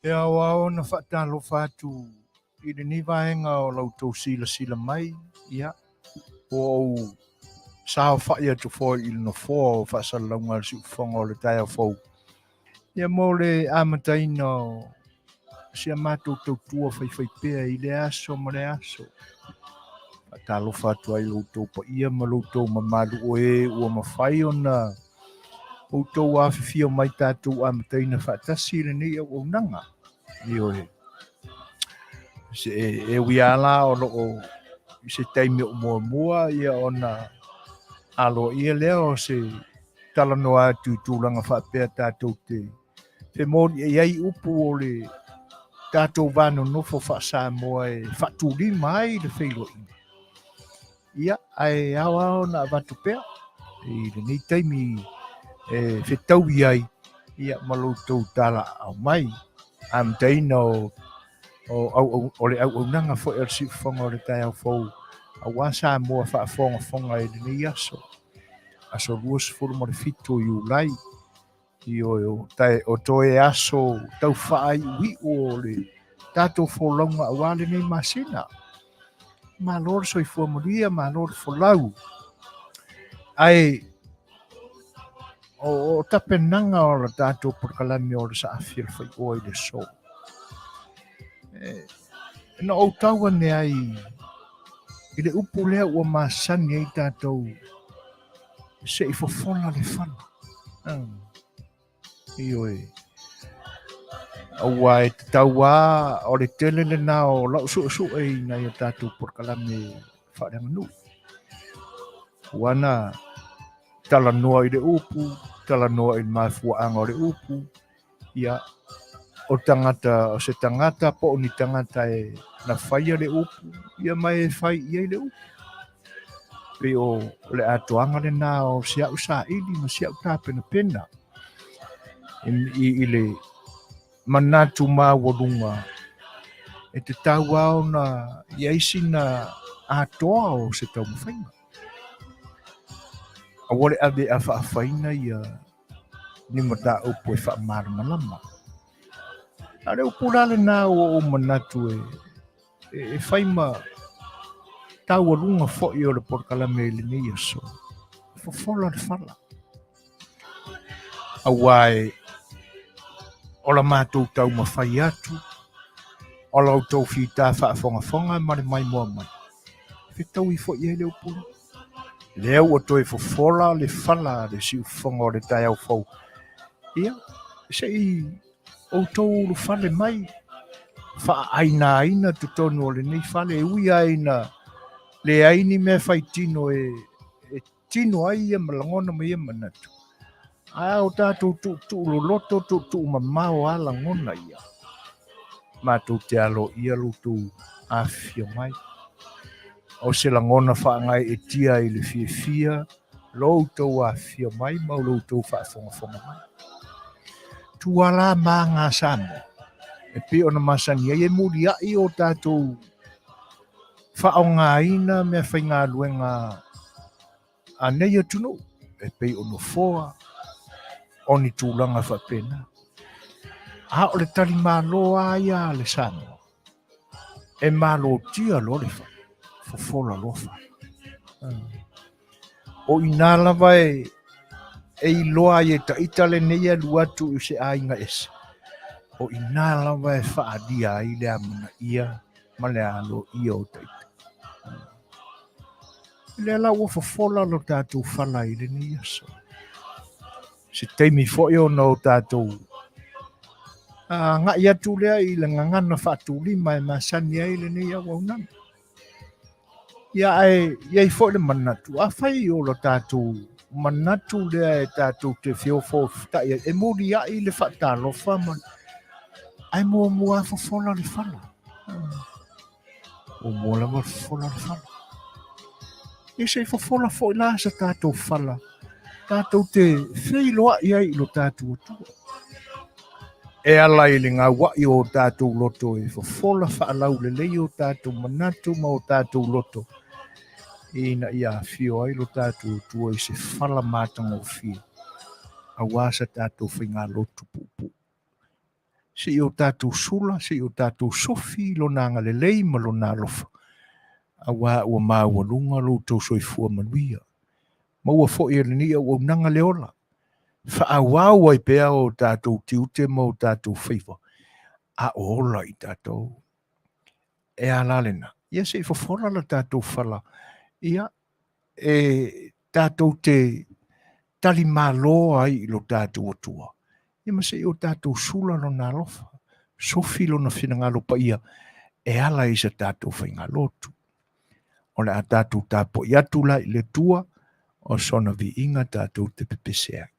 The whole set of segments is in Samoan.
E aoao ona faatalofa atu i lenei vaega o la outou silasila mai, ia, ua ou saofai atu foi i le nofoa o faasalalauga a le Siufofoga o le taeao fou, ia mo le amataina o si a matou tautua faifaipea i lea aso ma lea aso. Faatalofa atu ai i lo outou paia ma lo outou mamalu o e ua mafai ona outou afifio mai tatou amataina faatasi lenei auaunaga. Ioe. Se e ui lava la o lo o i se taimi o muamua ia ona aloaia lea o se talanoa atu i tulaga faapea tatou te femoliai ai upu o le tatou va nonofo faa-Samoa e faatulima ai le feiloaiga. Ia, ae ao lava ona avatu pea i lenei taimi e fetaui ai ia ma lo outou talaaao mai amataina o le auaunaga foi a le Siufofoga o le taeao fou aua Samoa faafogafoga i lenei aso, aso 27 o Iulai. Ioe, o toe aso tau faaiuiu o le tatou folauga aua lenei masina. Malo le soifua manuia, malo le folau. Ae o tapenaga o le tatou polokalame o le saafi o le faioa i le aso. Na ou tau ane ai i le upu lea ua masani ai tatou se i fofola le fala. Ioe. Aua e tatau lava o le tele lena o lau suesue i nai o tatou polokalame faaleaganuu. Ua na talanoa i le upu, talanoa i le mafuaaga o le upu, ia, o tagata, o se tagata po o ni tagata e na faia le upu, ia ma e fai i ai le upu. Pei o le atoaga lena o si au saili ma si au tapenapena i le manatu maualuga e tatau lava ona i ai sina atoa o se taumafaiga. Aua le ave a faafaina ia ni mataupu e faamalamalama. A o le upu la lena ua ou manatu e fai ma taualuga foi o le polokalame i lenei aso, fofola le fala. Aua e o la matou taumafai atu, o la outou fita faafogafoga ma le maimoa mai, fetaui foi i ai le upu lea. Lea ua toe fofola le fala a le siufofoga o le taeao fou. Ia, se i outou ulufale mai, faaainaina totonu o lenei fale, e ui lava ina leai ni mea faitino e tino ai ia lagona ma ia manatu, ae o tatou tuutuu loloto, tuutuu mamao lava lagona ia. Matou te aloaia lo outou afifio mai. O se lagona faagaeetia i le fiafia lo outou afifio mai ma lo outou faafogafoga mai. Tuala ma aga Samoa, e pei ona masani ai e muliai o tatou faaaogaina meafaigaluega a nei atunuu e pei o nofoa, o ni tulaga faapena. A o le talimalo lava ia a le Samoa, e malotia loa le fale, fofola loa fale. O i ina lava e iloa ai e taita lenei alu atu i se aiga ese, o i ina lava e faaalia ai le amanaia ma le aloaia o taita. Lea la ua fofola lo tatou fala i lenei aso. Se taimi foi ona o tatou agai atu lea i le gagana faatulima e masani ai lenei auaunaga. Ia ae i ai foi le manatu, afai o lo tatou manatu lea e tatou te feofoofotai ai, e muliai le faatalofa ma ae muamua fofola le fala. Muamua lava fofola le fala. Ia se i fofola foi la sa tatou fala, tatou te feiloai ai i lo tatou Atua. E ala i le gauai o tatou loto e fofola faalaulelei o tatou manatu ma o tatou loto, ina ia afio ai lo tatou Atua i se fala matagofie, aua sa tatou faigalotu puupuu. Se i o tatou sula, se i o tatou sofi i Lona agalelei ma Lona alofa, auā ua maualuga lo outou soifua manuia. Maua foi e lenei auaunaga le ola, faaauau ai pea o tatou tiute ma o tatou faiva, a o ola i tatou. E a la lena? Ia se i fofola la tatou fala, ia e tatou te tali malo ai i lo tatou Atua, ia ma se i o tatou sula lona alofa, sofi lona finagalo paia e ala i sa tatou faigalotu. O le a tatou tapuai atu la i le Atua, o sona viiga tatou te pepese ai.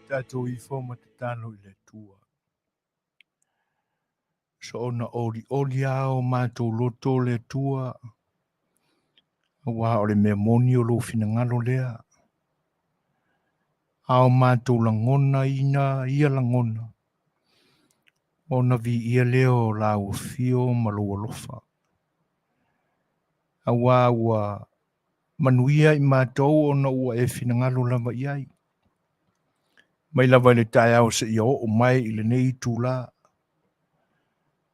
Tatou ifo ma tatalo i le Atua. Soona olioli lava o matou loto le Atua, auā o le mea moni o lou finagalo lea. A o matou lagona ina ia lagona, ona viia lea o lau afio ma lou alofa. Auā ua manuia i matou ona ua e finagalo lava i ai. Mai lava i le taeao seia oo mai i lenei itulā.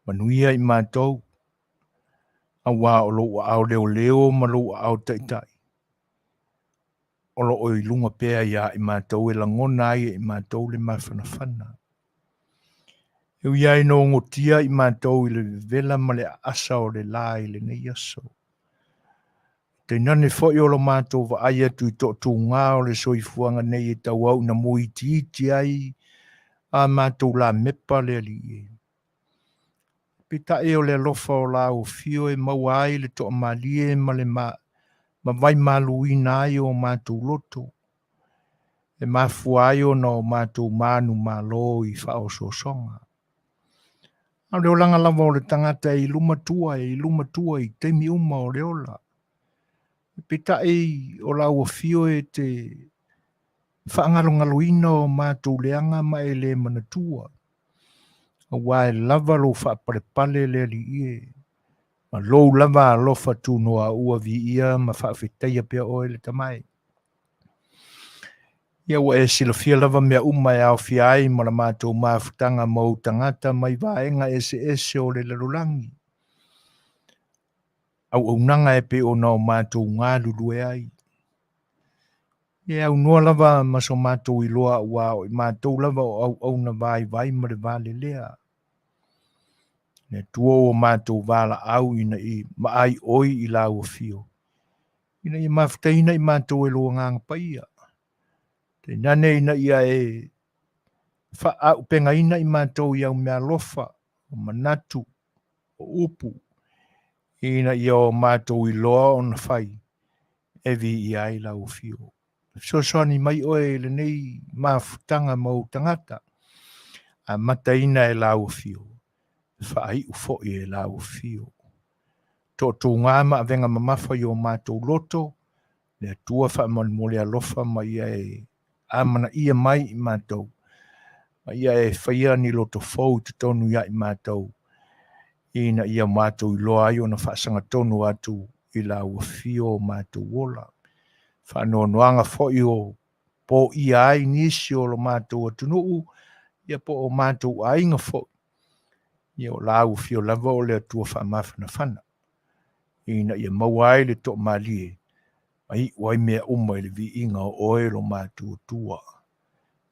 Manuia i matou, auā o lou aao leoleo ma lou aao taitai, o lo o i luga pea iā i matou e lagona ai e i matou le mafanafana. E ui lava ina ogotia i matou i le vevela ma le aasa o le la i lenei aso, tainane foi o lo matou vaai atu i tootūgā o le soifuaga nei e tauau ina muitiiti ai a matou lamepa le Alii e. Peitai o le alofa o lau afio e maua ai le toamalie ma le ma vaimaluina ai o matou loto, e mafua ai ona o matou manumalo i faaosoosoga. A o le olaga lava o le tagata e i luma tua, e i luma tua i taimi uma o le ola. Peitai o lau afio e te faagalogaloina o matou leaga ma e le manatua, auā e lava lou faapalepale le Alii e, ma lou lava alofa tunoa ua viia ma faafetaia pea oe le Tama e. Ia ua e silafia lava mea uma e aofia ai ma la matou mafutaga ma ou tagata mai vaega eseese o le lalolagi, auaunaga e pei ona o matou galulue ai. Ia e aunoa lava ma so matou iloa auā o i matou lava o auauna vaivai ma le valelea. Le Atua ua matou valaau ina i maai oi i lau afio, ina ia mafutaina i matou e lou Agaga Paia. Tainane ina ia e faaaupegaina i matou i au meaalofa, o manatu, o upu, ina ia o matou iloa ona fai e viia ai lau afio. Fesoasoani mai oe i lenei mafutaga ma ou tagata, amataina e lau afio, faaiu foi e lau afio. Tootūgā ma avega mamafa i o matou loto, le Atua faamolemole alofa ma ia e amanaia mai i matou, ma ia e faia ni loto fou i totonu ia i matou, ina ia matou iloa ai ona faasagatonu atu i lau afio o matou ola. Faanoanoaga foi o poia ai nisi o lo matou atunuu, ia po o matou aiga foi, ia o lau afio lava o le Atua faamafanafana, ina ia maua ai le toamalie, ma iu ai mea uma i le viiga o oe lo matou Atua.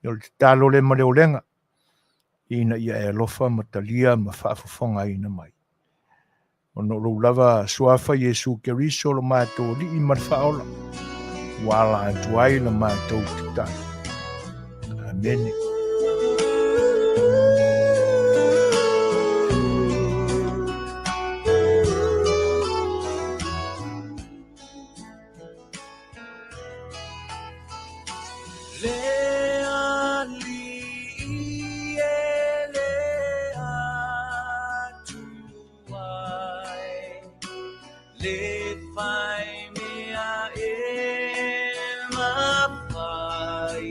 Ia o le tatalo lea ma le olega, ina ia e alofa ma talia ma faafofogaina mai. Ona o lou lava suafa Iesu Keriso lo matou Alii ma le Faaola, ua ala atu ai la matou tatalo. Amene. Le Alii e le Atua e, le fai mea e mafai.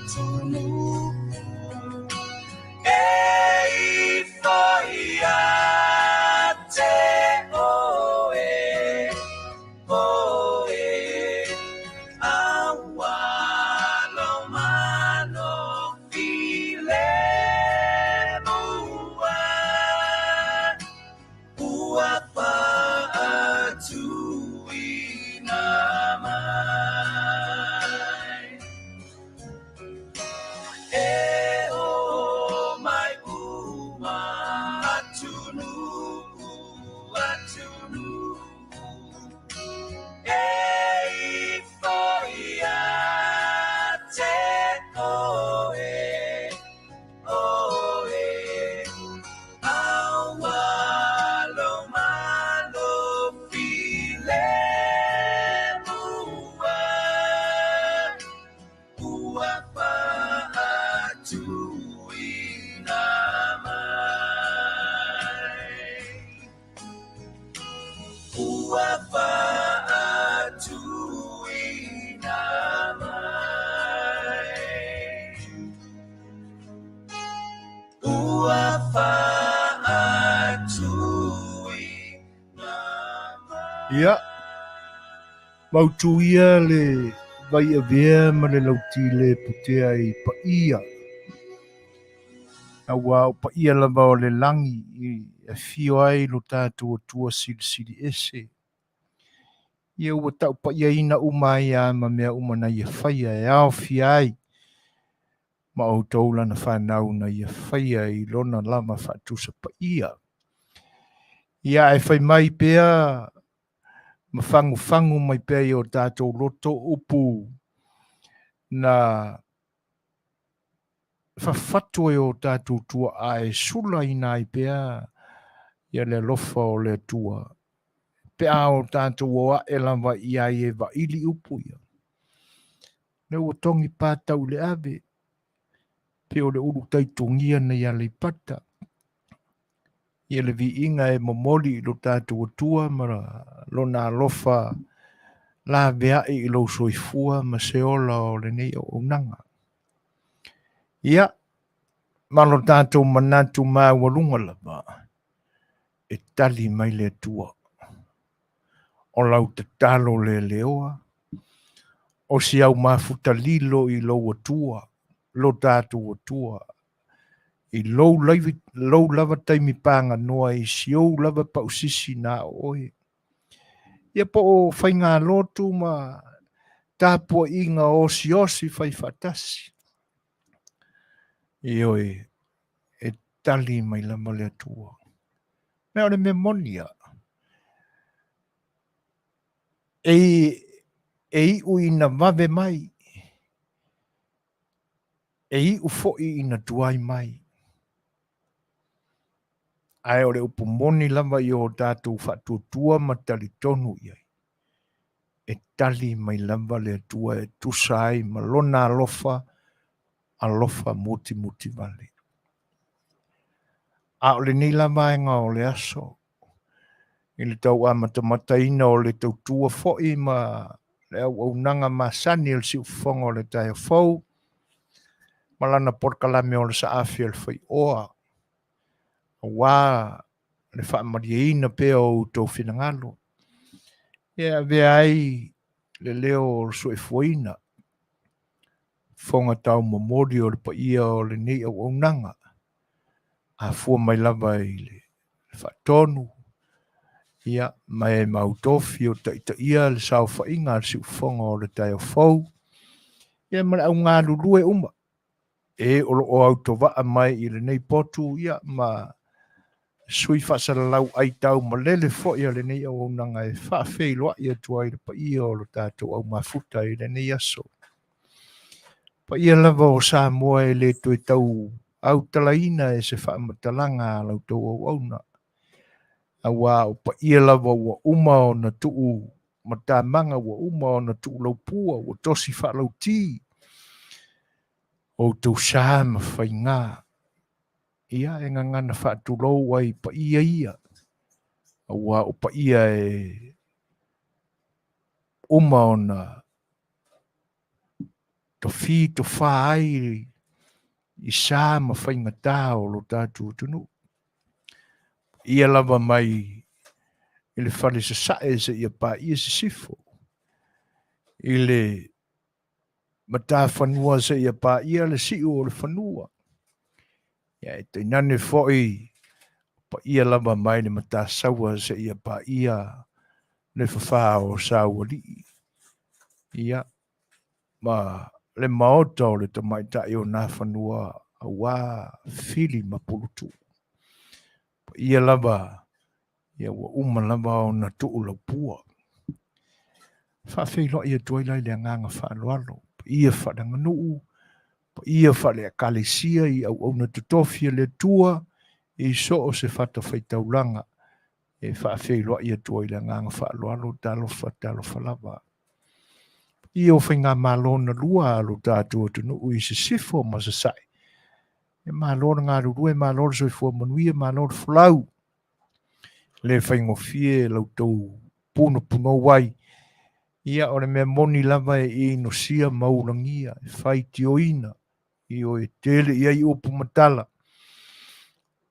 atunuu e ifo ia te oe, oe, a ua lo malo filemu ua faatuina mai. E o mai uma atunuu, atunuu e ifo ia te oe, oe, a ua lo malo filemu ua faatuina mai. Ua faatuina mai. Ua faatuina mai. Ia, mautu ia le vai avea ma le lauti le putea i paia. Aua o paia lava o le lagi i afio ai lo tatou Atua Silisili Ese. Ia ua taupaiaina uma ai lava ma mea uma na ia faia e aofia ai ma outou lana fanau na ia faia i lona lava faatusa paia. Ia ae fai mai pea ma fagufagu mai pea i o tatou loto upu na fafatu e o tatou tuaa e sulaina ai pea ia le alofa o le Atua pe a o tatou o ae lava i ai e vaili upu ia. Lea ua togi patau i le ave, pe o le ulu taitogia nei Aleipata. Ia le viiga e momoli i lo tatou Atua ma lona alofa laveai i lou soifua ma se ola o lenei auaunaga. Ia, ma lo tatou manatu maualuga lava, e tali mai le Atua. O lau tatalo leleoa, o si au mafuta lilo i lou Atua, lo tatou Atua, i lou, laivi, lou lava taimi paganoa i si ou lava pausisi na o oe. Ia po o faigalotu ma tapuaiga osiosi fai faatasi. Ioe, e tali mai lava le Atua. Mea o le mea moni ia. E, e iu ina vave mai, e iu foi ina tuai mai. Ae o le upu moni lava i o tatou faatuatua ma talitonu i ai. E tali mai lava le Atua e tusa ai ma lona alofa, alofa mutimuti vale. A o lenei la vaega o le aso, i le tau amatamataina o le tautua foi ma le auaunaga masani o le siufofoga o le taeao fou, ma lana polokalame o le saafi o le faioa, aua le faamalieina pea o outou finagalo, e avea ai le leo o le soifuaina, fofoga taumomoli o le paia o lenei auaunaga, a fua mai lava i le faatonu, ia, ma e mautofi o taitaia le saofaiga a le siufofoga o le taeao fou, ia ma le augalulue uma e o lo o autovaa mai i lenei potu, ia, ma sui faasalalau aitau malele foi a lenei auaunaga e faafeiloai atu ai le paia o lo tatou aumafuta i lenei aso. Paia lava o Samoa e le toe tau autalaina e se faamatalaga a la outou auauna. Aua o paia lava ua uma ona tuu matamaga, ua uma ona tuu laupua, ua tosi faalauti outou sa ma faiga. Ia e gagana faatulou ai paia ia, aua o paia e uma ona Tofi tofā ai i sa ma faigata o lo tatou atunuu. Ia lava mai i le fale sasae seia paia sisifo, i le matafanua seia paia le siu o le fanua. Ia e tainane foi paia lava mai le matasaua seia paia le fafā o Saualii. Ia, ma le maota o le tamaitai o Nafanua auā Fili ma Pulutuu. Paia lava ia ua uma lava ona tuu laupua. Faafeiloai atu ai la i le agaga faaaloalo, paia faaleaganuu, paia faale-Ekalesia i auauna totofi a le Atua i so o se fatafaitaulaga e faafeiloai atu ai i le agaga faaaloalo, talofa, talofa lava. Paia o faigamalo na lua a lo tatou atunuu i sisifo ma sasae, e malo le galulue, malo le soifua manuia, malo le folau. Le faigofie la outou punopunou ai. Ia, o le mea moni lava e inosia ma ulagia, e faitioina, ioe, tele i ai upu ma tala,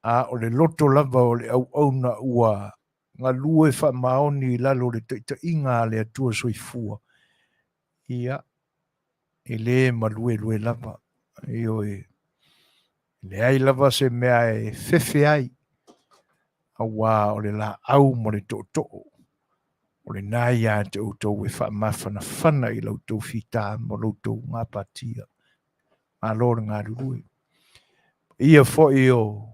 a o le loto lava o le auauna ua galue faamaoni i lalo o le taitaiga a le Atua Soifua, ia, e le maluelue lava, ioe, e leai lava se mea e fefe ai, auā o le laau ma le tootoo, o lena ia te outou e faamafanafana i la outou fita ma lo outou gapatia. Malo le galulue. Paia foi o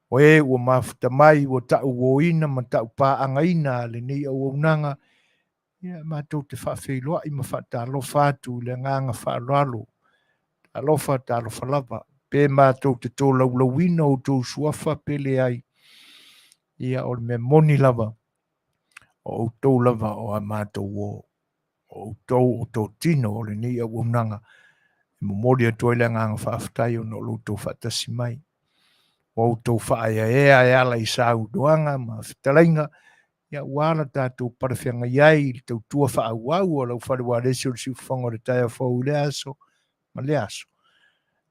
o e ua mafuta mai ua tauoina ma taupaagaina lenei auaunaga, ia matou te faafeiloai ma faatalofa atu i le agaga faaaloalo. Talofa, talofa lava. Pe matou te tolaulauina outou suafa pe leai, ia o le mea moni lava, o outou lava o a matou uo, o outou o totino o lenei auaunaga. E momoli atu ai le agaga faafetai ona o lo outou faatasi mai. Ua outou faaeaea e ala i saunoaga ma fetalaiga, ia ua ala tatou palefeagai ai i le tautua faaauau a lau fale ualesi o le siufofoga o le taeao fou i lea aso ma lea aso.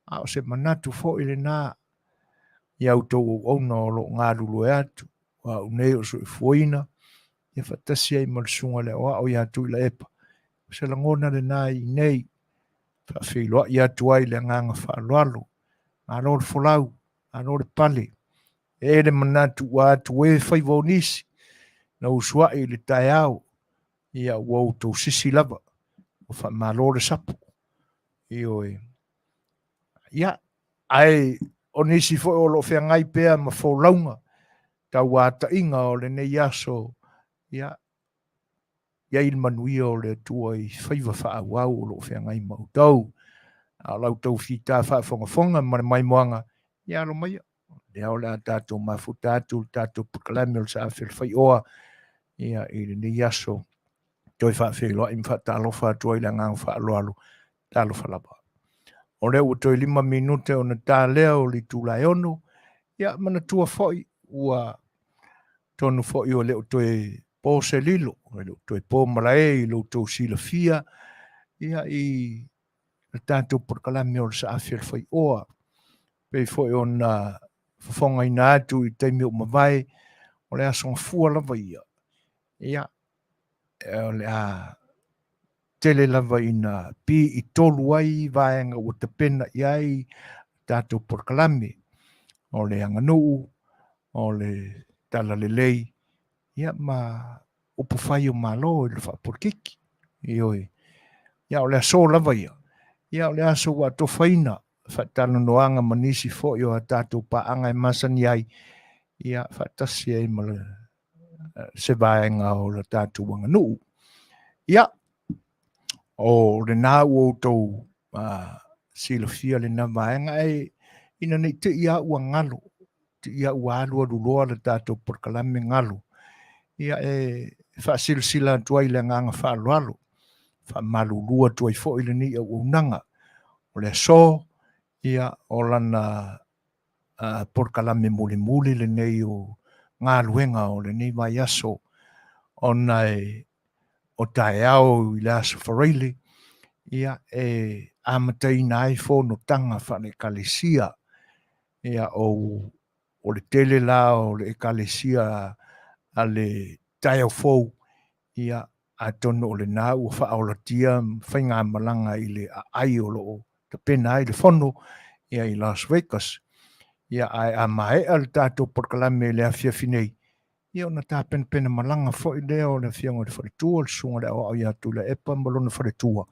A o se manatu foi lena ia outou auauna o lo o galulue atu, o au nei o soifuaina, ia faatasi ai ma le susuga i le aoao ia Tuilaepa. O se lagona lena i inei, faafeiloai atu ai le agaga faaaloalo. Malo le folau, malo le pale. E le manatu ua atu e faiva o nisi, na usuai i le taeao, ia ua outou sisi lava, ua faamalo le sapo. Ioe. Ia, ae o nisi foi o lo o feagai pea ma folauga tauataiga o lenei aso, ia, i ai le manuia o le Atua i faiva faaauau o lo o feagai ma outou. A o la outou fita faafogafoga ma le maimoaga, ia alo maia. Lea o le a tatou mafuta atu le tatou polokalame o le Saafi o le Faioa, ia, i lenei aso. Toe faafeiloai ma faatalofa atu ai le agaga faaaloalo, talofa lava. O lea ua toe 5 minute ona ta lea o le itula e 6, ia manatua foi ua tonu foi o le o toe po se lilo, e le o toe po malae i lo outou silafia, ia i le tatou polokalame o le Saafi o le Faioa. Pei foi ona fofogaina atu i taimi ua mavae, o le aso gafua lava ia. Ia, o le a tele lava ina pi i tolu ai vaega ua tapena i ai tatou polokalame o le aganuu, o le talalelei, ia ma upu fai o Malo i le faapolitiki. Ioe. Ia o le aso lava ia. Ia o le aso ua atofaina faatalanoaga ma nisi foi o a tatou paaga e masani ai, ia faatasi ai ma le se vaega o le tatou aganuu. Ia, o lena ua outou silafia lena vaega, ae ina nei te i a ua galo, te i a ua alualu loa le tatou polokalame galo, ia e faasilasila atu ai le agaga faaaloalo, faamalulu atu ai foi lenei auaunaga. O le aso, ia, o lana polokalame mulimuli lenei o galuega o lenei vaiaso, ona e o taeao i le aso Faraile, ia, e amataina ai fonotaga faale-Ekalesia. Ia, o, o le tele la o le Ekalesia a le taeao fou, ia, atonu o lena ua faaolatia faigamalaga i le aai o lo o tapena ai le fono, ia, i Las Vegas. Ia, ae a maea le tatou polokalame i le afiafi nei, ia ona tapenapena malaga foi lea o le afioga i le faletua, le susuga i le aoao ia Tuilaepa ma lona faletua,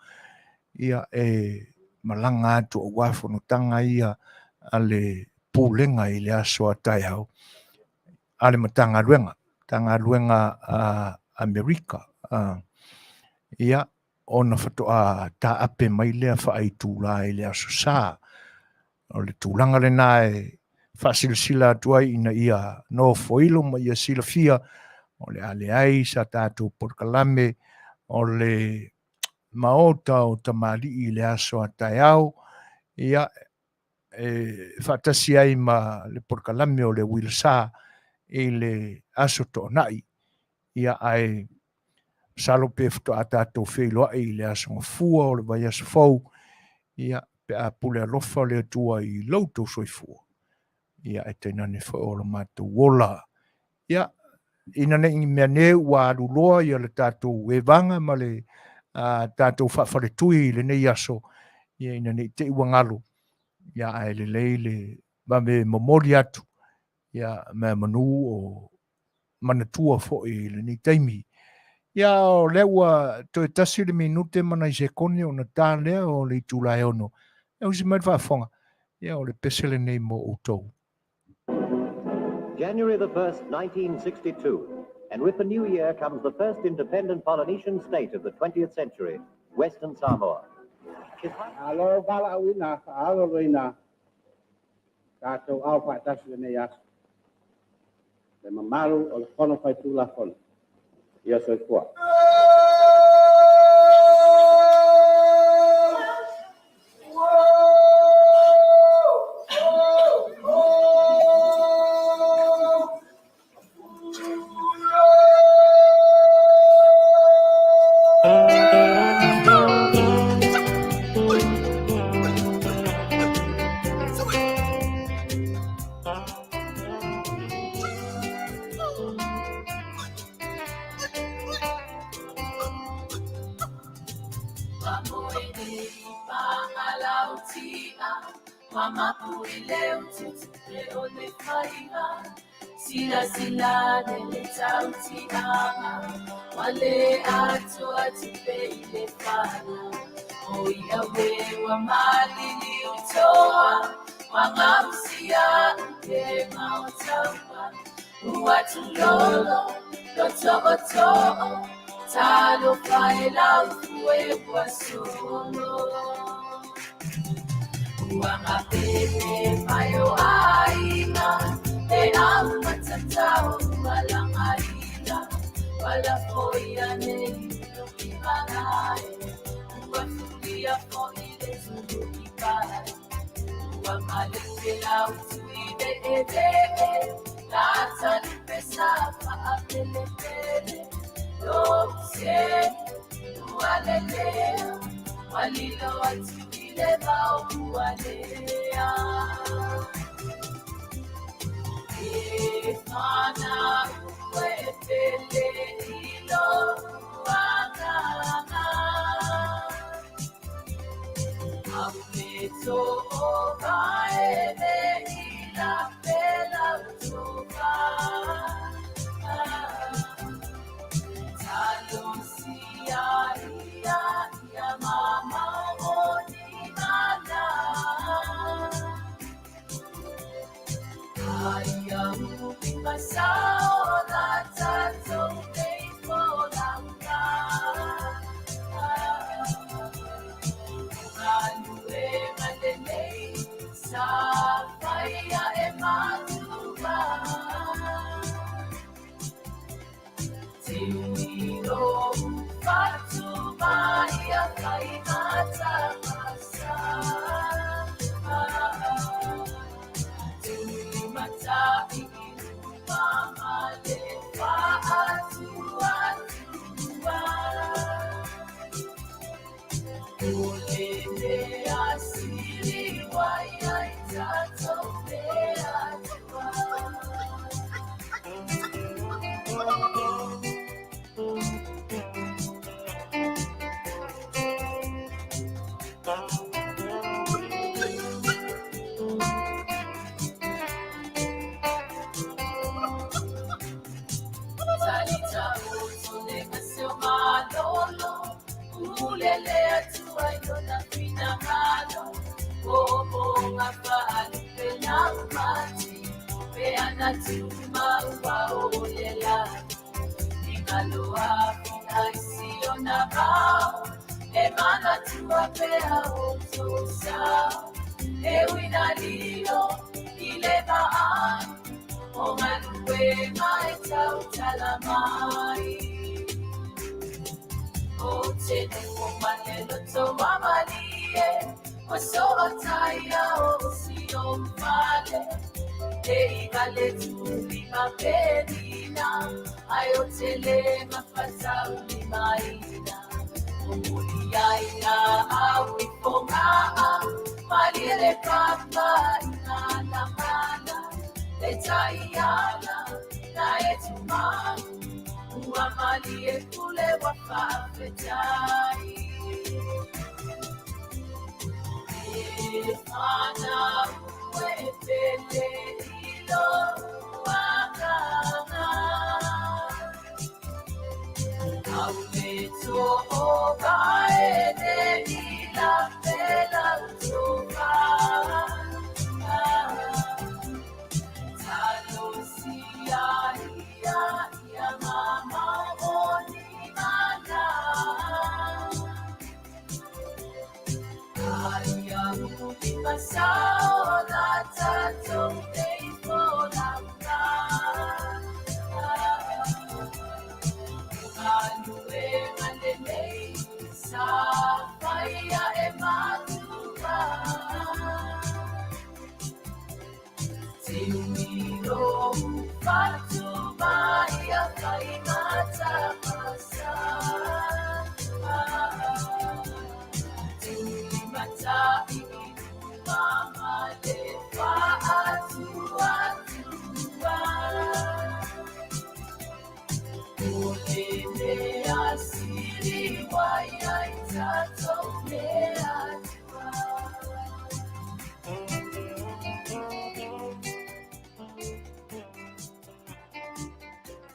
ia e malaga atu aua fonotaga ia a le Pulega i le aso a taeao a le Matagaluega, Matagaluega a Amerika. Ia, ona faatoa taape mai lea faaitula i le Aso Sa. O le tulaga lena e faasilasila atu ai ina ia nofoilo ma ia silafia o le a leai sa tatou polokalame o le Maota o Tamalii i le aso a taeao, ia, e faatasi ai ma le polokalame o le Uila Sa i le aso Toonai. Ia, ae masalo pe faatoa tatou feiloai i le aso Gafua o le vaiaso fou, ia, pe a pule alofa le Atua i lo outou soifua, ia, ae tainane foi o lo matou ola. Ia, ina ne i meaane ua alu loa ia le tatou evaga ma le tatou faafaletui i lenei aso, ia, ina ne i te i ua galo, ia, ae lelei le vave momoli atu, ia, meamanu o manatua foi i lenei taimi. Ia, o lea ua toe tasi le minute ma nai sekone ona ta lea o le itula e 6. E usi mai le faafofoga, ia o le pese lenei mo outou. January the 1st, 1962, and with the new year comes the first independent Polynesian state of the 20th century, Western Samoa. Malo valaauina faaaloaloina tatou ao faatasi lenei aso. Le mamalu o le Fono Faitulafono. Ia soifua.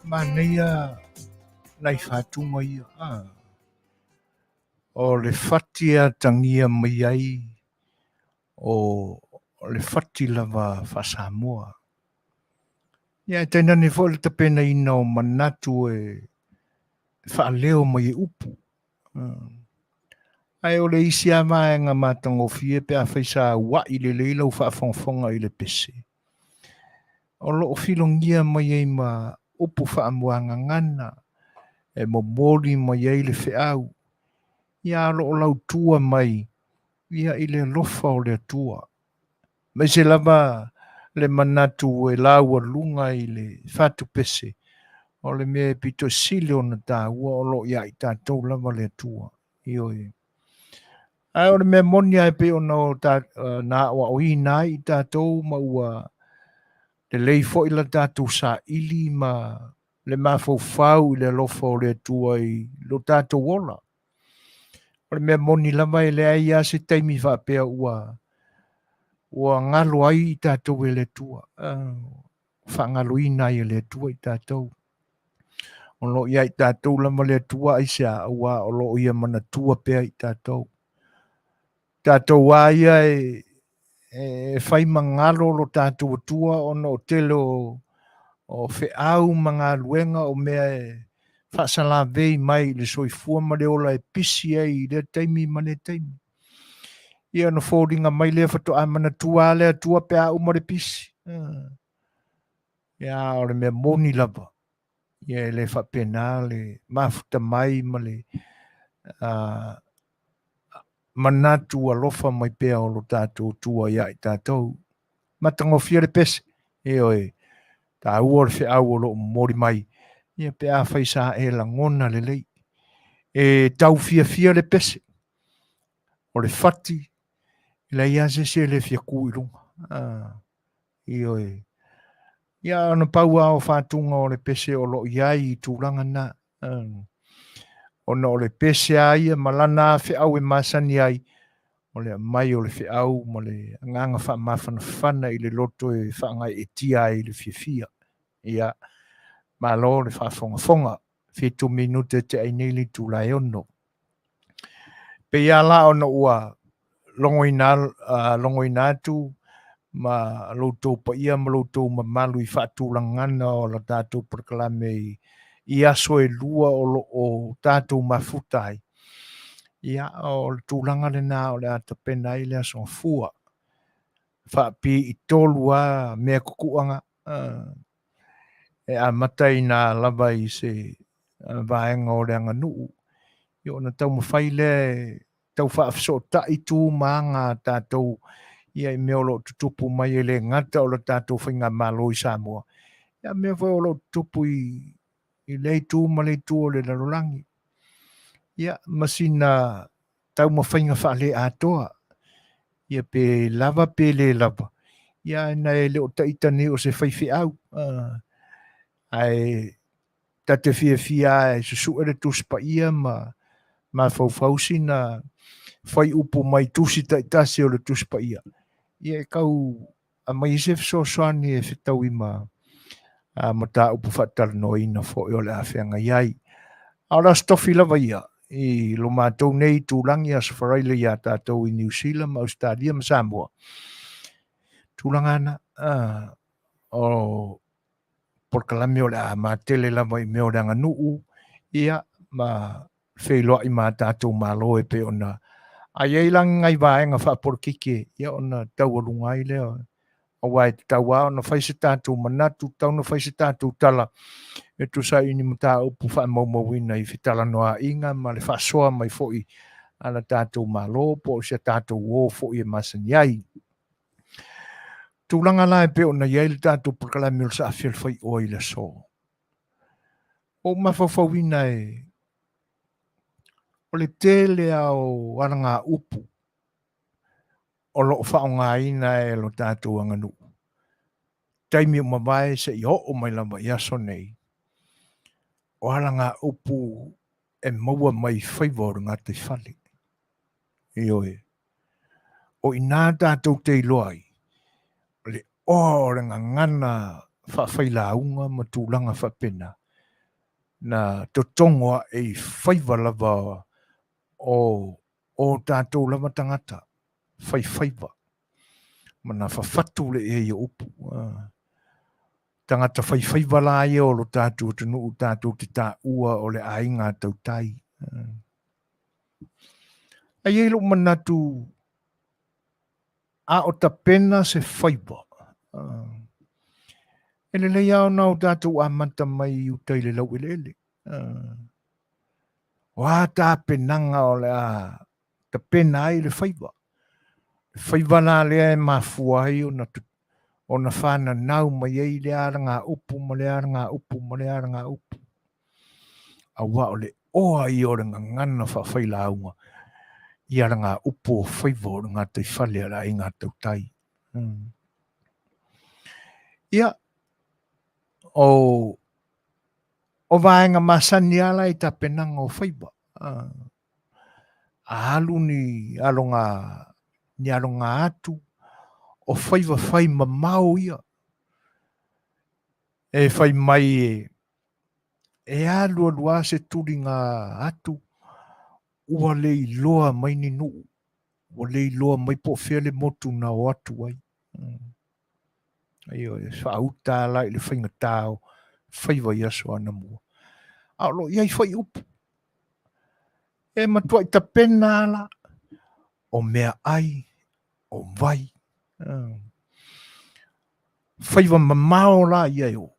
Manaia nai fatuga ia. Ah. O le fati e atagia mai ai o le fati lava faa-Samoa. Ia e tainane foi le tapenaina o manatu e faaleo mai e upu. Ae o le isi lava vaega matagofie pe afai sa ua'i lelei lau faafogafoga i le pese, o lo o filogia mai ai ma upu faamuagagana e momoli mai ai le feau, ia o lo o lautua mai ia i le alofa o le Atua. Aemaise lava le manatu e laualuga i le fatupese, o le mea e pito sili ona taua o lo o ia i tatou lava le Atua. Ioe. Ae o le mea moni lava e pei ona o ta, na aoaoina ai i tatou ma ua lelei foi la tatou saili ma le mafaufau i le alofa o le Atua i lo tatou ola. O le mea moni lava e leai lava se taimi faapea ua ua galo ai i tatou e le Atua. Faagaloina ai e le Atua i tatou. O lo o ia i tatou lava le Atua aisea, aua o lo o ia manatua pea i tatou. Tatou a ia e e fai ma galo lo tatou Atua ona o tele o o feau ma galuega o mea e faasalavei mai i le soifua ma le ola e pisi ai i lea taimi ma lea taimi. Ia ona foliga mai lea faatoa manatua lava le Atua pe a uma le pisi. Ia o le mea moni lava, ia e le faapena le mafuta mai ma le manatu alofa mai pea o lo tatou Atua ia i tatou. Matagofie le pese, ioe, taua le feau o lo o momoli mai, ia pe afai sa e lagona lelei. E tau fiafia le pese, o le fati, e leai lava se isi e le fia ku i luga. Ioe. Ia ona pau lava o fatuga o le pese o lo o i ai i tulaga na. Ona o le pese lava ia ma lana feau e masani ai, o le aumai o le feau ma le agaga faamafanafana i le loto e faagaeetia ai i le fiafia. Ia, malo le faafogafoga. 7 minute te ai nei le itula e 6. Pei lava la ona ua logoina, logoina atu ma lo outou paia ma lo outou mamalu i faatulagana o la tatou polokalame i aso e lua o lo o tatou mafuta ai. Ia, o le tulaga lena o le a tapena ai le aso Gafua. Faapiitolu lava mea tutuaga e amata i ina lava i se vaega o le aganuu, ia ona taumafai lea e tau faafesootai tu ma aga a tatou ia i mea o lo o tutupu mai e le gata o le tatou faigamalo i Samoa, ia mea foi o lo o tutupu i lea itu ma le itu o le lalolagi. Ia, ma sina taumafaiga faaleatoa, ia pe lava pe le lava, ia ona e le o taita nei o se faifeau, ae ta te fiafia e susue le Tusi Paia ma mafaufau sina fuaiupu mai tusi taitasi o le Tusi Paia, ia e tau aumai ai se fesoasoani e fetaui ma mataupu faatalanoaina foi o le a feagai ai. A o le Aso Tofi lava ia, i lo matou nei itulagi Aso Faraile iā tatou i Niu Sila ma Ausetalia ma Samoa, tulaga na, o polokalame o le a matele lava i mea o le aganuu, ia, ma feiloai ma tatou Malo e pei ona a i ai la ni nai vaega faapolokiki, ia ona taualuga ai lea, aua e tatau lava ona fai se tatou manatu, tatau ona fai se tatou tala e tusa ai i ni mataupu faamaumauina i fetalanoaaiga ma le faasoa mai foi a le tatou Malo po o se tatou uo foi e masani ai. Tulaga la e pei ona i ai le tatou polokalame o le Saafi o le Faioa i le aso. Ua ou mafaufauina e o le tele lava o alagaupu o lo o faaaogaina e lo tatou aganuu, taimi ua mavae seia oo mai lava i aso nei, o alagaupu e maua mai faiva o le gataifale. Ioe. O i ina tatou te iloa ai le oa o le gagana faafailauga ma tulaga faapena na totogo ae i faiva lava o o tatou lava tagata faifaiva ma na fafatu le ei o upu. Tagata faifaiva la ia o lo tatou atunuu tatou te taua o le aiga tautai. Ae i ai lou manatu a o tapena se faiva, e lelei lava ona o tatou amata mai i uta i le laueleele. O a tapenaga o le a tapena ai le faiva? Le faiva la lea e mafua ai ona fananau mai ai le alagaupu ma le alagaupu ma le alagaupu. Aua o le oa ia o le gagana faafailauga i alagaupu o faiva o le gataifale a le aiga tautai. Ia, o vaega masani lava la i tapenaga o faiva. A alu ni aloga, ni aloga atu, o faiva fai mamao ia. E fai mai e alu alu lava se tuliga atu, ua le iloa mai ni nuu, ua le iloa mai po o fea le motu na o atu ai. Ioe, faauta la i le faigata o faiva i aso anamua. A o lo o i ai foi upu. E matuai tapena la o meaai, o vai. Faiva mamao la ia e o.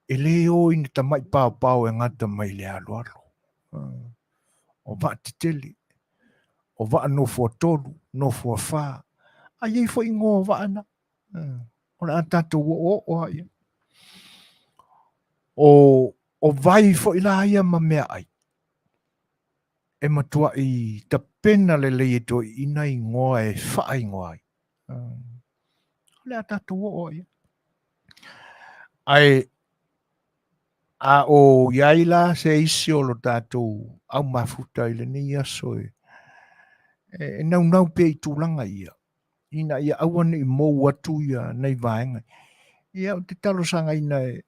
E le o i ni tamai paopao e gata mai le aloalo. O vaa tetele, o vaa nofoa tolu, nofoa fa, a i ai foi igoa o vaa na. O le a tatou oooo lava i ai. O vai foi la ia ma meaai, e matuai tapena lelei e toeaiina igoa e faaigoa ai. O le a tatou oo i ai. Ae a o i ai la se isi o lo tatou au mafuta i lenei aso e naunau pea i tulaga ia, ina ia aua ne i mou atu ia nai vaega. Ia, ou te talosagaina e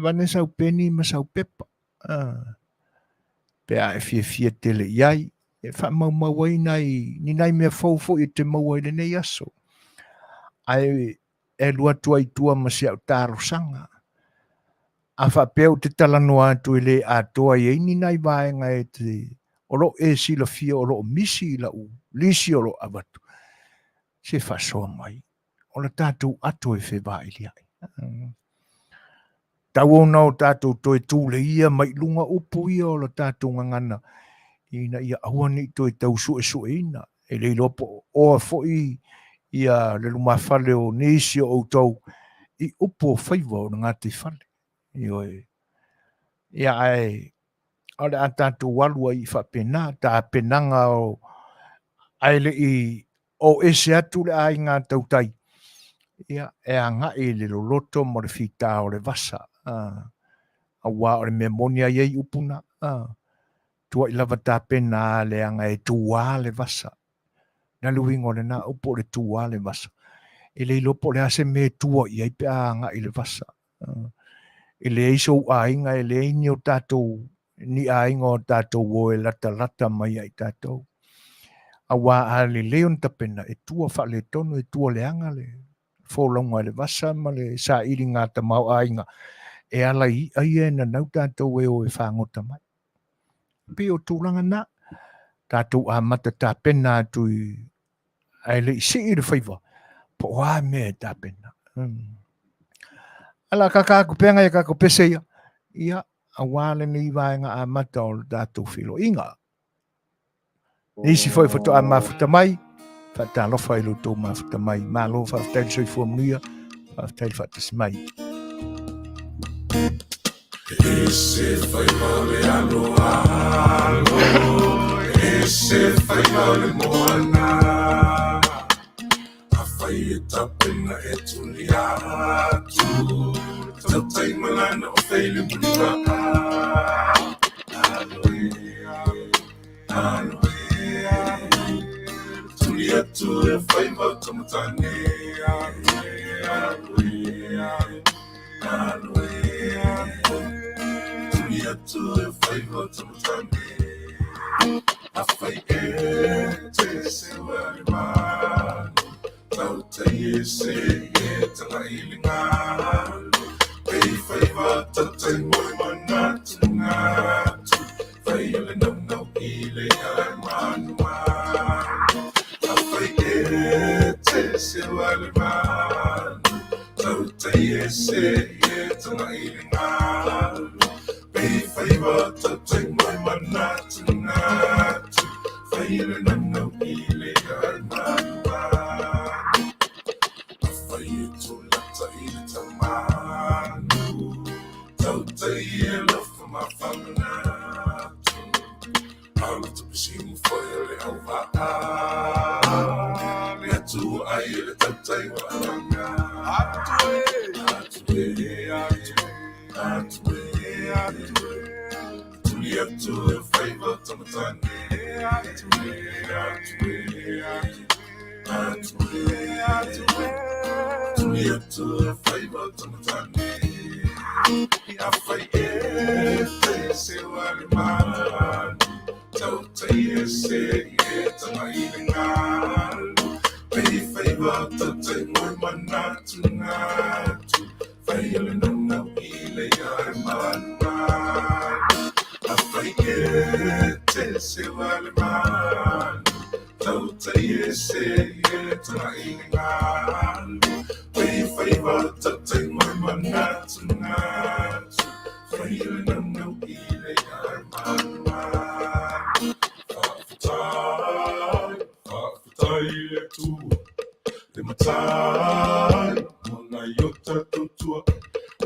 vane sau peni ma sau pepa, pe a e fiafia tele i ai, e faamaumau ai nai, ni nai mea fou foi e te maua i lenei aso. Ae e alu atu ai i tua ma si au talosaga. A faapea ou te talanoa atu e le atoa i ai ni nai vaega e te o lo o e silafia o lo o misi i lau lisi o lo o avatu, se faasoa mai, o le tatou ato e fevailiai. Tau ona o tatou toe tuleia mai luga upu ia o le tatou gagana ina ia aua ne i toe tau suesueina. E le iloa po o oa foi ia le lumafale o nisi o outou i upu o faiva o le gataifale. Ioe. Ia ae o le a tatou alu ai i faapena tapenaga o ae le i o ese atu le aiga tautai, ia, e agai i le loloto ma le fita o le vasa, aua o le mea moni a i ai upu na, tuai lava tapena leaga e tuā le vasa. Na le uiga o lena upu o le tuā le vasa. E le iloa po o le a se mea e tua i ai pe a agai i le vasa. E leai sou aiga, e leai ni o tatou, ni aiga o tatou o e latalata mai ia i tatou. Aua a lelei ona tapena, e tua faaletonu, e tua leaga le folauga i le vasa ma le sailiga tamaoaiga e ala i i'a ia e nanau tatou e o e fagota mai. E pei o tulaga na, tatou amata tapena atu i ae le i sii le faiva, po o a mea e tapena. Ala kaka atu pea ngai a tatou pese ia, ia, aua lenei vaega amata o le tatou feiloaiga. Nisi foi faatoa mafuta mai, faatalofa i lo outou mafuta mai. Malo, faafetai le soifua manuia, faafetai le faatasi mai. E se faiva o le alo alo, e se faiva o le moana. Afai e tapena e tuli atu, tautai malana o feile muliva. Alo e, alo e, tuli atu e faiva o tamatane. Alo e, alo e, tuli atu e faiva o tamatane. Afai e te sewa le manu, tautai e se e tanga i le ngalu. Pei faiva tautai mo le manatu ngatu, fai o le naunau i le ai manu manu. Afai e te sewa le manu, tautai e se e tanga i le ngalu. Pei faiva tautai mo le manatu ngatu, fai o le naunau i le ai manu manu. Afai e tulata i le tamanu, tautai e lofa mafamanatu. Alo tapisimu foi o le auvaa, le atua ai e le tautai wa alanga. Atu e, atu e, atu e, atu e. Tuli atu e faiva tamatane. Atu e, atu e, atu e, atu e. Tuli atu e faiva tamatane. Afai e te sewa le manu, tautai e se e tanga i le ngalu. Pei faiva tautai mo le manatu ngatu, fai o le naunau i le ai manu manu. Afai e te sewa le manu, tautai e se e tanga i le ngalu. Pei faiva tautai mo le manatu ngatu, fai o le naunau i le ai manu manu. Faafetai, faafetai i le Atua, le Matai mo nai o tatou tua.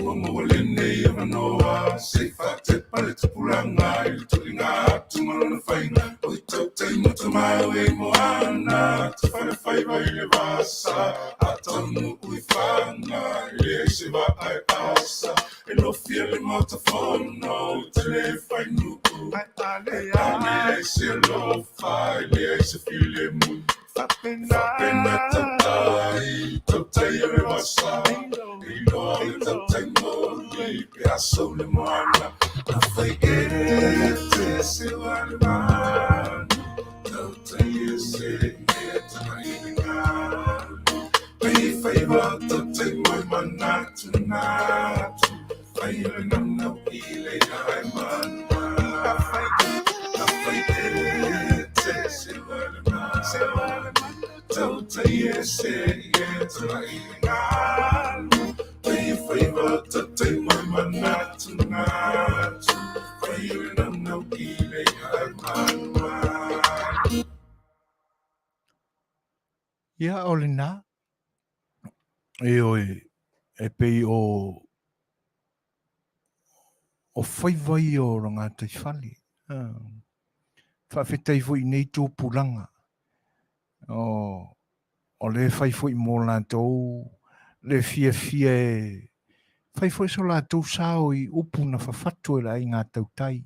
Ua maua lenei avanoa, se i faatepa le tupulaga i le tuliga atu ma lona faiga. O i tautai ma tamau e moana, te falefaiva i le vasa, a taunuu i faga, e leai se vaa e asa. E lofia le Maota Fono, e tele fainuu, a leai se alofa, e leai se filemu. Faapena tautai, tautai o le vasa, e iloa le tautai moni, pe aso le moana. Afai e te sewa le manu, tautai e se e tanga i le ngalu. Pei manatu, fai o le naunau i le ia ai manumalu. Afai e te seua le manu, tautai ese ia tulai i le galu. Fai faiva tatai mai manatu natu, fai o le naunau i le ia ai manumalu. Ia o lena, ioe, e pei o o faiva ia o le gataifale. Faafetai foi i nei tupulaga o lea e fai foi mo latou le fiafia e fai foi so latou sao i upu na fafatu e le aiga tautai.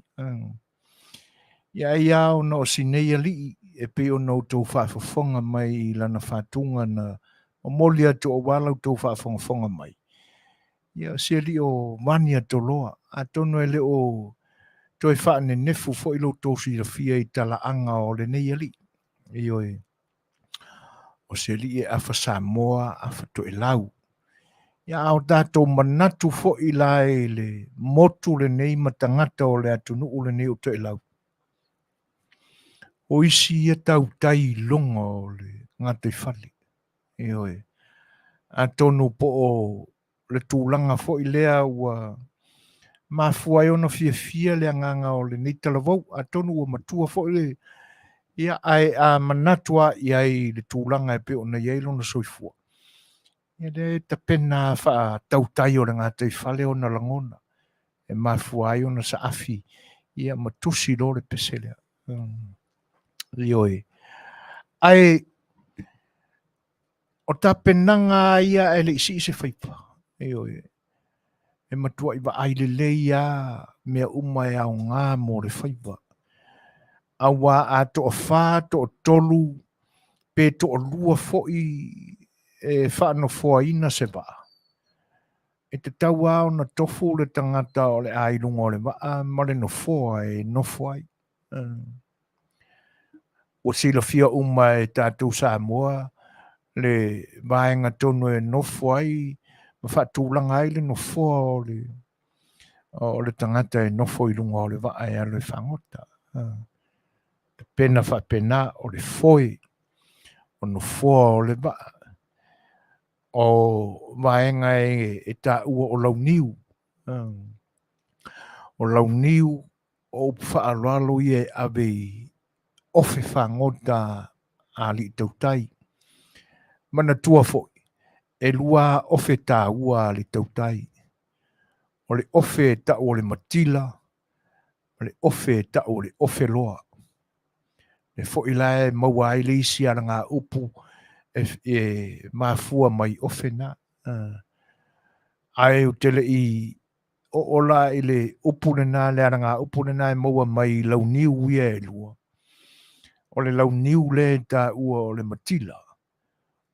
Ia ai lava ona o si nei alii e pei ona outou faafofoga mai i lana fatuga na momoli atu aua la outou faafogafoga mai. Ia o si alii o Vaniatoloa, atonu e le o toe faanenefu foi lo outou silafia i talaaga o lenei alii. Ioe, o se alii e afa Samoa, afa Toelau. Ia a o tatou manatu foi la i le motu lenei ma tagata o le atunuu lenei o Toelau, o isi ia tautai i luga o le gataifale. Ioe. Atonu po o le tulaga foi lea ua mafua ai ona fiafia le agaga o lenei talavou, atonu ua matua foi le ia, ae a manatu lava i ai i le tulaga e pei ona i ai lona soifua, ia lea e tapena faatautai o le gataifale ona lagona e mafua ai ona saafi ia ma tusi loa le pese lea. Ioe. Ae o tapenaga ia ae le i sii se faiva. Ioe. E matuai vaai lelei lava mea uma e aoga mo le faiva. Aua a toafa, toatolu, pe toalua foi e faanofoaina se vaa, e tatau lava ona tofu le tagata o le a i luga o le vaa ma le nofoa e nofo ai. Ua silafia uma e tatou Samoa le vaega tonu e nofo ai ma faatulaga ai le nofoa o le tagata e nofo i luga o le vaa e alu e fagota. Tapena faapena o le foe o nofoa o le vaa, o vaega e taua o launiu. O launiu o upu faaaloalo ia e ave i ofe fagota a alii tautai. Manatua foi, e lua ofe taua a alii tautai. O le ofe e tau o le matila, ma le ofe e tau o le ofe loa. Le foi la e maua ai le isi alagaupu e mafua mai ofe na. Ae ou te le i oo la i le upu lena, le alagaupu lena e maua mai i launiu ia e lua. O le launiu lea e taua o le matila,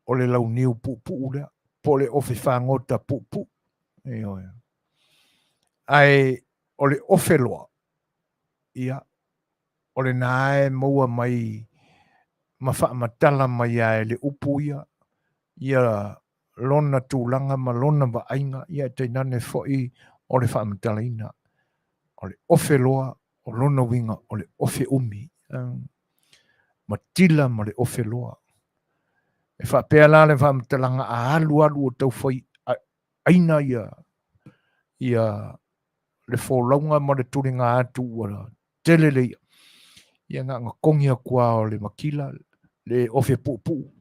o le launiu puupuu lea, po o le ofe fagota puupuu. Ioe. Ae o le ofe loa, ia, o lena e maua mai ma faamatala mai lava e le upu ia, ia lona tulaga ma lona vaaiga, ia e tainane foi o le faamatalaina. O le ofe loa, o lona uiga o le ofe umi, matila ma le ofe loa. E faapea la le faamatalaga a alu alu o taufai aina ia ia le folauga ma le tuliga atu ua tele le ia, ia na ona togi atu lava o le matila, le ofe puupuu,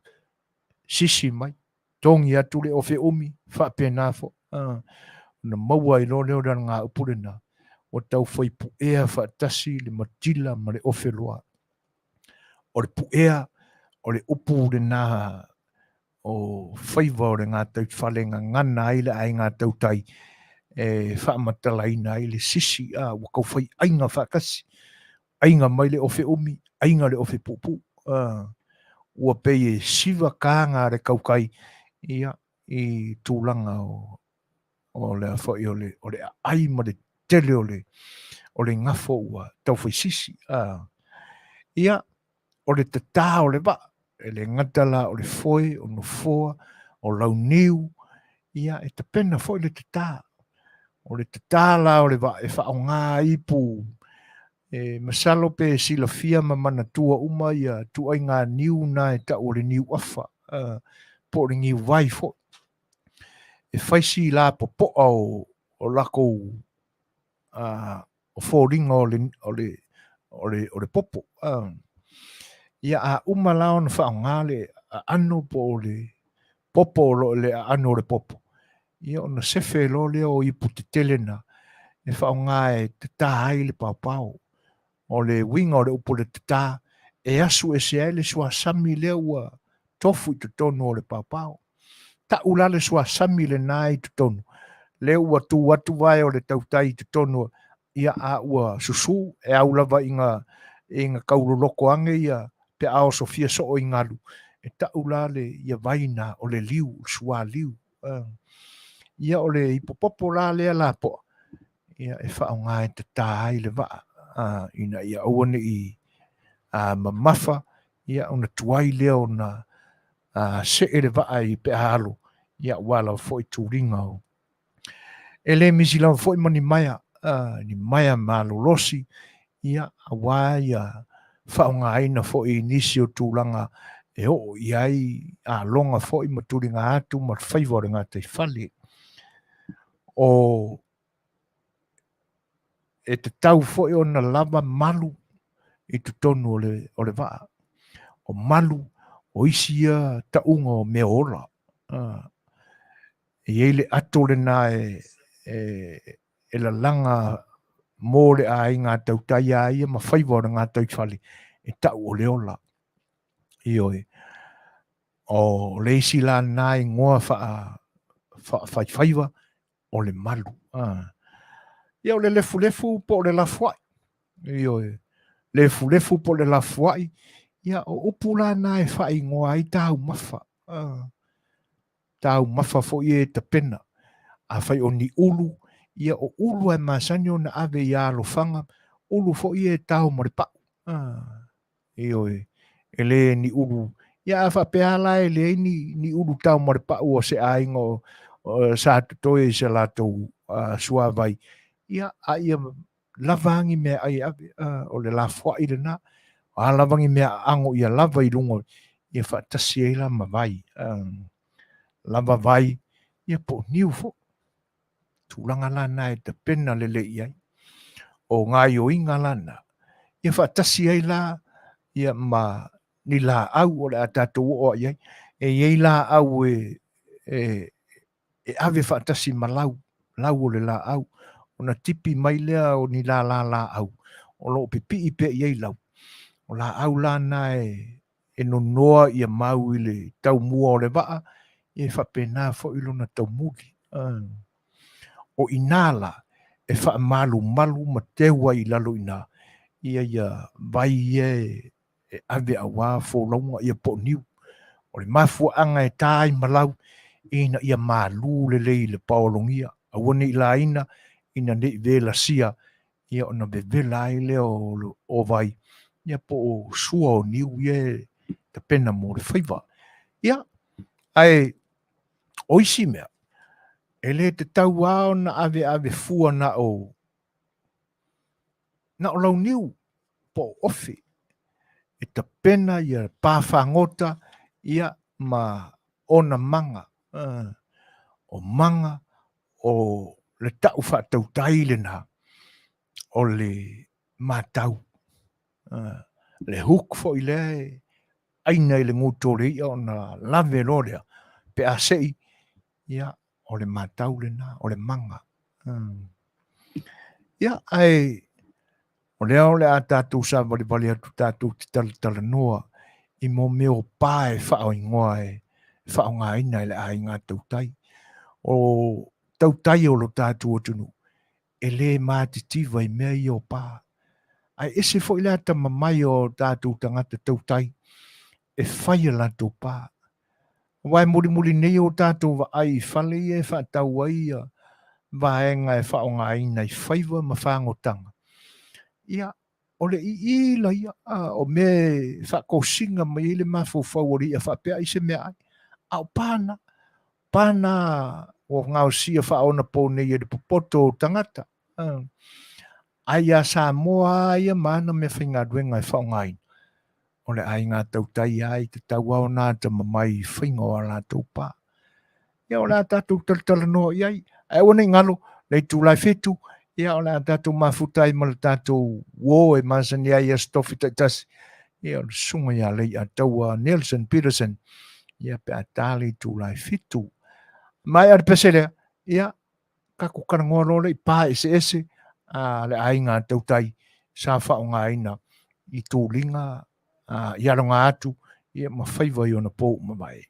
sisi mai, togi atu le ofe umi, faapena foi. Ona maua ai loa lea o le alagaupu lena, ua taufai puea faatasi le matila ma le ofe loa. O le puea, o le upu lena o faiva o le gataifale gagana ai le aiga tautai e faamatalaina ai le sisi, a ua taufai aiga faatasi, aiga mai le ofe umi, aiga le ofe puupuu. Ua pei e siva taga a le tautai ia i tulaga o le foi o le aai ma le tele o le gafo ua taufai sisi. Ia, o le tatā o le vaa, e le gata la o le foe, o nofoa, o launiu, Ia, e tapena foi le tatā. O le tatā la o le vaa e faaaoga ipu e masalo pe silafia ma manatua uma ia tuaiga niu na e tau o le niu afa po o le niu vai foi. E fai si lapopoa o lakou o foliga o le, o le, o le, o le popo. Ia a uma la ona faaaoga le aano po o le popo o lo o le aano o le popo, ia ona sefe loa lea o ipu tetele na e faaaoga e tatā ai le paopao. O le uiga o le upu o le tatā, e asu ese ai le suasami lea ua tofu i totonu o le paopao. Tau la le suasami lena i totonu, lea ua tu atu vae o le tautai i totonu, ia a ua susū, e au lava ina, ina kauloloko ane ia pe a osofia soo i galu, e tau la le ia vai na o le liu, le sualiu. Ia o le ipopopo la lea lapoa, ia e faaaoga e tatā ai le vaa, ina ia aua ne i mamafa, ia ona tuai lea ona see le vaa i pe a alo, ia aua lava foi tuliga o e le misi lava foi ma ni maea, ni maea malolosi, ia aua ia faaaogaina foi i nisi o tulaga e oo i ai aloga foi ma tuliga atu ma faiva o le gataifale. O e tatau foi ona lava malu i totonu o le, o le vaa. O malu, o isi ia tauga o mea ola. E i ai le ato lena e, e, e lalaga mo le aiga tautai a ia ma faiva o le gataifale e tau o le ola. Ioe. O le isi la na igoa faa, faafaifaiva o le malu. Ia o le lefulefu po o le lafuai. Ioe. Lefulefu po o le lafuai. Ia o upu la na e faaigoa ai taumafa. Taumafa foi e tapena. Afai o ni ulu, ia o ulu e masani ona ave i alofaga, ulu foi e tao ma le pau. Ioe, e le ni ulu. Ia a faapea la e leai ni, ni ulu tao ma le pau o se aiga o, o sa totoe i se latou suavai. Ia, a ia lava ni mea ai ave, o le lafoai lena. A lava ni mea ago ia lava i luga, ia faatasi ai la ma vai. Lava vai, ia po o niu foi. Tulaga la na e tapena lelei i ai. O gaoioiga la na, ia faatasi ai la ia ma ni laau o le a tatou oo i ai. E i ai laau e, e, e ave faatasi ma lau, lau o le laau, ona tipi mai lea o ni lālā laau o lo o pipii pea i ai lau. O laau la na e, e nonoa ia mau i le taumua o le vaa, ia e faapena foi lona taumuli. O inā la e faamalumalu ma teu ai i lalo i ina ia ia vai ia e, e ave aua folauga ia po o niu. O le mafuaaga e tā ai ma lau ina ia malū lelei i le paologia, aua ne i laina ina ne i velasia ia ona vevela ai lea o, o vai ia po o sua o niu ia e tapena mo le faiva. Ia, ae o isi mea, e le tatau lava ona aveave fua na o na o launiu po o ofe e tapena ia pā fagota ia ma ona maga. O maga o le tau faatautai lena o le matau. Le hook foi lea e aina i le gutu o le i'a ona lave loa lea pe a sei, ia, o le matau lena, o le maga. Ia, ae o lea o le a tatou savalivali atu tatou te talatalanoa i mo mea o pa e faaigoa e faaaogaina e le aiga tautai. O tautai o lo tatou atunuu e le matitiva i mea ia o pa. Ae ese foi le atamamai o tatou tagata tautai e fai a latou pa. Aua e mulimuli nei o tatou vaai i fale ia e faatau ai ia vaega e faaaogaina i faiva ma fagotaga. Ia, o le iila ia, o mea e faatosina mai ai le mafaufau o le i'a faapea ai se meaai. A o pa na, pa na Ua gaosia faaonaponei e le popoto o tagata. Ae iā Samoa lava ia ma ana meafaigaluega e faaaogaina, o le aiga tautai lava e tatau lava ona atamamai i faiga o a latou pa. Ia o le a tatou talatalanoa i ai. Ae aua ne i galo, le itula e 7, ia o le a tatou mafuta ai ma le tatou uo e masani ai i Aso Tofi taitasi, ia o le susuga ia Leiataua Nelson Peterson, ia pe a ta le itula e 7. Maea le pese lea, ia tatou talanoa loa lea i pa eseese a le aiga tautai sa faaaogaina i tuliga i aloga atu ia ma faiva i ona pou mavae.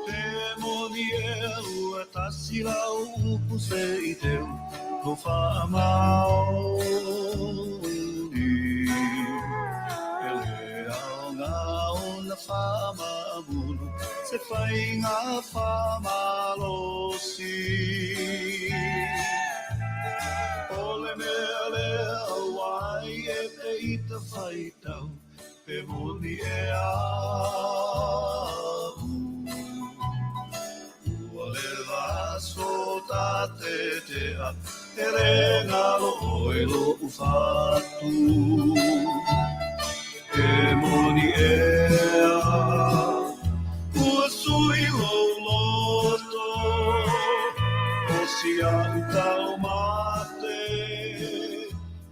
Te moni e ua tasi lau upu se i teu ko whaamaoni. E le aoga ona whaamaamulu se whainga whaamalosi. O le mea lea wai e te ita whaitau, pe moni e au. Ua le vaso ta te tea, e le ngalo oe lo ufatu. E moni ea, ua sui lo loto, o sia utau mate,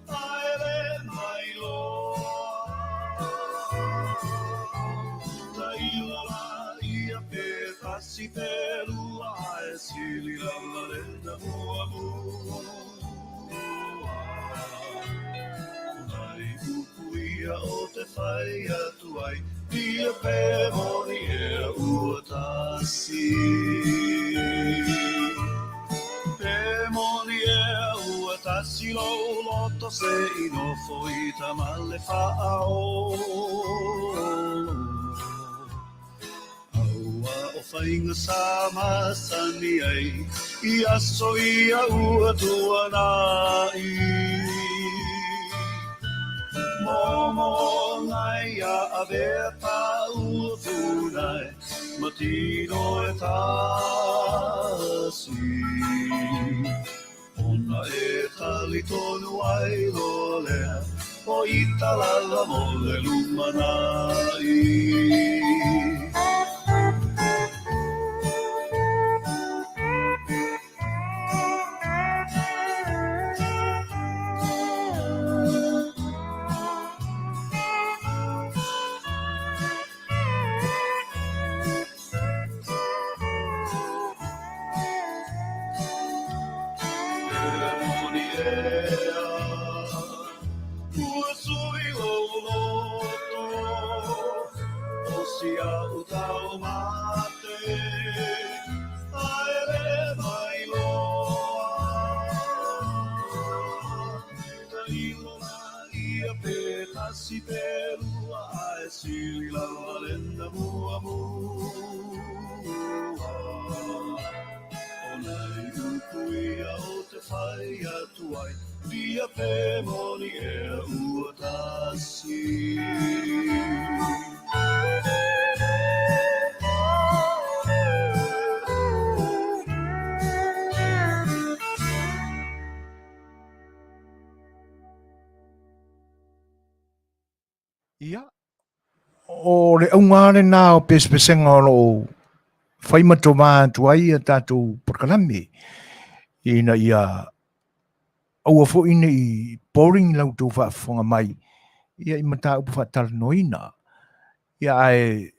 ae mai loa. Ta ilo la ia pe tasi pe lua, ae sili lava le na mua mua. Nai upu ia o te whai atu ai, ia pe moni e ua tasi. Pe moni e ua tasi lo loto se inofo i tamale whaao. Aua o whainga sa masani ai, i aso ia ua tuanai. Momo ngai a avea ta ua funai, matino e tasi. Ona e tali tonu ai loa lea, o ita lava mo le lumanai. E moni ea, ua sui lou loto, o sia utau mate, ae le mai loa. Ta ilo la ia pe tasi pe lua, ae sili lava le na mua mua. O nai upu ia o te whai atu ai, ia pe moni e ua tasi. Ia, o le auga lena o pesepesega o lo o fai ma toma atu ai a tatou polokalame ina ia aua foi ne i boring la outou faafofoga mai ia i mataupu faatalanoaina. Ia ae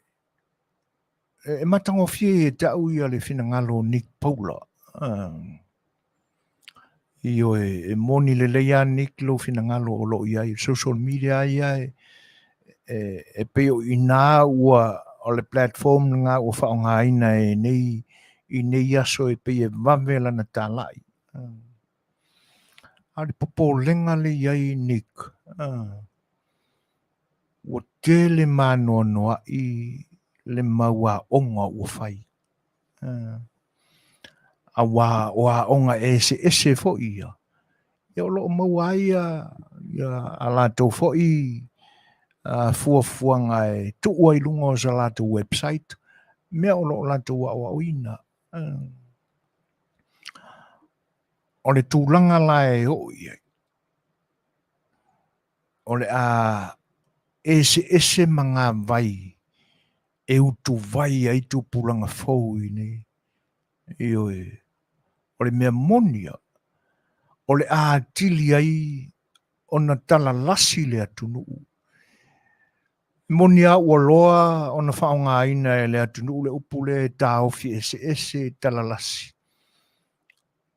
e matagofie e te au ia le finagalo o Nick Paula. Ioe, e moni lelei lava Nick lou finagalo o lo o i ai. Social media ia e pei o i inā ua o le platform lena ua faaaogaina e nei i nei aso e pei e vave lana talai. A o le popolega lea i ai Nick. Ua tele maanoanoa'i le mau aoga ua fai. Auā o aoga eseese foi ia, ia o lo o maua ai ia, ia a latou foi fuafuaga e tuu ai i luga o sa latou website, mea o lo o latou aoaoina. O le tulaga la e oo i ai, o le a eseese magavai e utuvai ai tupulaga fou i inei. Ioe, o le mea moni lava, o le a atili ai ona talalasi le atunuu. E moni lava ua loa ona faaaogaina e le atunuu le upu lea e taofi eseese, talalasi.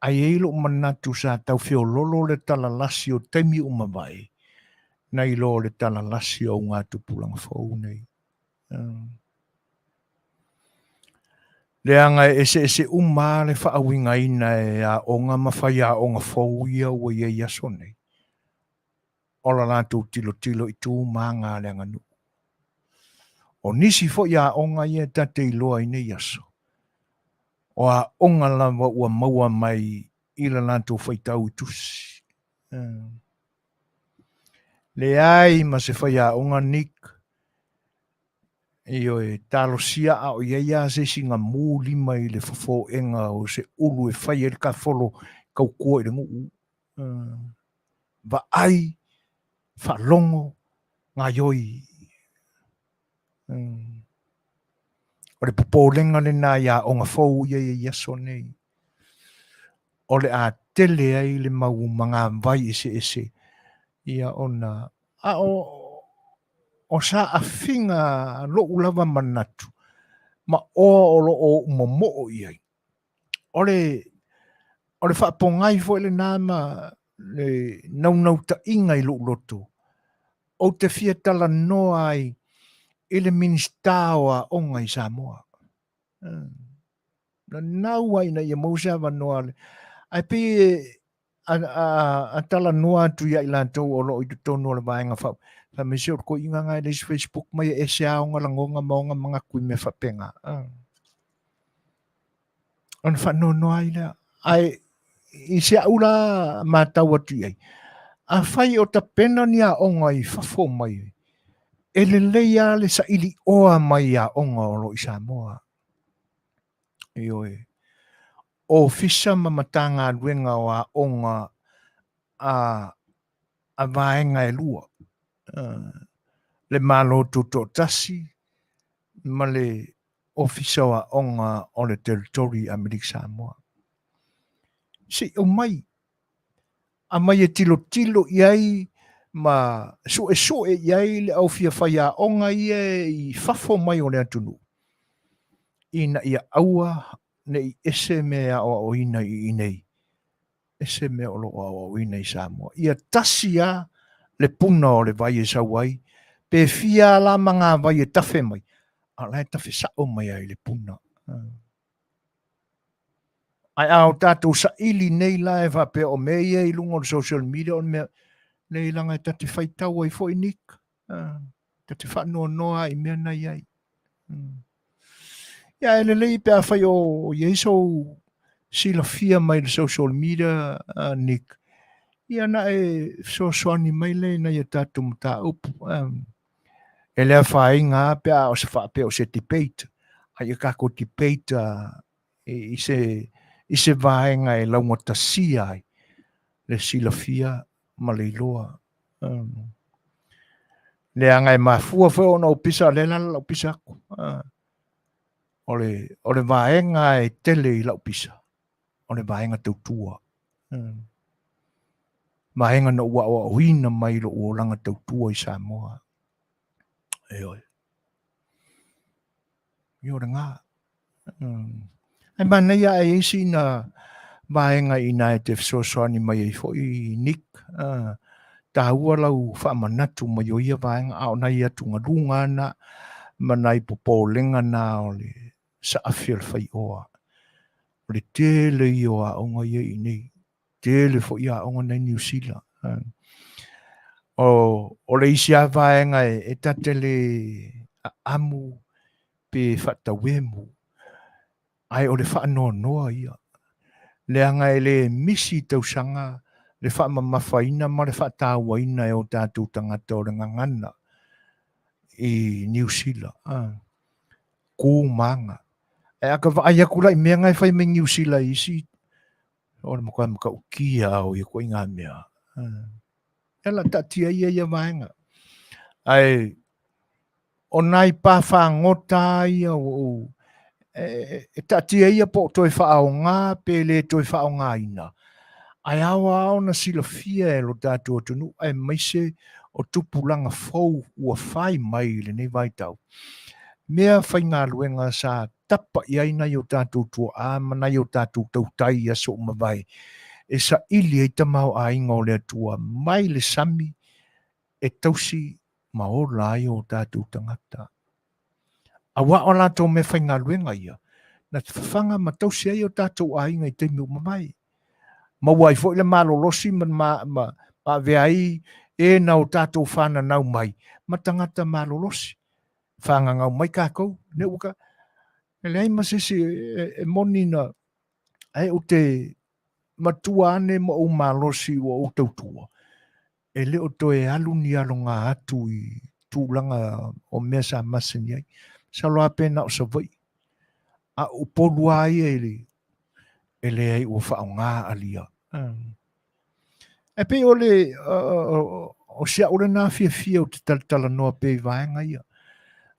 Ae i ai lou manatu sa tau feololo le talalasi o taimi ua mavae, nai lo le talalasi o augatupulaga fou nei. Leaga e eseese uma lava le faauigaina e aoga ma faiaoga fou ia ua i ai i aso nei, o la latou tilotilo i tu ma aga a le aganuu. O nisi foi aoga ia ta te iloa i nei aso, o aoga lava ua maua mai i la latou faitau i tusi. Leai ma se faiaoga Nick, Ioe, talosia a o i ai lava se isi gamu lima i le fofoega o se ulu e fai ai le kafolo tautua i le nuu. Vaai, faalogo, gaioi. O le popolega lena i aoga fou ia i aso nei. O le a tele ai le mau magavai eseese ia ona a o o saafiga lo'u lava manatu ma oa o lo o ou momoo i ai. O le o le faapogai foi lena ma le naunautaiga i lou loto, ou te fia talanoa ai i le Minisita o Aoga i Samoa. Nanau lava ina ia maua se avanoa, ae pei e a talanoa atu ia i latou o lo o i totonu o le vaega fai mai se o le toeaina lena e leai se Facebook ma ia ese lava ona lagona ma ona manatu i mea faapena. Ona faanoanoa ai lea. Ae i si au la matau atu i ai, afai o tapena ni aoga i fafo mai, e lelei lava le saili oa mai i aoga o lo o i Samoa. Ioe. Ofisa ma Matagaluega o Aoga a a vaega e lua, le Malo Tutoatasi ma le Ofisa o Aoga o le Territory Amerika Samoa. Se i aumai, aumai e tilotilo i ai ma suesue i ai le au fia faiaoga ia i fafo mai o le atunuu, ina ia aua ne i ese mea e aoaoina i inei, ese mea o lo o aoaoina i Samoa. Ia tasi lava le puna o le vai e sau ai, pe fia lava la magavai e tafe mai, a o la e tafe sao mai lava i le puna. Ae a o tatou saili nei la e faapea o mea ia i luga o le social media o le mea, leai leaga e ta te faitau ai foi Nick. Ta te faanoanoa i mea na i ai. Ia e lelei pe afai o i ai sou silafia mai le social media, Nick, ia na e fesoasoani mai lea i nai a tatou mataupu. E le afaina lava pe a o se faapea o se debate, a ia tatou debate i se i se vaega e laugatasia ai le silafia ma le iloa. Leaga e mafua foi ona ou pisa, o lea la lau pisa atu. O le, o le vaega e tele i lau pisa, o le vaega tautua. Vaega na ou aoaoina mai lou olaga tautua i Samoa. Ioe. Ia o lena. Ae manaia ae i ai sina vaega i ina e te fesoasoani mai ai foi Nick. Taua lau faamanatu mai o ia vaega, a o nai atugaluga na ma nai popolega na o le saafi o le faioa. O le tele ia o aoga ia i inei, tele foi aoga na i Niu Sila. O le isi lava vaega e ta te le aamu pe faatauemu, ae o le faanoanoa ia, leaga e le misi i tausaga le faamamafaina ma le faatauaina e o tatou tagata o le gagana i Niu Sila, ku ma aga. Ae a ka vaai atu la i mea na e fai mai Niu Sila i isi, o le matua matautia lava o ia ituaiga mea. E la taatia ia ia vaega. Ae o nai pā fagota ia ua ou e taatia ia po o toe faaaoga pe le toe faaaogaina, ae ao lava ona silafia e lo tatou atunuu aemaise o tupulaga fou ua fai mai i lenei vaitau, mea faigaluega sa tapa i ai nai o tatou tuaa ma nai o tatou tautai i aso ua mavae e saili ai tamaoaiga o le Atua mai le sami e tausi ma ola ai o tatou tagata. Aua o latou mea faigaluega ia, na fafaga ma tausi ai o tatou aiga i taimi ua mavae. Maua ai foi le malolosi ma, ma, ma, ma avea ai e na o tatou fananau mai ma tagata malolosi. Fagagau mai tatou, ne ua ka, e leai ma se isi e moni na ae ou te matua ane ma ou malosi ua ou tautua, e le o toe alu ni aloga atu i tulaga o mea sa masani ai. Masalo lava pe na o Savaii. A o Upolu lava ia e le, e leai ua faaaoga alia. E pei o le, o si au lena fiafia ou te talatalanoa pea i vaega ia.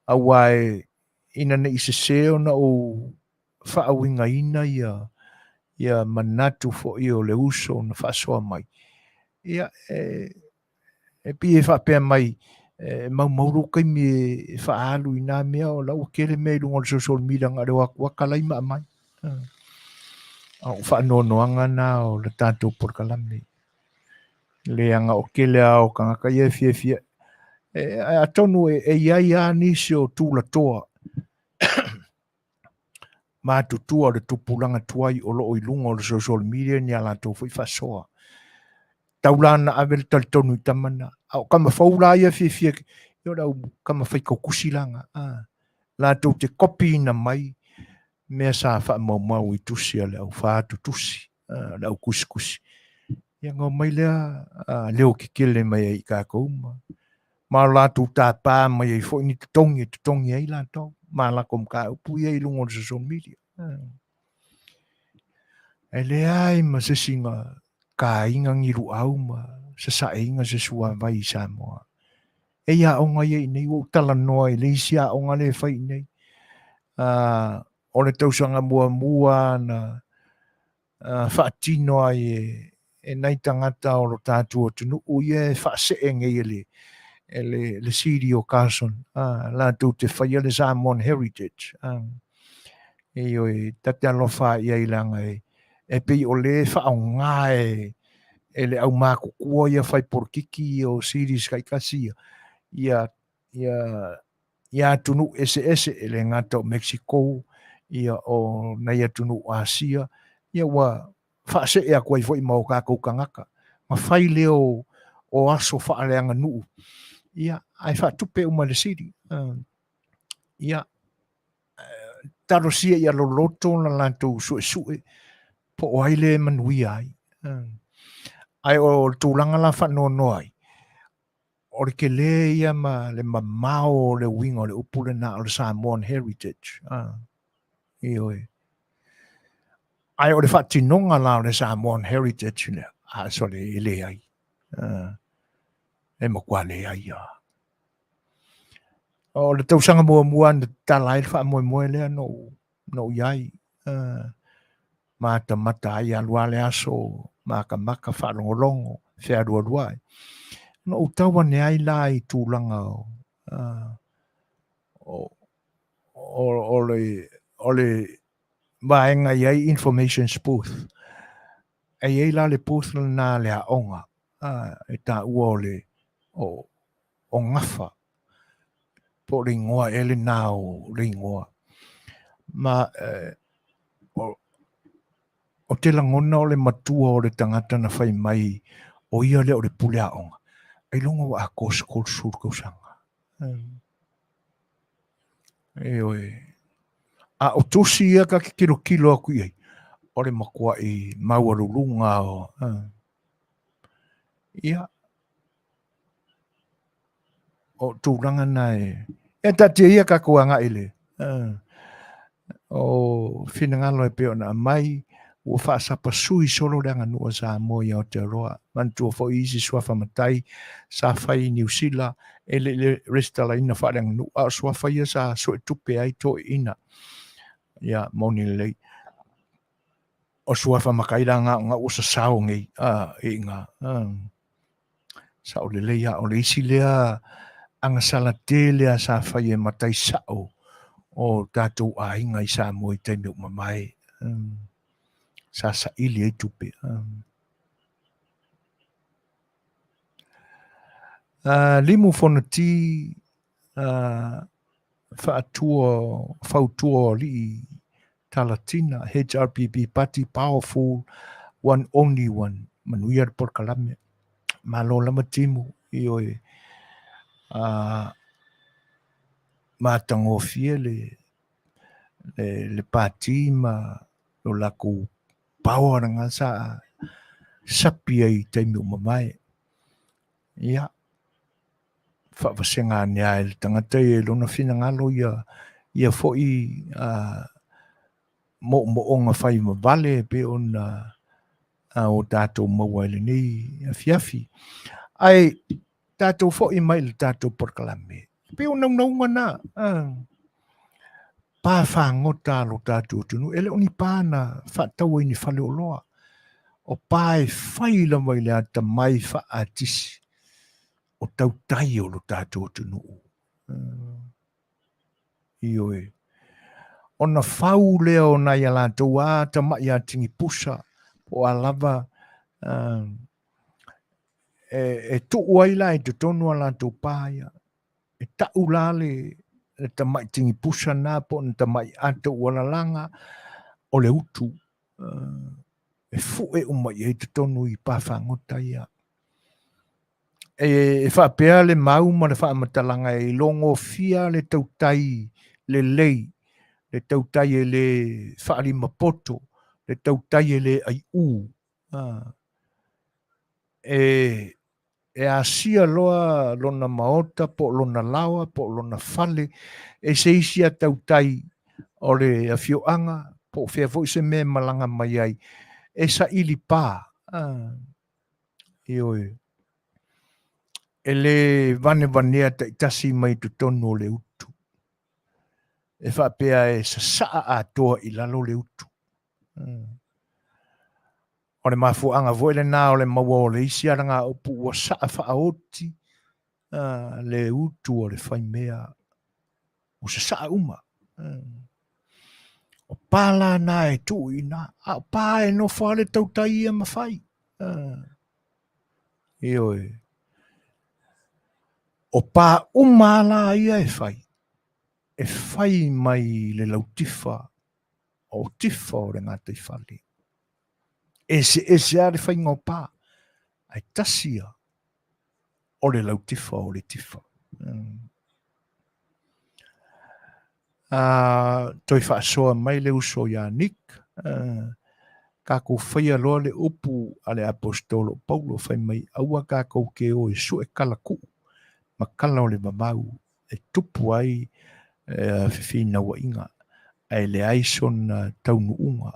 Aua e, ina ne i sese ona ou faauigaina ia ia manatu foi o le uso na faasoa mai, ia e, e pei e faapea mai, e maumau lou taimi e faaalu i nā mea, o la ua tele mea i luga o le social media na o le o atu lava talai ma aumai. A o faanoanoaga na o le tatou polokalame. Leaga o tele lava o tagata ia e fiafia. E, atonu e, e i ai lava nisi o tulatoa matutua o le tupulaga tuai o lo o i luga o le social media ni a latou foi faasoa. Tau la na ave le talitonu i tama na. A o tama fou la ia fiafia, ia o le au tama faitautusi la na. Ah, latou te kopiina mai mea sa faamaumau i tusi a le au fatutusi, ah, le au tusitusi. Ia na omai lea ah, leo kekele mai ai i tatou ma ma o latou tapa mai ai foi ni totogi e totogi ai latou ma latou mataupu ia i luga o le social media. E leai ma se isi na taina ni luau ma sasaeina se suavai i Samoa. E i aoga ia i inei, ua ou talanoa i le isi aoga lea e fai i inei. O le tausaga muamua na faatino ai e nai tagata o lo tatou atunuu ia e faasee nei e le e le, le City o Carson, latou te faia le Samoan Heritage. Ioe, ta te alofa i ai leaga e, e pei o le faaaoga e, e le aumatutua ia fai polokiki o cities taitasi ia, ia, ia ia atunuu eseese e le gata o Mexico, ia o nai atunuu Asia, ia ua faasee atu ai foi ma o tatou tagata, ma fai lea o, o aso faaleaganuu, ia, ae faatupe uma e le sili. Ia, talosia ia loloto la latou suesue po o ai le manuia ai. Ae o le tulaga la faanoanoa ai, o le tele ia ma le mamao o le uiga o le upu lena o le Samoan Heritage. Ah, ioe. Ae o le faatinoga la o le Samoan Heritage lea, a sole e leai. Ah, e matua leai lava. O le tausaga muamua na tatala ai le faamoemoe lea na ou, na ou i ai. Uh, matamata ai alu lava le aso makamaka faalogologo fealualuai. Na ou tau ane ai la i tulaga o, uh, o, o, o, le, o le vaega i ai information booth. E i ai la le booth lena a le aoga, uh, e taua o le o, o Gafa, po o le igoa ea lena o le igoa. Ma eh, o, o te lagona o le matua o le tagata na fai mai o ia lea o le pule aoga. Ailoga ua atoa se 30 tausaga. Ioe. A o tusi ia ta te tilotilo atu i ai, o le matuai maualuluga o, ia, o tulaga na e, e taatia ia tatou agai i le, o finagalo e pei ona aumai, ua faasapasui solo le aganuu a Samoa i Aotearoa. Manatua foi isi suafa matai sa fai i Niu Sila e le i resitalaina faaleaganuu, a o suafa ia sa suetupe ai toeaiina. Ia, moni lelei. O suafa matai la na o na ua sasao nei a, i ina. Sao lelei a, o le isi lea agasala tele a sa fai e matai sao o tatou aiga i Samoa i taimi ua mavae. Sa saili ai tupe. Limu Fonoti faatua fautua o alii Talatina HRPP Party Powerful One Only One. Manuia le polokalame. Malo lava timu. Ioe. Matagofie le le pati ma lo latou power lena sa sapi ai i taimi ua mavae. Ia, faavasega ane lava e le tagata ia i lona finagalo ia ia foi moomooga fai vavale e pei ona o tatou maua i lenei afiafi. Ae tatou foi mai i le tatou polokalame, e pei o naunauga na, pa fagota a lo tatou atunuu, e le o ni pa na faataua i ni faleoloa, o pa e fai lava i le atamai faa-atisi o tautai o lo tatou atunuu. Ioe. Ona fau lea o nai a latou a tamai a tigipusa, po o a lava e tuu ai la i totonu a latou pa ia. E tau la le tamai tigipusa na po o ni tamai ata ua lalaga o le utu e fue uma i ai totonu i pa fagota ia. E faapea le mau ma le faamatalaga e ilogofia le tautai lelei, le tautai e le faalimapoto, le tautai e le aiu. E asia loa lona maota po o lona laoa po o lona fale e se isi a tautai o le afioaga po o fea foi se mea e malaga mai ai e saili pa. Ioe. E le vanevanea taitasi mai totonu o le utu. E faapea e sasaa atoa i lalo le utu. O le mafuaaga foi lena o le maua o le isi alagaupu ua saa faaoti le utu o le faimea ua sasaa uma. O pa la na e tuu i ina, a o pa e nofo lava le tautai ia ma fai. Ioe. O pa uma lava la ia e fai, e fai mai le lautifa o tifa o le gataifale. Eseese lava le faiga o pa, ae tasi ia o le lautifa o le tifa. Toe faasoa mai le uso ia Nick, tatou faia loa le upu a le Aposetolo o Paulo fai mai, aua tatou te o e sue tala tuu ma tala o le vavau e tupu ai fefinauaiga, ae leai sona taunuuga,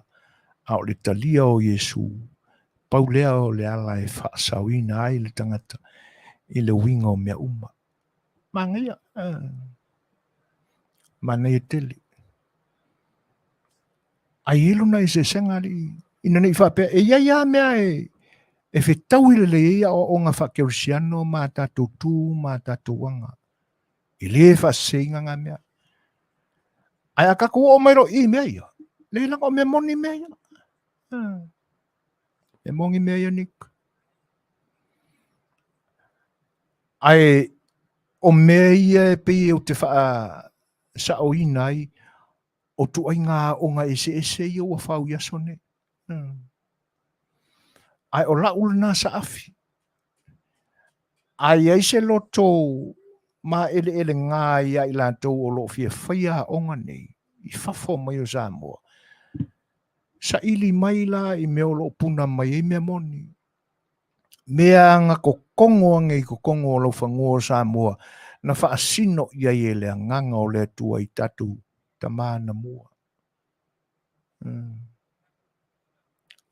a o le talia o Iesu, pau lea o le ala e faasaoina ai le tagata i le uiga o mea uma. Manaia, manaia tele. Ae i ai lona eseesega alii, ina ne i faapea, e i ai lava mea e fetaui lelei ai aoaoga faakerisiano ma a tatou tu ma a tatou aga. E le faaseseina na mea. Ae a tatou oo mai loa i mea ia, leai leaga o mea moni mea ia. Mea moni mea ia, Nick. Ae o mea ia e pei ou te faasaoina ai, o ituaiga aoga eseese ia ua fau i aso nei. Ae o lau lena saafi. A i ai se loto maeleelega ia i latou o lo o fia faia aoga nei i fafo mai o Samoa, saili mai la i mea o lo o puna mai ai mea moni. Mea agakokogo age i kokogo o laufanua o Samoa na faasino i ai e le Agaga o le Atua i tatou tama na mua.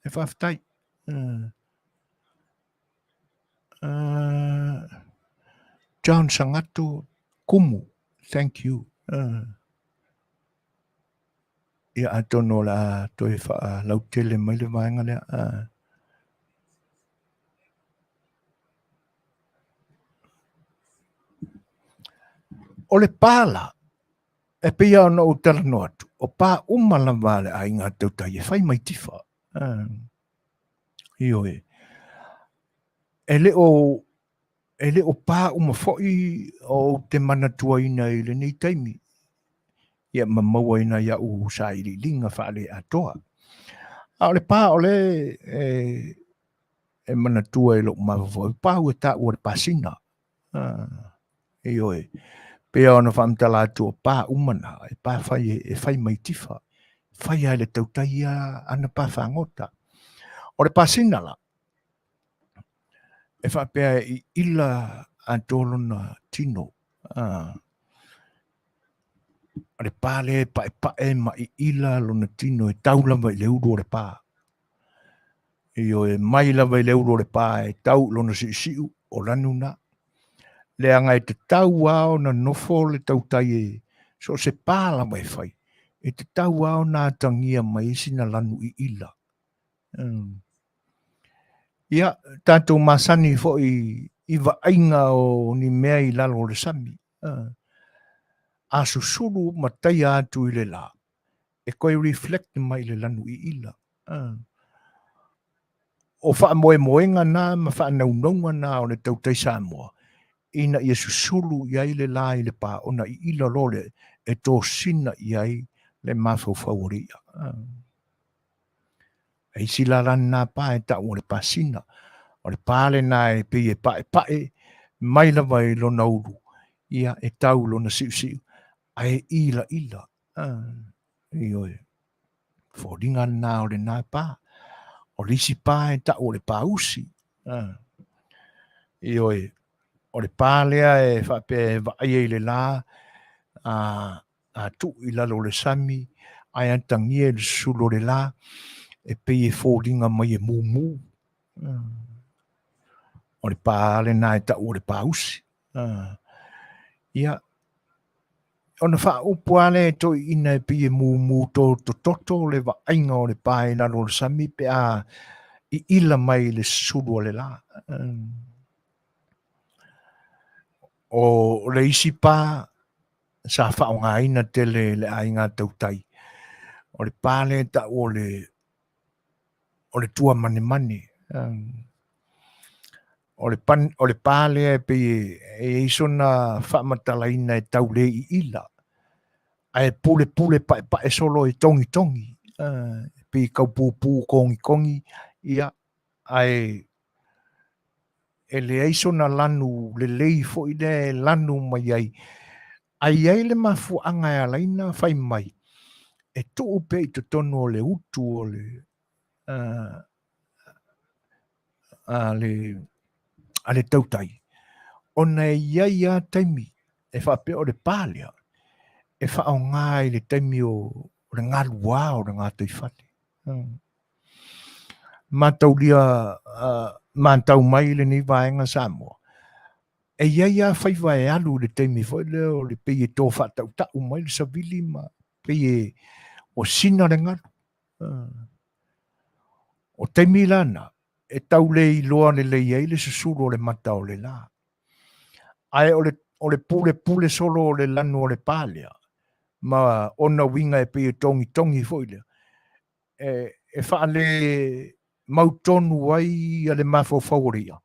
E faafetai. John Sangato Kumu, thank you. Ia atonu o le a toe faalautele mai le vaega lea. O le pala, e pei lava ona ou talanoa atu, o pa uma lava a le aiga tautai e fai mai tifa. Ioe. E le o e le o pa uma foi ou te manatuaina i lenei taimi, ia ma maua i nai a'u sailiiliga faaleatoa. A o le pa o le e, e manatua i lou mafaufau, pa ua taua le pasina. Ioe, pei ona faamatala atu o pa uma na, e pa fai e fai mai tifa, fai lava e le tautai ia ana pa fagota. O le pasina la, e faapea e iila atoa lona tino. O le pa lea e paepae ma iila lona tino e tau lava i le ulu o le pa. Ioe, mai lava i le ulu o le pa e tau i lona siusiu, o lanu na. Leaga e tatau lava ona nofo le tautai e so o se pa lava e fai, e tatau lava ona atagia mai ai sina lanu iila. Ia, tatou masani foi i vaaiga o ni mea i lalo o le sami. A susulu ma taia atu i le la, e toe reflect mai i le lanu iila. O faamoemoega na ma faanaunauga na o le tautai Samoa, ina ia susulu i ai le la i le pa ona iila loa lea e tosina i ai le mafaufau o le i'a. E isi la lana pa e tau o le pasina. O le pa lena e pei e paepae mai lava i lona ulu, ia e tau i lona siusiu, ae ilaila. Ioe. Foliga lena o lena pa. O le isi pa e tau o le pa usi. Ioe. O le pa lea e faapea e vaaia i le la, a tuu i lalo o le sami, ae atagia i le susulu o le la, e pei e foliga mai e mumu. O le pa lena e tau o le pa usi. Ia, ona faaupu lava lea e toeaiina e pei e mumu tototo le vaaiga o le pa i lalo o le sami pe a iila mai i le susulu o le la. O le isi pa sa faaaogaina tele e le aiga tautai, o le pa lea e tau o le o le tua manemane. O le, pan, o le pa lea e pei e i ai sona faamatalaina e tau le iila, ae pulepule paepae solo e togitogi, e pei e tau pupu kogikogi, ia, ae e leai sona lanu lelei foi lea e lanu mai ai. Ae i ai le mafuaaga e ala ai ona fai mai, e tuu pea i totonu o le utu o le, a le, a le tautai, ona e i ai lava taimi e faapea o le pa lea, e faaaoga i le taimi o le galuā o le gataifale. Mataulia matau mai lenei vaega Samoa, e i ai lava faiva e alu i le taimi foi lea o le pei e to faatautau mai le savili ma pei e ua sina le galu. O taimi la na, e tau le iloa lelei ai le susulu o le mata o le la. Ae o le, o le pulepule solo o le lanu o le pa lea, ma ona uiga e pei e togitogi foi lea, e, e faale mautonu ai ia le mafaufau o le i'a,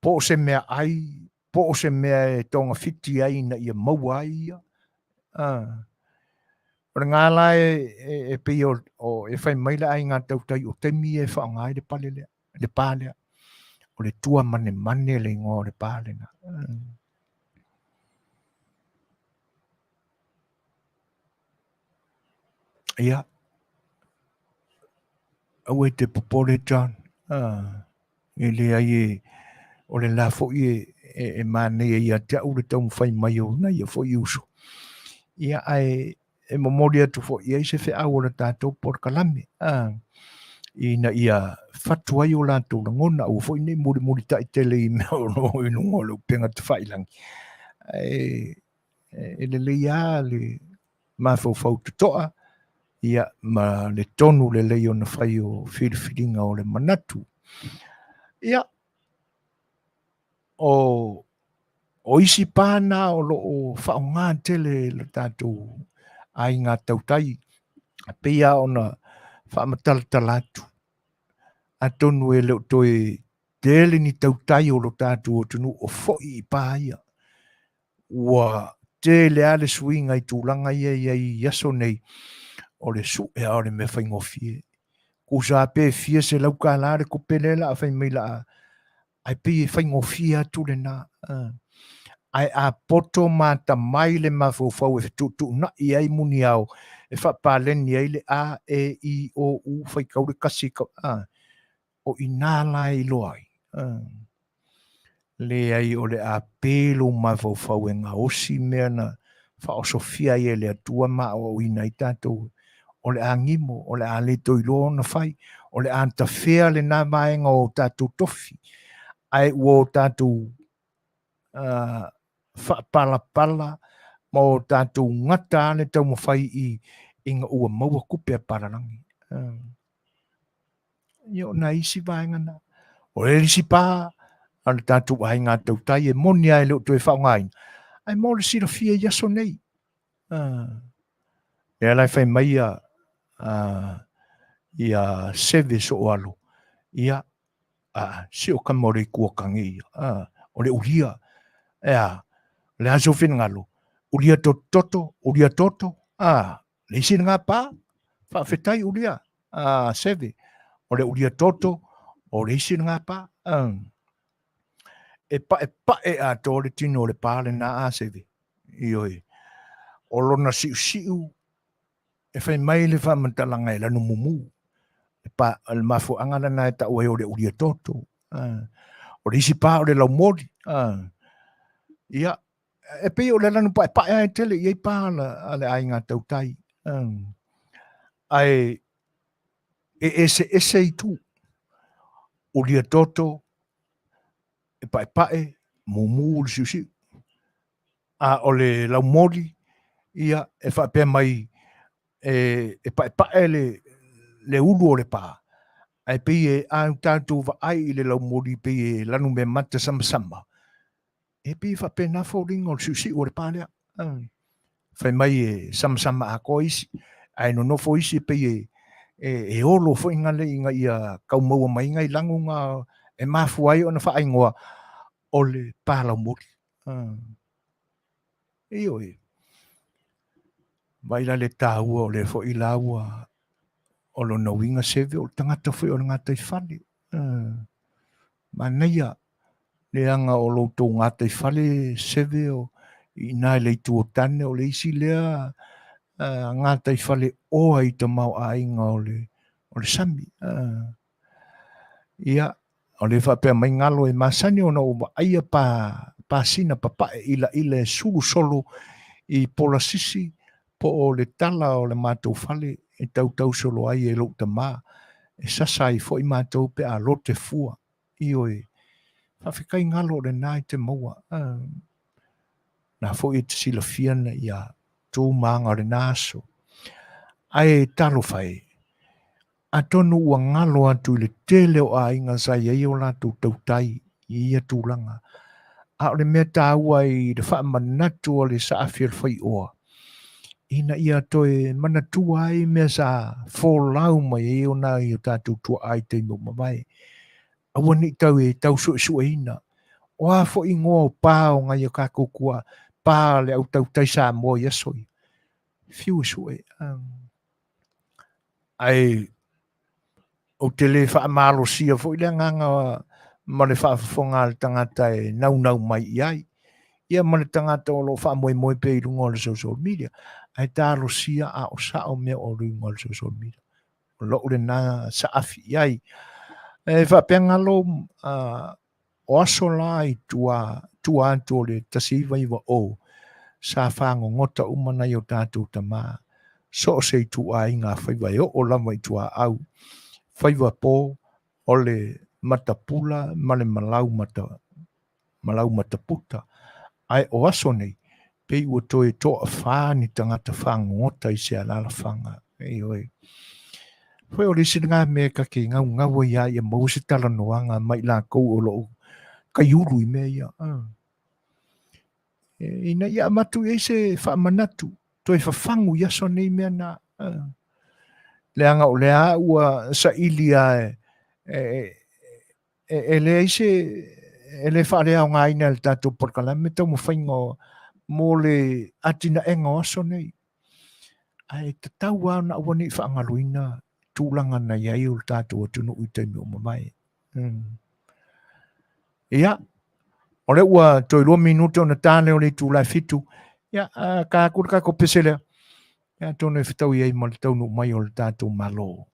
po o se mea ai, po o se mea e togafiti ai ina ia maua ai ia. O le ga la e, e, e pei o, o, e fai mai le aiga tautai o taimi ia e faaaoga ai le pale lea, le pa lea. O le tua manemane le igoa o le pa lena. Ia, aua e te popole John. E leai e, o le la foi e, e, e manaia ia te au le taumafai mai o nai ia foi uso. Ia, ae e momoli atu foi i ai se feau o le tatou polokalame, ina ia fatu ai o latou lagona, aua foi ne i mulimulitai tele i mea o lo o i luga o le upega tafailagi. Ae e lelei lava le mafaufau totoa, ia, ma le tonu lelei ona fai o filifiliga o le manatu. Ia, o o isi pa na o lo o faaaoga tele e le tatou aiga tautai, e pei lava ona faamatalatala atu, atonu e le o toe tele ni tautai o lo tatou atunuu o foi i pa ia. Ua tele lava le suiga i tulaga ia i ai i aso nei, o le sue lava o le mea faigofie. Tusa pe fia $100 le tupe lea o le a fai mai la ae pei e faigofie atu lena. Ae a poto ma atamai le mafaufau e fetuutuunai ai muniao e faapaleni ai le A, E, I, O, U, faitau le kasi, o i ina la e iloa ai. Leai, o le a pe lou mafaufau e gaosi mea na faaosofia ai e le Atua ma aoaoina ai tatou. O le a gimo, o le a le toe iloa ona fai, o le a tafea lena vaega o tatou tofi, ae ua o tatou faapalapala ma o tatou gata lava le taumafai i ina ua maua tupe a palalagi. Ia o nai isi vaega na. O le isi pa a le tatou aiga tautai e moni lava e le o toe faaaogaina, ae mo le silafia i aso nei. Lea la e fai mai ia, ia Seve Sooalo, ia, a, si o tama o le itu o Tage ia, a, o le ulia, e a, o le a sou finagalo, ulia toto, ulia toto, a, le isi lena pa, faafetai ulia, a, Seve, o le ulia toto, o le isi lena pa, a, e paepae atoa le tino o le pa lena a Seve, ioe, o lona siusiu e fai mai le faamatalaga e lanu mumu, le, pa, le mafuaaga lena e tau ai o le ulia toto. O le isi pa o le laumoli. Ia, e pei o le lanu paepae lava e tele i ai pa a le aiga tautai. Ae e eseese itu. Ulia toto, e paepae, mumu le siusiu. A o le laumoli, ia, e faapea mai e, e paepae le, le ulu o le pā, ae pei e a tatou vaai i le laumoli pei e lanu mea mata samasama, e pei e faapena foliga o le siusiu o le pā lea. Fai mai e samasama atoa isi, ae nonofo isi e pei e, e, e olo foi ngale ina ia tau maua mai nai lagu na e mafua ai ona faaigoa o le pā laumoli. Ioe. Vaai la le taua o lea foi la ua o lona uiga Seve o le tagata foi o le gataifale. Manaia leaga o lo outou gataifale Seve o i ina i le itu o Tane o le isi lea gataifale oa i tamaoaiga o le o le sami. Ia, o le faapea mai galo e masani ona ou vaaia pa pasina papae ilaila e sulu solo i Polasisi po o le tala o le matou fale e tautau solo ai e lou tama e sasa ai foi matou pe a lote fua. Ioe, faafetai galo o lena e te maua. Na foi e te silafia na ia tou maga o lena aso. Ae talofa e, atonu ua galo atu i le tele o aiga sa i ai o latou tautai i ia tulaga. A o le mea taua i le faamanatu a le saafi o le faioa, ina ia toe manatua ai mea sa folau mai ai o nai o tatou tuaa i taimi ua mavae. Aua ne i tau e tau suesueina. O a foi igoa o pa o nai o tatou tuaa, pa a le au tautai Samoa i aso ia. Fiu e sue. Ae ou te le faamalosia foi le agaga ma le faafofoga a le tagata e naunau mai i ai, ia ma le tagata o lo o faamoemoe pea i luga o le social media, ae talosia a o sao mea o luga o le social media. O lou lena saafi i ai. E faapea galo o aso la i tua, tua atu o le 1990, sa fagogota uma nai o tatou tamā, so o se ituaiga faiva e oo lava i tuaau, faiva po o le matapula ma le malau mata, malau mataputa. Ae o aso nei, pei ua toe toafā ni tagata fagogota i se alaalafaga. Ioe. Foi o le isi lena mea ta te gaugau ai lava ia maua se talanoaga ma i latou o lo o taiulu i mea ia. Ina ia avatu i ai se faamanatu, toe fafagu i aso nei mea na. Leaga o lea ua saili lava e leai se, e le faaleaogaina e le tatou polokalame taumafaiga mo le atinaega o aso nei. Ae tatau lava ona aua ne i faagaloina tulaga na i ai o le tatou atunuu i taimi ua mavae. Ia, o lea ua toe 2 minute ona ta lea o le itula e 7. Ia, ta atu le tatou pese lea. Ia, atonu e fetaui ai ma le taunuu mai o le tatou Malo.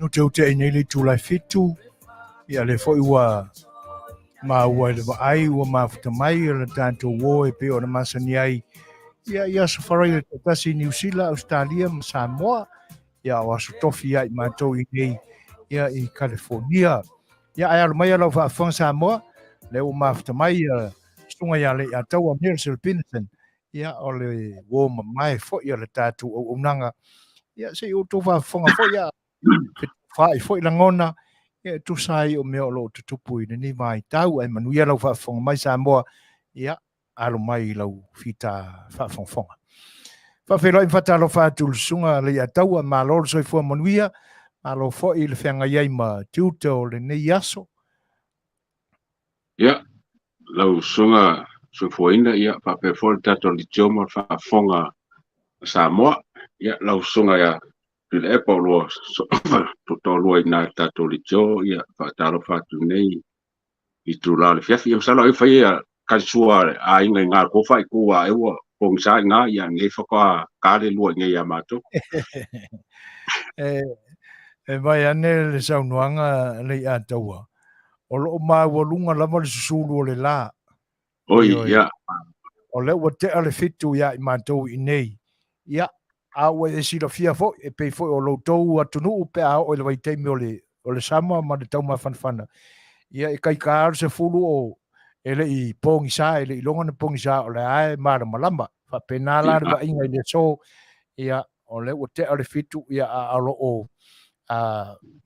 Nuteute nei le itula e 7, ia lea foi ua maua i le vaai ua mafuta mai o le tatou uō e pei ona masani ai ia i aso faraile taitasi i Niu Sila, Ausetalia ma Samoa, ia o aso tofi ia i matou i nei ia i Kalifornia. Ia ae alo mai lau faafofoga Samoa, lea ua mafuta mai ia susuga ia Leiataua Nelson Pinson, ia o le uō mamae foi o le tatou auaunaga. Ia se i outou faafofoga foi ia fetufaai foi lagona ia e tusa ai o mea o lo o tutupu i lenei vaitau. Ae manuia lau faafofoga mai Samoa, ia alo mai i lau fita faafogafoga. Faafeiloai ma faatalofa atu i le susuga Leiataua, malo le soifua manuia, malo foi le feagai ai ma tiute o lenei aso. Ia, lau susuga soifuaina, ia faapea foi le tatou litio ma le faafofoga a Samoa. Ia, lau susuga ia Tuilaepa o lua toalua i ina i le tatou litio, ia faatalofa atu nei i itula o le afiafi. Ia masalo ai fai ia kalisua a le aiga i ngā ko whai ku a eua pongisa i ngā, ia nei whakā kare lua i nei a mātou. E vai ane le saunoaga Leiataua, o loo maualuga lava le susulu o le la. Oi, ia. O lea ua tea le 7 ia i matou i nei. Ia, a ua e silafia foi, e pei foi o lo outou atunuu pe a oo i le vaitaimi o le, o le sama ma le taumafanafana. Ia, e kaika le 10 o e le i pogisa, e le i loga na pogisa, o le a e malamalama. Faapena la le vaaiga i le aso, ia, o lea ua tea le 7, ia, a o lo o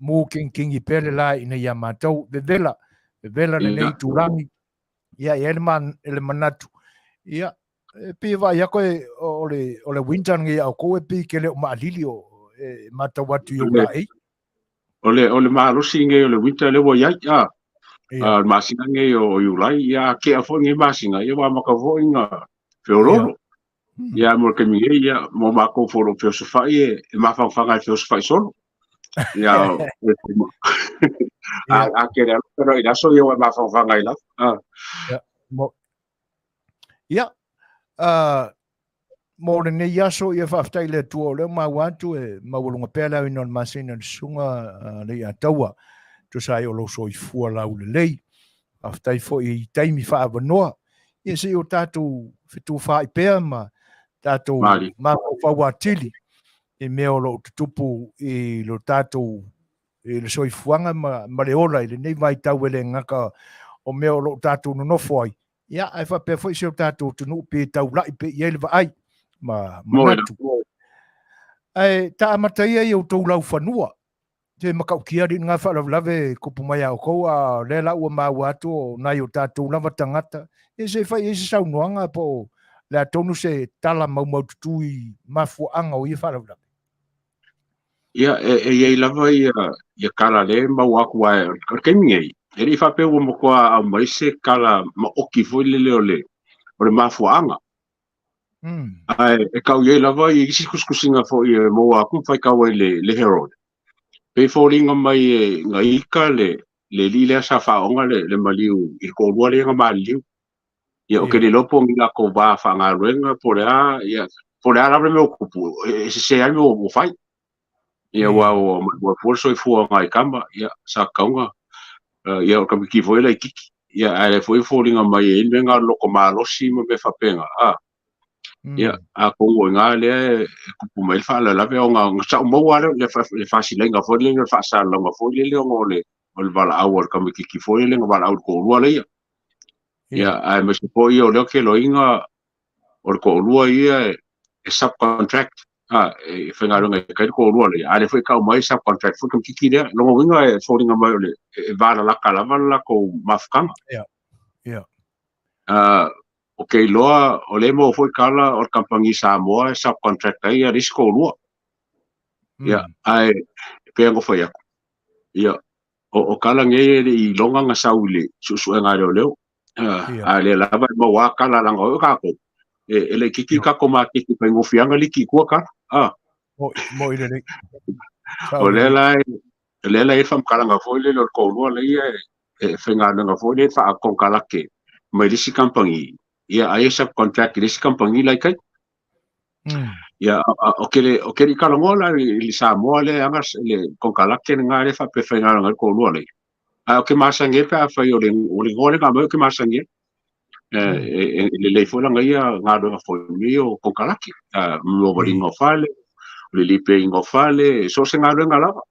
mu kingingi pea le la ina ia matou, vevela, vevela lenei itulagi, ia, e ai le manatu, ia, e pei e vaai atu e, o le winter lenei a outou e pei ke le o maalili o e matau atu i ou laei. O le malosi nei o le winter le ua iai, a le masina nei o Iulai, ia a kea foi nei masina, ia ua amata foi na feololo. Ia mo le taimi nei, ia mo matou foi o lo o feosofai e mafanafana e feosofai solo. Ia a kele alo pero i le aso ia ua e mafanafana ai lava. Ia, mo lenei aso, ia faafetai i le Atua o lea ua maua atu e maualuga pea le aoina o le masina i le susuga Leiataua, tusa ai o lou soifua laulelei. Faafetai foi i taimi faaavanoa, ia se i o tatou fetufaai pea ma tatou mafaufau atili i mea o lo o tutupu i lo tatou i le soifuaga ma le ola i lenei vaitau e le gata o mea o lo o tatou nonofo ai, ia ae faapea foi si o tatou atunuu pe taulai pe i ai le vaai ma manatu. Ae ta amata ia i outou laufanua, te matautia alii lena faalavelave tupu mai a outou, a o lea la ua maua atu o nai o tatou lava tagata, ia se i fai i ai se saunoaga po o le a tonu se tala maumaututu i mafuaaga o ia faalavelave. Ia, e i ai lava ia kala lea e maua atu aua o le taimi nei, e le i faapea ua matua aumai se kala maoti foi lele o le mafuaaga. Ae e tau i ai lava i isi tusitusiga foi e maua atu ma faitau ai le Herald. Pei foliga mai e gaika le alii lea sa faaoga le maliu i le toalua lea na maliliu. Ia, ou te le iloa po o ni latou va faagaluega po o le a, ia, po o le a lava le mea ua tupu, e sese ai le mea ua fai. Ia, aua ua fua le soifua o nai tama, ia, sa tatau ona, ia, o le tamaitiiti foi e laitiiti. Ia, ae lea foi e foliga mai e i ai le mea lena o le loto malosi ma mea faapena, a. Ia, atonu o i ina lea e tupu mai ai le faalavelave, ona sa ou maua lava le faasilaiga foi lele, le faasalalauga foi lele ona o le valaau a le tamaitiiti foi lele na valaau i le toalua lea. Ia, aemaise foi o lea ou te iloaina o le toalua ia e subcontract, e faigaluega i tai le toalua lea, a o lea foi e tau mai e subcontract foi le tamaitiiti lea. Lona uiga e foliga mai o le e valalata lava le latou mafutaga. Ia. Ou te iloa o lea e maua foi tala o le kamupani Samoa e subcontract ai le isi toalua. Ia, ae pei ona fai atu, ia, o tala nei e le i iloga na sau i le suesuega a leoleo. A lea lava e maua lava tala leaga o tatou, e laitiiti tatou maketi faigofie lava ona liki i tua tala. Moi lelei. O lea la e i ai le faamatalaga foi lele o le toalua lea e faigaluega foi lea faakonekarate mai le isi kamupani, ia ai e subcontract i le isi kamupani la i tai. Ia, o ke le, o ke le kalagoa la i le Samoa le aga le kokalake le ngā le faapefaigaluega ai le toalua lea. Ae o ke masani ai pe afai o le o le igoa lea na aumai o ke masani ai. E lelei foi lana ia galuega foi i mea ia o kokalake, mo valiga o fale, o le lipeiga o fale, so o se galuega lava.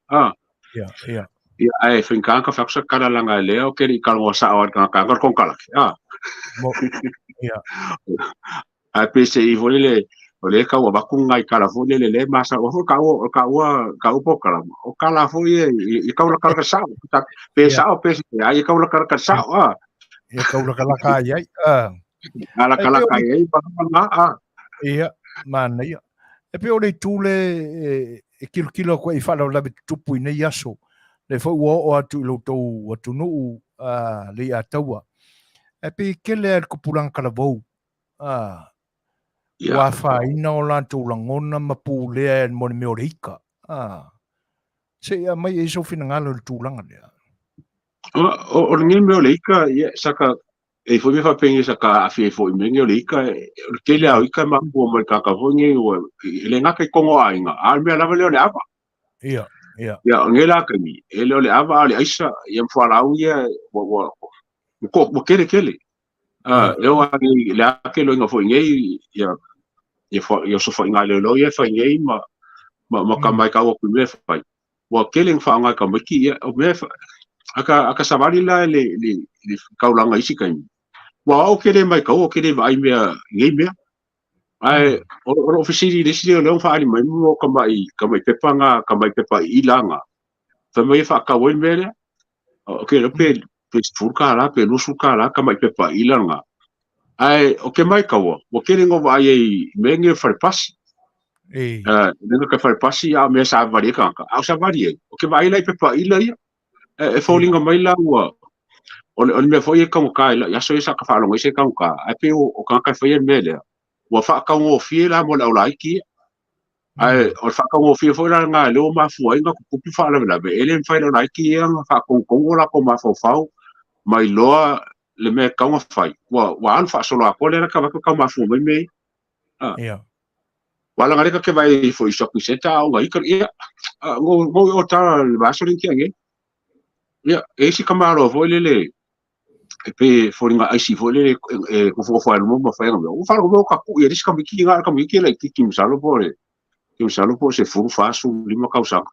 Ia, ia. Ia, ae faigata ona fai atu sa tala leaga lea ou te le i talanoa sao lava i le tagata o le konekarate. Mo, ia. Ae peiseai foi lele, o lea e tau avatu nai tala foi lele lea e masalo ai foi taua, o taua, taua polokalama, o tala foi ia e tau latalata sao, pe sao pe sese, ae tau latalata sao, a. Ia tau latalata ai ai, a. A latalata ai ai, ma a. Ia, manaia. E pei o le itu lea e tilotilo atu ai i faalavelave tutupu i nei aso, lea foi ua oo atu i lo outou atunuu Leiataua. Ae pei e tele lava i le tupulaga talavou, a, ua afaina o latou lagona ma pulea mo le mea o le ika. A, se i aumai ai sou finagalo i le tulaga lea. O lenei mea o le ika, ia, saka, e i ai foi mea faapea sa ka aafia ai foi i mea nei o le ika, o le tele lava o ika e mafua mai i le tagata foi nei ua, e le gata i totonu o aiga, a o le mea lava lea o le ava. Ia, ia. Ia, o lenei la taimi, e le o le ava a o le aisa, ia ma fualaau ia, ua, ua, ua, ua tele tele. E oo lava nei, le a keloiga foi nei, ia, ia, ia osofaiga a leoleo ia e fai nei ma, ma, ma ka matau atu i mea e fai. Ua tele ina faaaoga e tamaiti, ia, o mea e fa... A ka savali la i le, le, le taulaga i isi taimi, ua o au ou te le matau, ou te le vaai mea i nei mea. Ae o lou fesili i le isi leoleo na faaali mai mo tamai, tamai pepa na, tamai pepa iila na, fai mai e faatau ai le mea lea. Ou te iloa pe, pe $10 pe $20 tamai pepa iila na. Ae ou te maitaua, ua tele ina ou vaai ai i mea nei o fale pasi. Le gata i fale pasi, a o mea e savali ai tagata. A o savali ai, ou te vaai la i pepa iila ia. E foliga mai la ua, o le mea foi e taugata i aso ia sa ta faalogo ai se taugata, ae pei o tagata e faia le mea lea, ua faataugofie la mo le aulaiti ia. Ae o le faataugofie foi la lena lea ua mafua ai ona tutupu faalavelave, e le mafai e le aulaiti ia ona faatonutonu o latou mafaufau ma iloa le mea e tatau ona fai, ua alu faasolo atoa lea la ta tau mafua mai mea ia. Ia. Ua laga lea ta te vaai foi i shopping centre a o ika, ia, no, no i o tala le vaiaso lea na tea nei. Ia, e isi tamaloa foi lele, e pei e foliga aisi foi lele e nofonofo ai luma ma fai ana mea. Ua faalogo mai ua tapui e le isi tamaiti, na o le tamaiti e laitiiti masalo po o le, masalo po o se 14, 15 tausaga.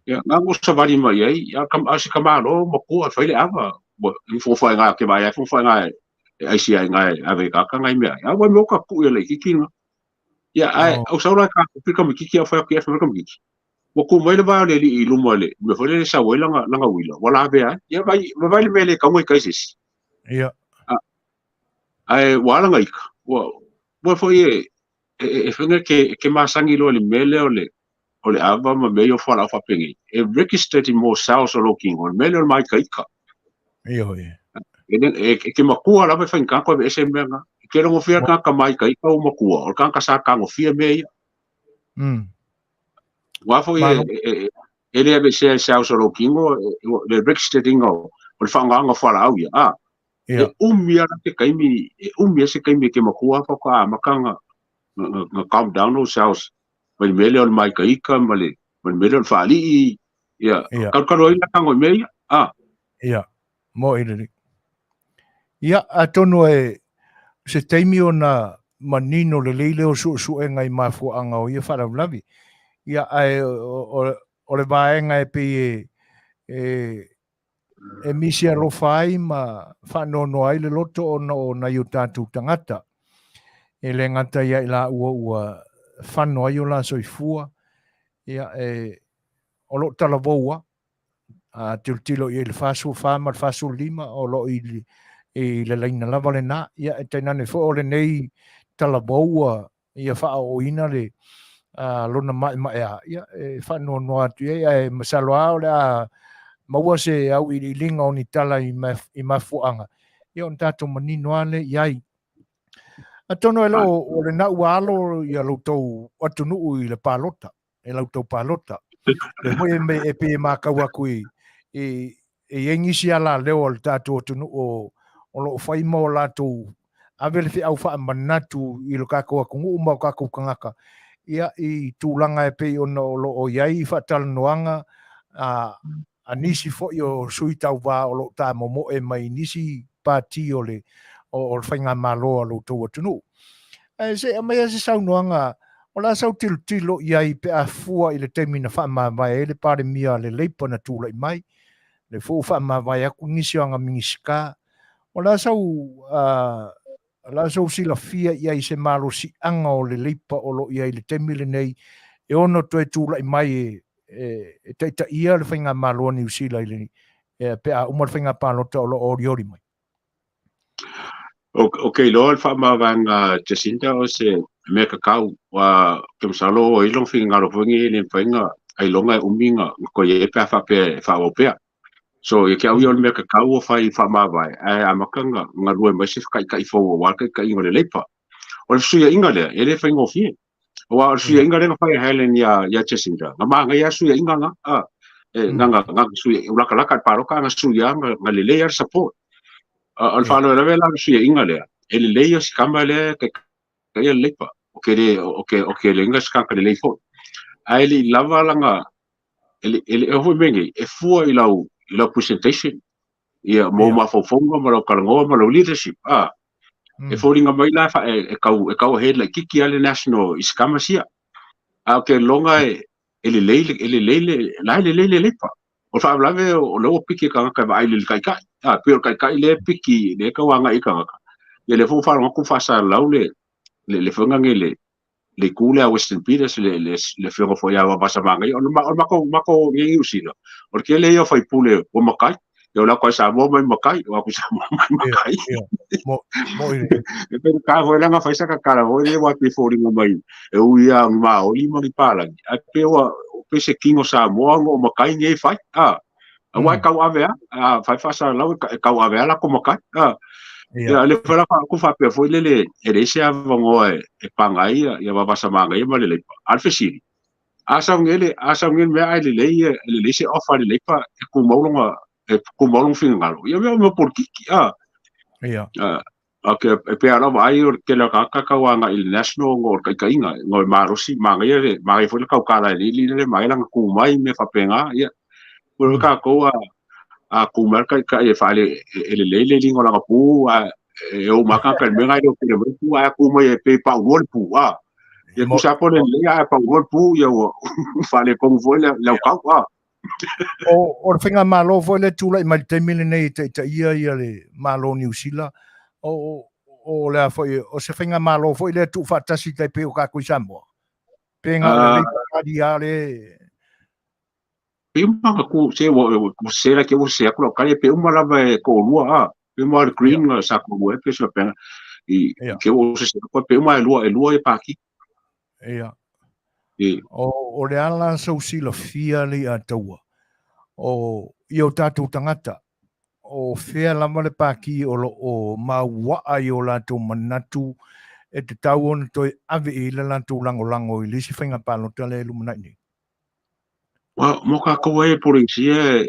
Ia, na ona savali mai ai, a o se tamaloa matua e fai le ava, ua nofonofo ai i ina, ou te vaai lava e nofonofo ai i ina e aisi ai i ina e ave i tagata nai mea ai. A ua mea ua tapui e laitiiti lena. Ia, ae ou sau la e taofi le tamaitiiti, ae ou fai atu i ai, fai mai le tamaitiiti, ua tu mai le vae o le alii i luma i le mea foi lele e sau ai lana uila, ua lavea ai. Ia, vaai, vaai le mea e le tatau ona ita ai se isi. Ia. Ae ua ala ona ita, ua foi e fai ke masani loa i le mea lea o le o le ava ma mea ia o fualaau faapenei, e registered i mo cells o lou tino, o le mea lea o le māikaika. Ioe. E ke matua lava e faigata koe aveese mea na. E te rongofia le tagata māikaika ua matua, o le tagata sa tagofia mea ia. Aua foi e le aveesea e cells o lou tino, le registered ina o le faaaogaina o fualaau ia, a. E umi lava se taimi, e umi lava se taimi e te matua faatoa amata ona calm down lou cells mai le mea lea o le māikaika ma le mea lea o le faalii, ia, kalokalo ai la tago i mea ia, a. Ia, moe lelei. Ia, atonu e se taimi ona manino lelei lea o suesuega i mafuaaga o ia faalavelave. Ia, ae o le vaega e pei e e misi alofa ai ma faanoanoa ai le loto ona o nai o tatou tagata. E le gata ia i laua ua fano ai o la soifua, ia e, o lo o talavoua, a tilotilo i ai i le 44 ma le 45, o lo o i le laina lava lena. Ia e tainane foi o lenei talavoua ia faaooina le lona maemaea, ia e faanoanoa atu i ai, ae masalo lava o le a maua se auiliiliga o ni tala i mafuaaga, ia ona tatou manino lava lea i ai. Atonu e le o lena ua alo ia lo outou atunuu i le palota, e la outou palota. Le foi e pei e matau atu i i ai nisi alaleo a le tatou atunuu o lo o fai ma o latou ave le feau faamanatu i lo tatou atunuu ma o tatou tagata, ia, i tulaga e pei ona o lo o i ai i faatalanoaga a a nisi foi o sui tauva o lo o tamomoe mai nisi pati o le o le faigamalo a lo outou atunuu. Ae se i aumaia se saunoaga o le a sau tilotilo i ai pe a fua i le taimi na faamavae ai le Palemia a le Leipa na tulai mai, le foi ua faamavae atu nisi o ana Minisita. O le a sau o le a sou silafia i ai i se malosiaga o le Leipa o lo o i ai i le taimi lenei e ono toe tulai mai e e taitaia le faigamalo a Niu Sila i le pe a uma le faiga palota o lo o olioli mai? O ke iloa le faamavaega a Jacinda o se mea kakau, ua ke masalo o ai lona finagalo foi lenei e le mafai ona ailoga e umi ona toe i ai pe a faapea e faaauau pea. So ia te au ia o le mea tatau ua fai faamavae ae amata ona galue mai se taitai fou aua le taitaiga o le Leipa. O le fesuiaiga lea e le faigofie. Aua o le fesuiaiga lea na fai e Helen ia ia Jacinda, na manaia lava le fesuiaiga na, a e na na na sui ua latalata i le palota a na sui lava na na lelei lava le support. O le faalavelave la o le fesuiaiga lea, e lelei o si tama lea e taitaia le Leipa. O ke le o ke o ke le inga se tagata lelei foi. Ae le i lava lana e le e le o foi mea nei, e fua i lau i lau presentation ia mo mafaufauga ma lau talanoa ma lau leadership a. E foliga mai la e, e kau e kau ahead laitiiti lava le National i se tama sia. A o ke loga e e lelei e lelei le la e lelei le Leipa. O le faalavelave o lea ua piki e tagata e vaai i le taitai. A pei o le taitai lea e piki lea e tau agai i tagata. Ia lea foi ua faalogo atu faasalalau le le le foiga nei le le itu lea a Western Peters, le, le, le afioga foi ia Vasamagaia, o le, o le matou, matou nei Niu Sila, o le tele ia o faipule ua matai, ia o le atu ai Samoa mai matai, o atu i Samoa mai matai. Mo, mo i E pe ka foi langa fai sa kakala foi le wa pe foliga mai e ui a ni Maori ma ni Palagi. Ae pe ua pe se king o Samoa ngo matai nei fai. Ah. Aua e kau ave a, a fai faasalalau e kau ave a lako makai. A, ia le fai la ku faapea foi lele e leai se avanoa e paga ai ia Vavasamagaia ma le Leipa. A o le fesili, a sau nei le a sau nei le mea ae lelei e lelei se offer a le Leipa e tumau lona e tumau lona finagalo. Ia mea o mea polokiki a. Ia. Okay, e pei lava vaai o le tele o tagata tau agai i le national ona o le taitaiga, ona o le malosi, manaia le, manaia foi le tautala e lili lele, manaia lana tu mai, mea faapena, ia. Ua iloa tatou a, a tu mai le taitai e faale, e lelei le iliga o lana pu, a e ou ma tagata i le mea lena e le o tele mai le pu, ae a tu mai e pei e paulua le pu, a. Ia tusa lava po o le lelei ae paulua le pu, ia ua faaletonu foi le autau, a. O, o le faigamalo foi lea tulai mai le taimi lenei e taitaia ia le Malo o Niu Sila, o, o, o le a foi, o se faigamalo foi lea tuufaatasi tai pei o tatou i Samoa. Pe na o le Labour Party lava le. Pe uma na ku, se ua, ua se la ke ua se aku lau tali, pe uma lava e toalua a, pe uma le Green na sa toalua e pe se faapena, i, ke ua se se aku, pe uma e lua, e lua ia pāti. Ia. O, o le a la sou silafia le ia taua, o i o tatou tagata, o fea lava le pāti o lo o mauaa i o latou manatu e tatau ona toe ave i ai le latou lagolago i le isi faiga palota lea e lumanai nei? Well, mo kākou ai e Polenisia,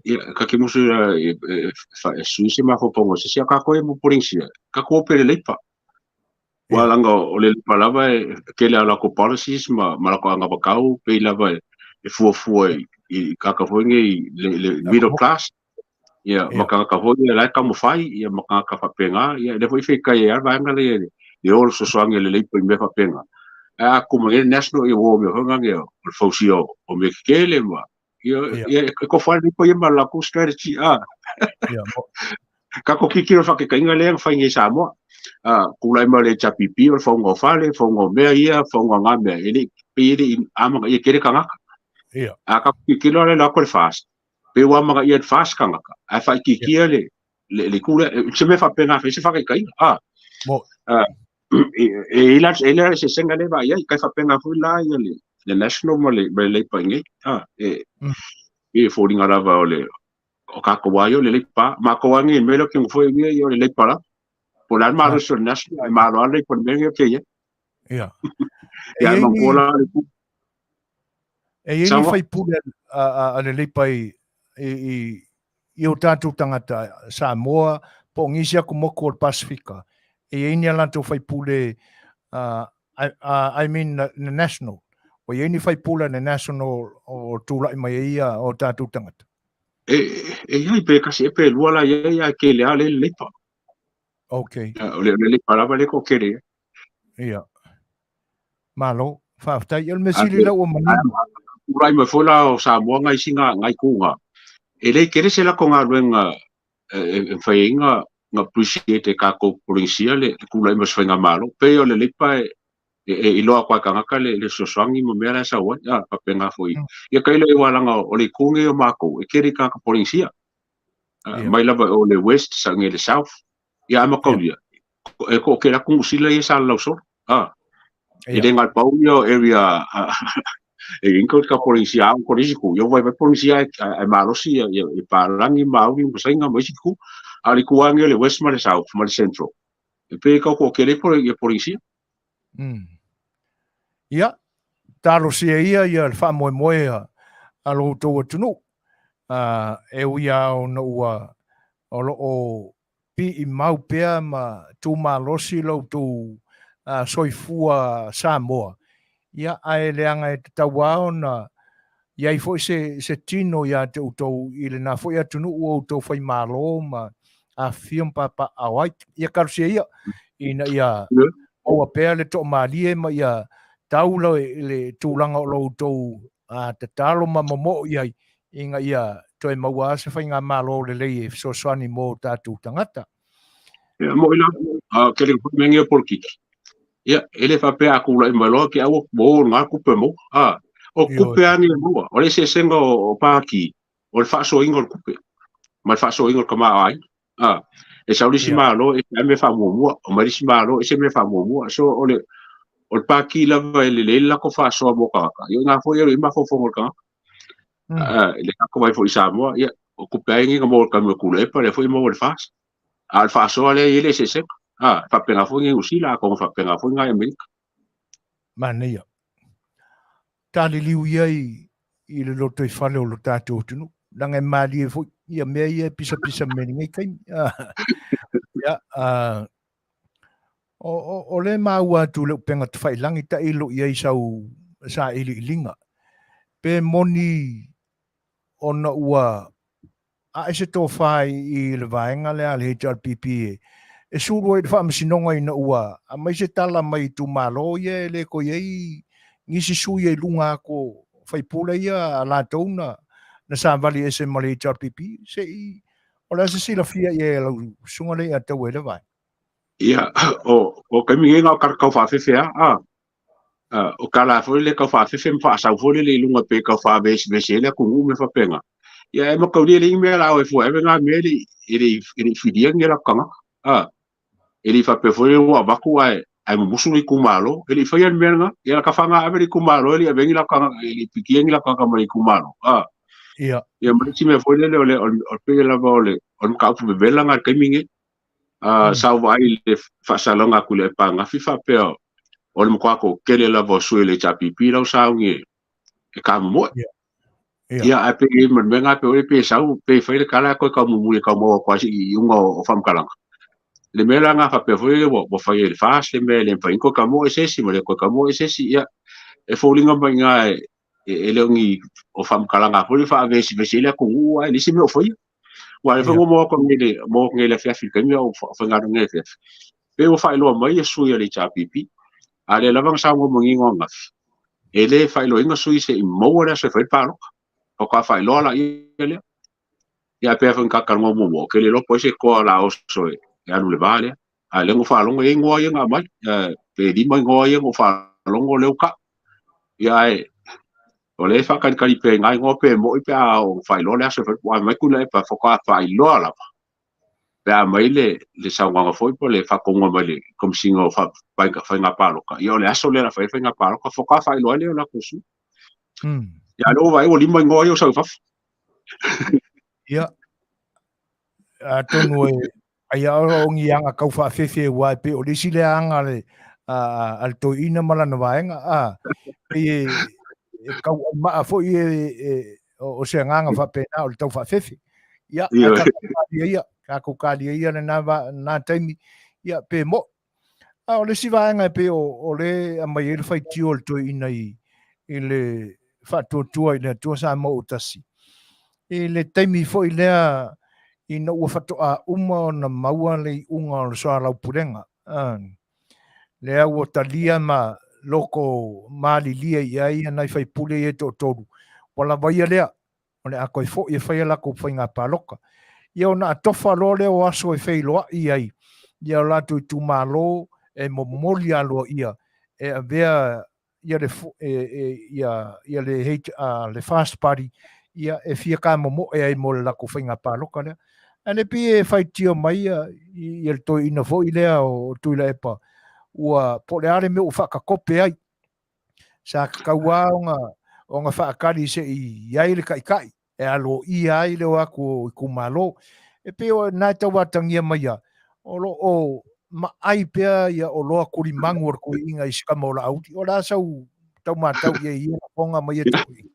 ia, ka ke musu e, e, e, sui se mafaufauga o se isi, a kākou ai mo Polenisia, kākou o pele leipa. Ua laga o le Leipa lava e tele a latou policies ma ma latou agavakau pei lava e fuafua i tagata foi nei le le middle class ia ma tagata foi ia la e taumafai ia ma tagata faapena ia lea foi e feitai ai lava le vaega lea i o le fesoasoani a le Leipa i mea faapena. Ae a kuma nei le National ia ua o mea foi na o le fausia o mea tetele ma ia ia e tofu lava le Leipa ia ma le latou strategy a. Tatou tilotilo i le faataitaiga lea na fai nei i Samoa, tulai mai le HRPP o le fauga o fale, fauga o mea ia, fauga o na mea, e le i, pei e le i amanaia tele tagata. A tatou tilotilo la i lalo atu o le FAST, pei ua amanaia e le FAST tagata, ae faaitiitia le, le, le itu lea. Se mea faapena, fai se faataitaiga. E i ai la le eseesega lea e vaai ai, tai faapena foi la ia le, le National ma le, ma le Labour i inei. E, e foliga lava o le, o kākou lava ia o le Leipa. Matou lava nei i le mea lea ou te nofo ai ia o le Leipa lava. Po o le a le malosi o le National, ae malo lava le Leipa i le mea lenei ou te i ai. Ia. Ia, ae manatua la le itu. E i ai ni faipule a le Leipa i, i, i o tātou tagata Samoa po o nisi atu motu o le Pasifika. E i ai ni a latou faipule, I mean the national, ua i ai ni faipule a le national o tulai mai ai ia o tatou tagata? E i ai pe kasi ea pe lua la i ai ae kele lava lea i le Leipa. Okay. O le Leipa lava lea e toatele ai. Ia. Malo, faafetai. Ia o le mea sili lea ua manino. Tulai mai foi la o Samoa ngai isi ngai itu na, e le tele se latou galuega e mafai ai na appreciate e tatou Polenisia le tulai mai o se faigamalo. Pei o le Leipa e iloa atu lava e tagata le fesoasoani ma mea la e sau ai, a faapena foi. Ia tailo i ai aua leaga o le itu lenei o matou e tele i tagata Polenisia, mai lava i o le West sa i le South, ia ae mataulia, e toatele atu Niu Sila ia e salalau solo, a. E le na o le pau ia o area e i ai ni Polenisia a o le isi itu, ia ua vaivai Polenisia ae malosi ia palagi ma Maori ma Saina ma isi itu. A o le itu lava lenei o le West ma le South ma le Central, e pei e tau toatele ai ia Polenisia. Ia, talosia ia ia le faamoemoe a lo outou atunuu, e ui lava ona ua o lo o piimau pea ma tumalosi lo outou soifua Samoa, ia, ae leaga e tatau lava ona i ai foi se tino ia te outou i lena foi atunuu o outou faimalo ma afifio ma papaaao ai. Ia talosia ia ina ia maua pea le toamalie ma ia tau le tulaga o lo outou tatalo ma momoo i ai ina ia toe maua lava se faigamalo lelei e fesoasoani mo tatou tagata. Ia, mo'i la, kele foi mea nei o polokiki. Ia, e le faapea a tulai mai loa ke aua mo ngā kupe mo. A, o kupe a nei maua, o le eseesega o pāti, o le faasoaina o le tupe, ma le faasoaina o le tamaoaiga. A, e sau le isi Malo e ese mea faamuamua, omai le isi Malo ese mea faamuamua. So, o le, o le pāti lava e lelei le latou faasoa mo tagata, ia o i ina foi e alu i ai mafaufauga o le tagata. I le tatou vaai foi i Samoa, ia, o tupe lava nei na maua i le taimi o Tuilaepa, lea foi e maua i le FAST. A o le faasoa lea e i ai le eseesega. A, e faapena foi Niu Sila, atonu e faapena foi nai Amerika. Manaia. Taliliu ia i le lotoifale o lo tatou atunuu. Leaga e malie foi ia mea ia e pisapisa mai lenei taimi. Ia, o lea e maua atu i le upega tafailagi tailo i ai sau sailiiliga. Pe moni ona ua ae se tofa i le vaega lea a le HRPP e sulu ai i le faamasinoga ina ua aumai se tala mai itumalo ia e le toe i ai nisi sui i luga atu o faipule ia a latou na savali ese ma le HRPP. Se i, o le a se silafia i ai e lau susuga lea ia tau ai le vaega? Ia, o taimi nei na o tala tau faafefe lava, a. O tala foi lele tau faafefe ma faasau foi lele i luga pei tau faavesivesi ai le atunuu ma mea faapena. Ia e mataulia e leai ni mea o le a o e fua e ave na mea e le i filia ni latou tagata. A, e le i faapea foi lele ua avatu ae mumusu le itumalo. E le i faia le mea lena. Ia lata faga ave le itumalo e le i avea ni latou tagata, e le i pikia ni latou tagata mai le itumalo. A, Ia. Ia ma le isi mea foi lele o le pei lava o le mataupu vevela lena i le taimi lenei. Sa ou vaai i le faasalaga atu i le aepagafi faapea o le matua toatele lava o sui o le HRPP la ua sauni e tamomoe. Ia, ae pei e ma le mea lena pei pe sau pe fai le tala ae toe tau mulimuli e tau maua atu lava i iuga o faamatalaga. Le mea la lena faapea foi lele ua fai e le FAST le mea e le mafai ona toe tamoe se isi ma le toe tamoe se isi. Ia, e foliga mai i ina e le o ni o faamatalaga foi lea faavesivesi ai le atunuu ae leai se mea o faia. Aua o lea foi ua maua atu nei le maua atu nei le afiafi i le taimi a o faigaluega nei le afiafi. Pei ua faailoa mai e sui a le HRPP, a o lea lava na saunoa manino ananafi, e le faailoaina sui se i maua le aso e fai ai le palota. Faatoa faailoa laia lea. Ia ae pei lava foi ona ta talanoa muamua, ou te le iloa po o ai se toa o le a oso e alu i le va lea. A o lea na ou faalogo e i ai igoa ia na aumai, pe 5 igoa ia na ou faalogo lea ua tau. Ia ae o lea e faatalitali pea i na igoa pe moi pe a oo faailoa le aso e fai, aua mai Tuilaepa faatoa faailoa lava pe a aumai le saunoaga foi po o le faatonuga mai le Komesina o Faiga Palota, ia o le aso lea o le a fai ai faiga palota, faatoa faailoa ai lea o latou sui. Ia a o lea ua vaai ua 5 igoa ia ua sau i fafo. Ia, atonu e ai a o ni aga tau faafefe aua e pei o le isi lea aga a le toeaina ma lana vaega, a, pei e tau maa foi e o se agaga faapena o le tau faafefe. Ia, ae tatou talia ia, tatou talia ia lena taimi, ia, pe mo'i. A o le isi vaega e pei o le aumai ai le faitio a le toeaina i le faatuatua i le Atua Samoa ua tasi, i le taimi foi lea ina ua faatoa uma ona maua le iuga o le soalaupulega, lea ua talia ma loko malilie i ai nai faipule ia e toatolu, ua lava ia lea, o le a toe foi e fai a latou faiga palota. Ia ona atofa loa lea o aso e feiloai ai ia o latou itumalo e momoli aloaia e avea ia le ia ia le H, le FAST Party ia e fia kamomoe ai mo le latou faiga palota lea. Ae le pei e faitio mai ia, ia le toeaina foi lea o Tuilaepa ua po o le a le mea ua faatatope ai. Sa tatau lava ona faatali se i i ai le taitai e aloaia ai le o atu o itumalo. E pei o lena e tau atagia mai a, o lo o maai pea ia oloa tulimanu o le toeaina i si tama o Laauli. O le a sau tau matau i ai i ia lafoga ma ia toeaiina?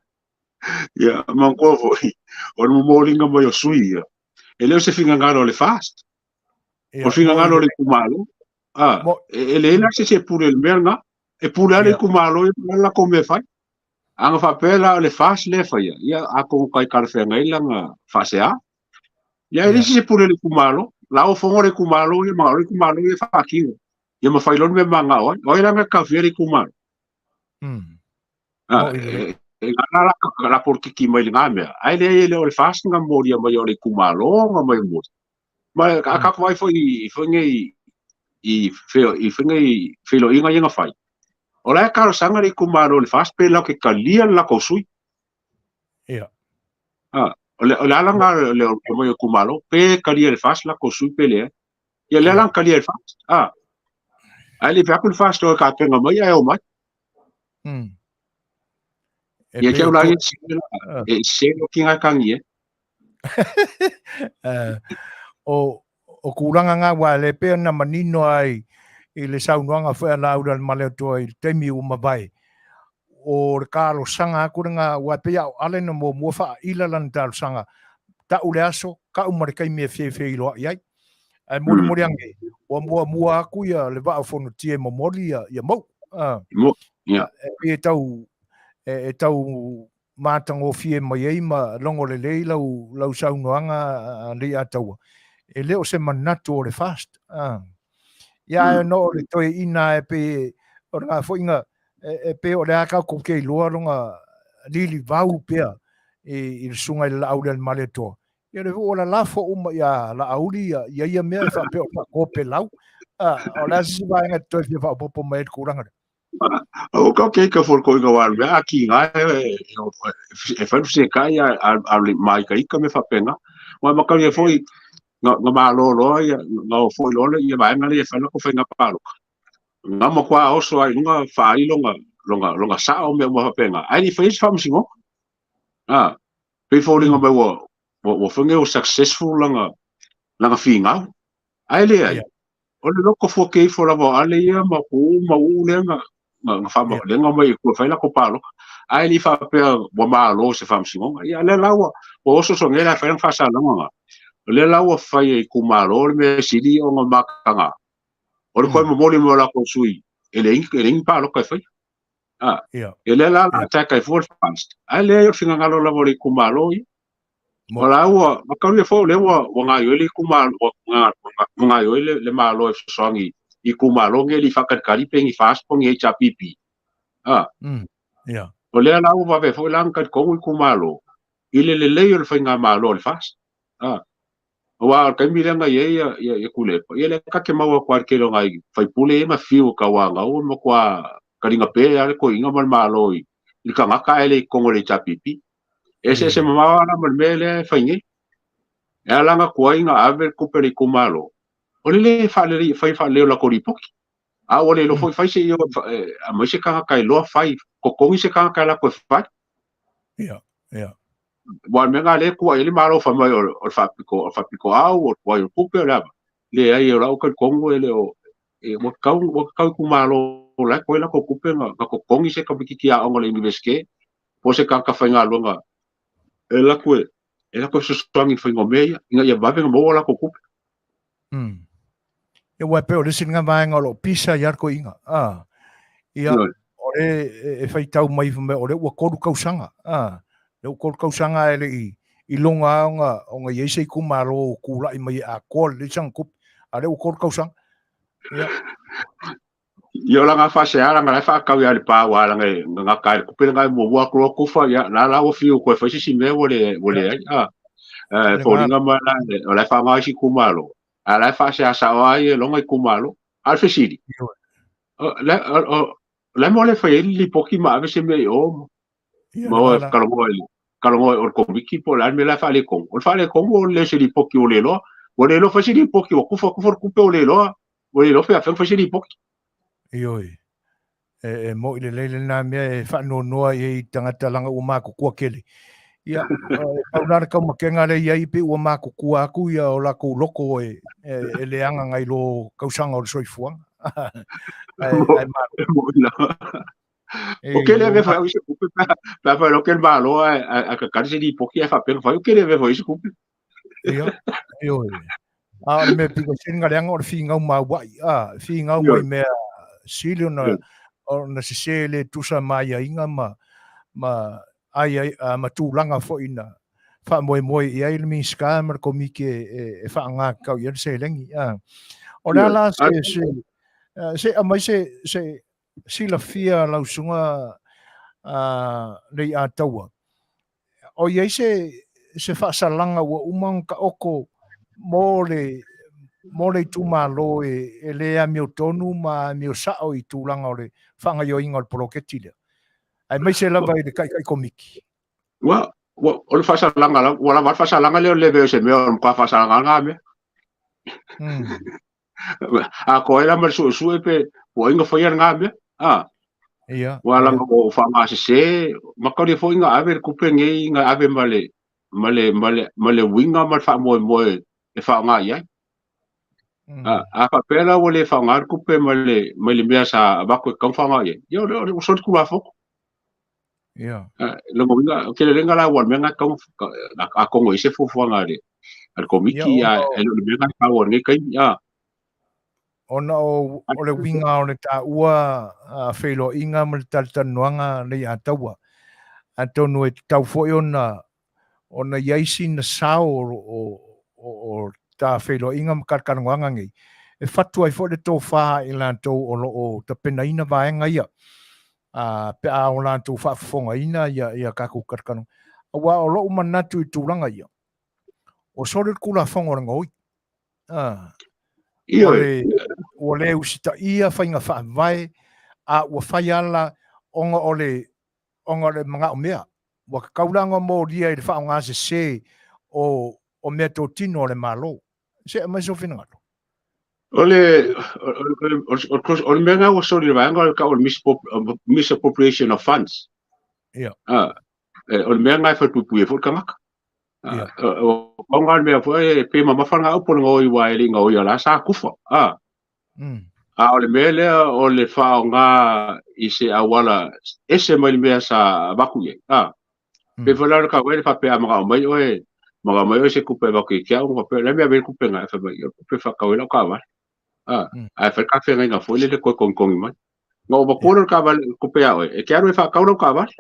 Ia, manatua foi, o le momoliga mai o sui ia, e le o se finagalo o le FAST. O le finagalo o le itumalo. A, e leai la se isi e pule i le mea lena. E pule lava le itumalo ia ma le latou mea e fai. A na faapea la o le FAST lea e faia, ia atonu tai talafeagai lana faasea. Ia e leai se isi e pule i le itumalo. La ua fono le itumalo ia, manao le itumalo ia e faatino. Ia ma fai loa le mea e manao ai. O ai la na taofia le itumalo? E la la la polokiki mai lena mea. Ae leai e le o le FAST na molia mai o le itumalo na mai moli. Ma a tatou vaai foi i foi nei i i foi nei feiloaiga ia na fai, o la e talosaga le itumalo i le FAST pe latou te talia le latou sui. Ia. O le ala lena o le aumai o itumalo, pe talia e le FAST latou sui pe leai. Ia lea la na talia e le FAST. Ae le i fai atu le FAST o e tapena mai ae omai. Ia te au la ia e se lo ki ngā tangi e. O tulaga ngā wā le pea na manino ai i le saunoaga foi a Laula le Maleatoa i le taimi ua mavae. O le talosaga atu le ngā wā pei a o ale na muamua faaila lana talosaga. Tau le aso, tau ma le taimi e feiloai ai. Ae molimoli ane, ua muamua atu ia le Vaa o Fonoti e momoli ia Mou. E tau e tau matagofie mai ai ma logo lelei lau saunoaga a Leiataua, e le o se manatu o le FAST. Ia ae ona o le toeaina e pei o lena foi na e pei o le a tatou te iloa lona lilivau pea i le susuga i le Laauli a le Malietoa. Ia le ua lalafo uma ia Laauli ia ia mea e faapea o le faatopelau. O le a se isi vaega e te toe fia faaopoopo mai ai i le tulaga lea? O ka ke ka for ko inga wa mea a ki nga e fai se kai a le mai ka ika me fapenga. Wa ma ka ye foi nga nga ma lo lo ia nga o foi lo le ia vaenga le fai la ko fai nga palo. Nga ma kwa oso ai nga fa ai longa longa longa sa o me ma fapenga. Ai ni fai se faamasingo. Ah, pei foliga mai ua ua fai o successful langa langa figau. Ae leai, o le loko fuake ifo lava o Ale ia ma ku ma u lea na na whaama, lea nga mai kua whai lako pāloka. Ae le i faapea ua malo se faamasinoga. Ia lea la ua ua oso oso nei la e fai lana faasalaga nga. O lea la ua fai e itumalo le mea sili ona mataga. O le toe momoli mai o latou sui e leai e leai ni pāloka e faia. Ah, e lea la la attack ai fua le FAST. Ae leai o le finagalo lava o le itumalo ia. O la ua, makalu ia foi o lea ua ua gaoioi le itumalo, ua gaoioi le Malo e fesoasoani i itumalo nei e le i faatalikali pe ni FAST po o ni HRPP. Ah. O lea la ua vave foi la ona talitonu itumalo i le lelei o le faigamalo a le FAST. Ah. Aua o le taimi lea na i ai ia Tuilaepa, ia lea ta te maua atu lava i le tele o nai faipule ia na fiu e tauanau e matua kaliga pē lava le toeaina ma le Malo i le tagata ae le i totonu o le HRPP. E eseese mamao lava la ma le mea lea e fai nei. E ala ona tuai ona ave le tupe a le itumalo, o le lē faalelei, fai faalelei o latou lipoti. A ua le iloa foi fai se i o e aumai se tagata e iloa fai, totogi se tagata e alu atu e fai. Ia, ia. Aua o le mea lena o lea e tuuai ai le Malo fai mai o le faapito, o le faapitoau, o le tuai o le tupe, o le a? Leai, o lau talitonu e le o, e, ua tatau, ua tatau itumalo o la e totoe latou tupe na totogi se tamaitiiti aoga o le Iunivesite po o se tagata faigaluega e alu atu e, e alu atu e fesoasoani i le faiga o mea ia, ina ia vave ona maua latou tupe. Ia aua e pei o le isi lena vaega o lo o pisa ai lava le toeaina. A, ia, o le e faitau mai fai mai o lea ua 3 tausaga. A, lea ua 3 tausaga ae le i iloga lava ona, ona i ai se itumalo o tulai mai e atoa lelei sana tupe. A o lea ua 3 tausaga. Ia. Ia o langa faasea langa la e faatau ia le pa aua langa e gata i le tupe lena e muamua atu loa kufa ia la la ua fiu toe fai se isi mea ua le ua leai a e foliga mai la o la e faaaoga isi itumalo a la e faasea sao ai e lona itumalo. A o le fesili, o le a mo le fai ai le lipoti ma ave se mea i o ma o e talanoa i talanoa o le komiti po o le a le mea la e faaletonu. O le faaletonu o le le o se lipoti ua le iloa. Ua le iloa fai se lipoti ua kufa kufa le tupe ua le iloa ua le iloa pe afea ona fai se lipoti. Ioe. E, e mo'i lelei lena mea e faanoanoa i ai tagata leaga ua matutua tele. Ia, e pau la le taumatega lea i ai pei ua matutua atu ia o latou loto e, e, e leaga nai lo tausaga o le soifuaga. Ae, ae malo. E mo'i lava. O ke le ave fai au i se kupe pe pe a fai loa ke le malo ae ae kakali se lipoti ae faapea ona fai o ke le ave fai i se kupe. Ia, ioe. A o le mea pito sili na leaga o le finau maua'i, a, finau mai mea sili ona ona sese le tusa ma aiaiga ma ma ai ma tulaga foi na faamoemoe i ai le Minisita ma le Komiti e faaaoga tatau i ai le seleni. A. O le a la se se se aumai se se silafia lau susuga Leiataua, o i ai se, se faasalaga ua uma ona taoto mo le, mo le itumalo e, e le amiotonu ma amio sao i tulaga o le faagaoioiga o le poloketi lea, aemaise lava i le Taitai Komiti? Ua, ua, o le faasalaga, ua lava le faasalaga lea o le le o se mea o le matua faasalaga lena mea. A koe la ma le suesue pe ua ai na faia lena mea. A. Ia. Ua langa o faamasese, makalia foi na ave le tupe nei na ave ma le ma le ma le ma le uiga ma le faamoemoe e faaaoga i ai. A, a faapea la ua le faaaoga le tupe ma le ma le mea sa avatu e tatau ona faaaoga i ai, ia o le o le ua soli Tulafono. Ia. Lona uiga, ou te lelega la ua le mea lena e tatau ona atonu e i ai se fuafuaga a le a le Komiti, a e le o le mea lena e taua i lenei taimi. A. Ona o, o le uiga o le taua feiloaiga ma le talatalanoaga Leiataua, atonu e tatau foi ona ona i ai sina sao o, o, o, o ta feiloaiga ma talatalanoaga nei, e fatu ai foi le tofa i latou o lo o tapenaina vaega ia, a, pe a o latou faafofogaina ia, ia tatou talatalanoaga. Aua o lou manatu i tulaga ia, ua soli le Tulafono a le Gaoi. A, ua le, ua le usitaia faiga faavae, a ua fai ala ona o le ona o le manaomea. Ua tatau la ona molia i le faaaogasese o, o meatotino a le Malo. Se aumai sou finagalo. O le, o le mea lena ua soli i le vaega o le tau o le misappropriation of funds. Ia. O le mea lena e falepuipui ai foi le tagata. Ia. O lona le mea foi e pe mamafa lena upu o le gaoi aua e le i gaoia la sa kufa. A o le mea lea o le faaaoga i se auala ese mai le mea sa avatu i ai. A. Pe foi la o le tau ai le faapea a manao mai oe, manao mai oe se tupe e avatu ia te au, ona faapea, o le a le mea e ave ai le tupe lena? Ae fai mai, o le tupe e faatau ai lau taavale. A, ae fai le ta feagaiga foi lele toe togitogi mai. Na ou avatua lea o le taavale, tupe ia oe, e te alu e faatau lau taavale.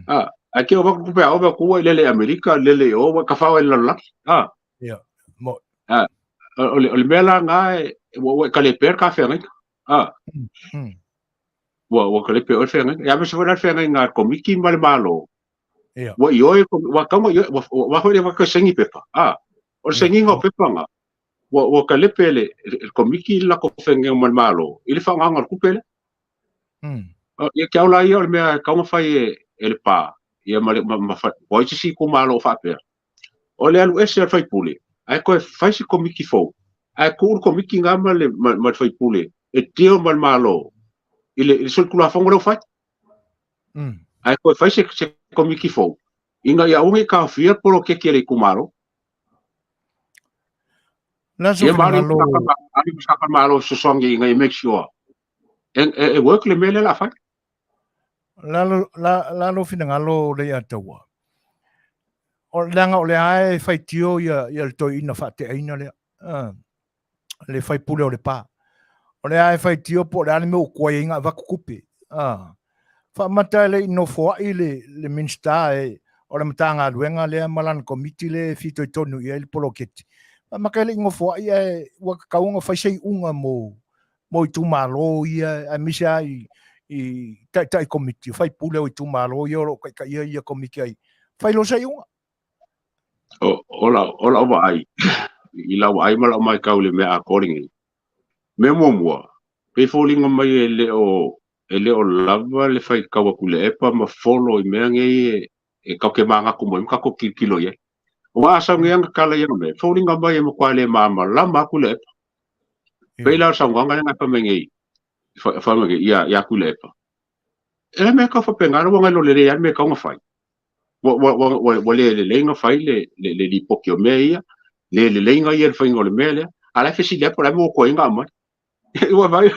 A, ae te i ua avatu le tupe ia oe, vaai atu ua e lele i Amerika, lele i o, ua e tafao ai i le lalolagi. A. Ia, mo. A, o le, o le mea la lena, ua, ua e talepea le ta feagaiga. A. Ua, ua talepe oe le feagaiga. Ia, aemaise foi la le feagaiga a le Komiti ma le Malo. Ia. Ua ioe, ua tatau ona ioe, ua, ua foi le avatu e saini pepa. A. O le sainiga o pepa na, ua, ua talepe e le, le Komiti le latou feagaiga ma le Malo i le faaaogaina o le tupe lea. Ia te au la ia o le mea e tatau ona fai e, e le pa, ia ma le, ma, ma, ma ai se isi itumalo o faapea. O le alu ese o le faipule, ae toe fai se komiti fou, ae tuu le komiti lena ma le, ma, ma le faipule e deal ma le Malo i le, i le solitulafono lea ua fai. Ae toe fai se, se komiti fou, ina ia aua ne i taofia le poloketi a le itumalo. La sou Ia ma finagalo. alu i Malo e fesoasoani ina ia make sure e, e, e work le mea lea o le a fai. La, la, la lou finagalo Leiataua. O, leaga o lea e faitio ia, ia le toeaina faateaina lea. Le faipule o Lepa. O le a e faitio po o le a le mea ua tuai ai ona avatu tupe. A. Faamata e le i nofoai le, le Minisita e, o le Matagaluega lea ma lana komiti lea e fitoitonu i ai le poloketi. Faamata e le i nofoai ae ua tatau ona fai se iuga mo, mo itumalo ia, aemaise lava i, i taitai komiti, o faipule o itumalo ia o lo o taitaia ia komiti ai. Fai loa se iuga. O lau vaai, i lau vaai ma lau matau i le mea atoa lenei, mea muamua, pei e foliga mai e le o lava le faitau a Tuilaepa ma folo i mea nei e tatou te manatu mai ma tatou tilotilo i ai. Aua a sau nei ana tala i ana mea, e foliga mai e matua le malamalama lava Tuilaepa. Pei la o le saunoaga lea na fai mai nei, fai mai nei ia Tuilaepa, e le mea tau faapena, ua na iloa lelei lava le mea e tatau ona fai. Ua le lelei ona fai le lipoti o mea ia, le lelei ona ia le faiga o le mea lea, a o la e fesili atu po o le a le mea ua tuai ai ona aumai. Ua vaai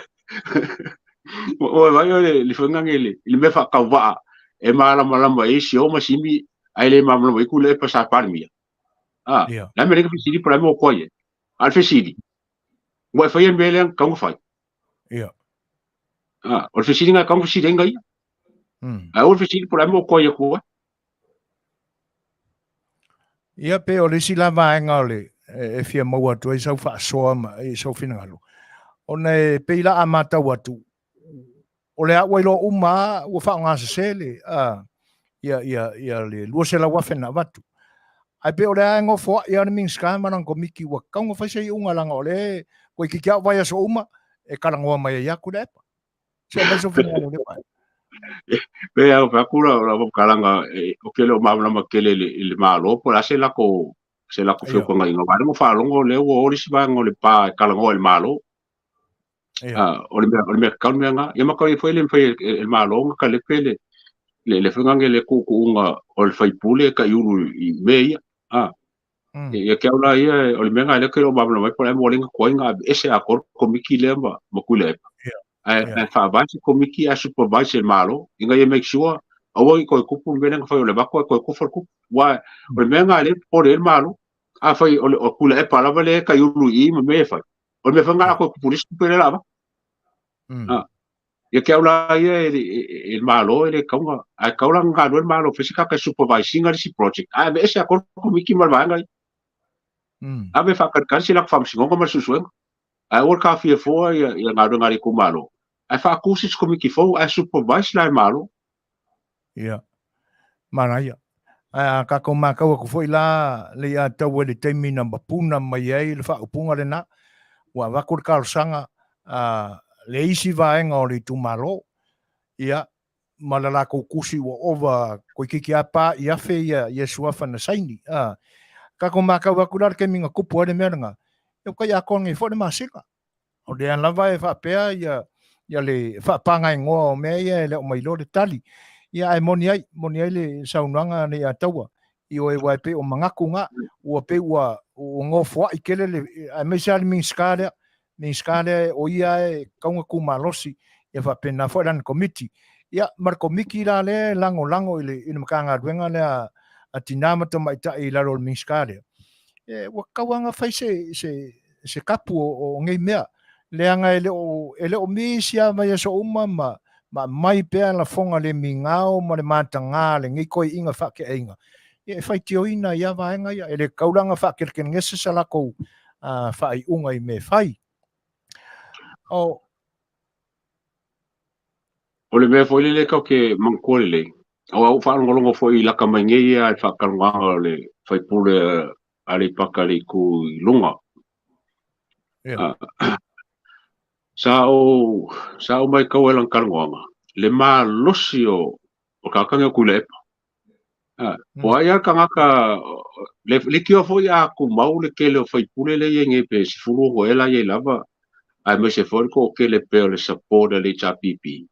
ua vaai o le faiga nei le mea faatauvaa e malamalama ai Sio ma Simi ae le malamalama ai Tuilaepa sa Palemia. A, le a le mea lea na fesili po o le a le mea ua tuai ai. A o le fesili, ua e faia le mea lea na tatau ona fai? A, o le fesili na tatau ona fesili ai ia. Ae aua le fesili po o le a le mea ua tuai atu ai. Ia pe o le isi la vaega o le e fia maua atu ai sau faasoa ma i sau finagalo. Ona e pei la a matau atu, o le a ua iloa uma lava ua faaaogasese le, a, ia, ia, ia le 200,000 na avatu. Ae pei o lea e nofoai lava le Minisita ma lana komiti ua tatau ona fai se iuga leaga o lea toeitiiti lava o vaiaso uma e talanoa mai ai atu le epa. Se aumai sou finagalo lea vaega. Pe au fai atu lau faamatalaga ou te le o malamalama tele i le Malo po o le a se latou feutagaiga aua o lea ua faalogo o lea ua o le isi vaega o Lepa e talanoa i le Malo. O le mea tatau le mea lena. Ia ma tau foi e le mafai e le Malo ona talepe le foi lea le tuutuuga o le sui usufono e taiulu i mea ia. Ia te au la ia, o le mea lena lea ou te le o malamalama ai po o le a le mea ua ala ai ona tuai ona aveese atoa le komiti lea ma Tuilaepa. Ae faavae se komiti ae supervise e le Malo ina ia make sure aua ne i toe tupu le mea lea na fai o le avatu ae toe tofa le tupe. Aua o le mea lena lea e popole ai le Malo. Afai o le Tuilaepa lava lea e taiulu i i ma mea e fai, o le mea foi lena o le a toe tupu i le isi tupe lea o le a avatu. Ia te au la ia e le Malo e le tatau ona, ae tatau la ona galulue le Malo e fai se tagata e supervise ina le isi project, ae aveese atoa le komiti ma le vaega ia. Ave e faatalitali si latou faamasinoga ma le suesuega. Ae aua le taofia fua ia galuega a le itumalo, ae faatu se isi komiti fou ae supervise la e le Malo. Ia, manaia. Ae a tatou matau atu foi la le ia tau i le taimi na mapuna mai ai le faaupuga lena, ua avatu le talosaga a le isi vaega o le itumalo, ia, ma le latou tusi ua ova toeitiiti lava pa i afe ia, ia suafa na saini. A tatou matau atu la i le taimi na tupu ai le mea lena, ia ua tai atoa nei foi le masina. O lea lava e faapea ia, ia le faapagaegoa o mea ia e le o mailoa le tali. Ia ae moni ai, moni ai le saunoaga nei a Taua, ioe aua e pei o manatu na, ua pei ua, ua nofoai tele le, aemaise lava le Minisita lea, Minisita lea o ia e tatau ona tumalosi, ia faapena foi lana komiti. Ia ma le komiti la lea e lagolago i le, i le Matagaluega lea a Tina ma Tamaitai i lalo o le Minisita lea, e, ua tatau lava ona fai se, se, se kapu o nei mea, leaga e le o, e le o misi lava vaiaso uma ma, ma aumai pea lafoga le migao ma le matagā lenei toeaiina faateaina, ia e faitioina ai lava vaega ia. E le tatau la ona faakelekelegese sa latou faaiuga i mea e fai. O. O le mea foi lele tatou te manatua lelei, aua ua ou faalogologo foi i lata mai nei ia i le faatalanoaga o le sui usufono Aleipata le itu i luga. Sa ou, sa ou matau ai i lana talanoaga, le malosi o tagata nei o Tuilaepa. Po o ai lava le tagata, le leitioa foi a tumau le tele o sui usufono lea e i ai nei pe 16 ea la e i ai lava, aemaise foi le toatele pea o le support a le HRPP.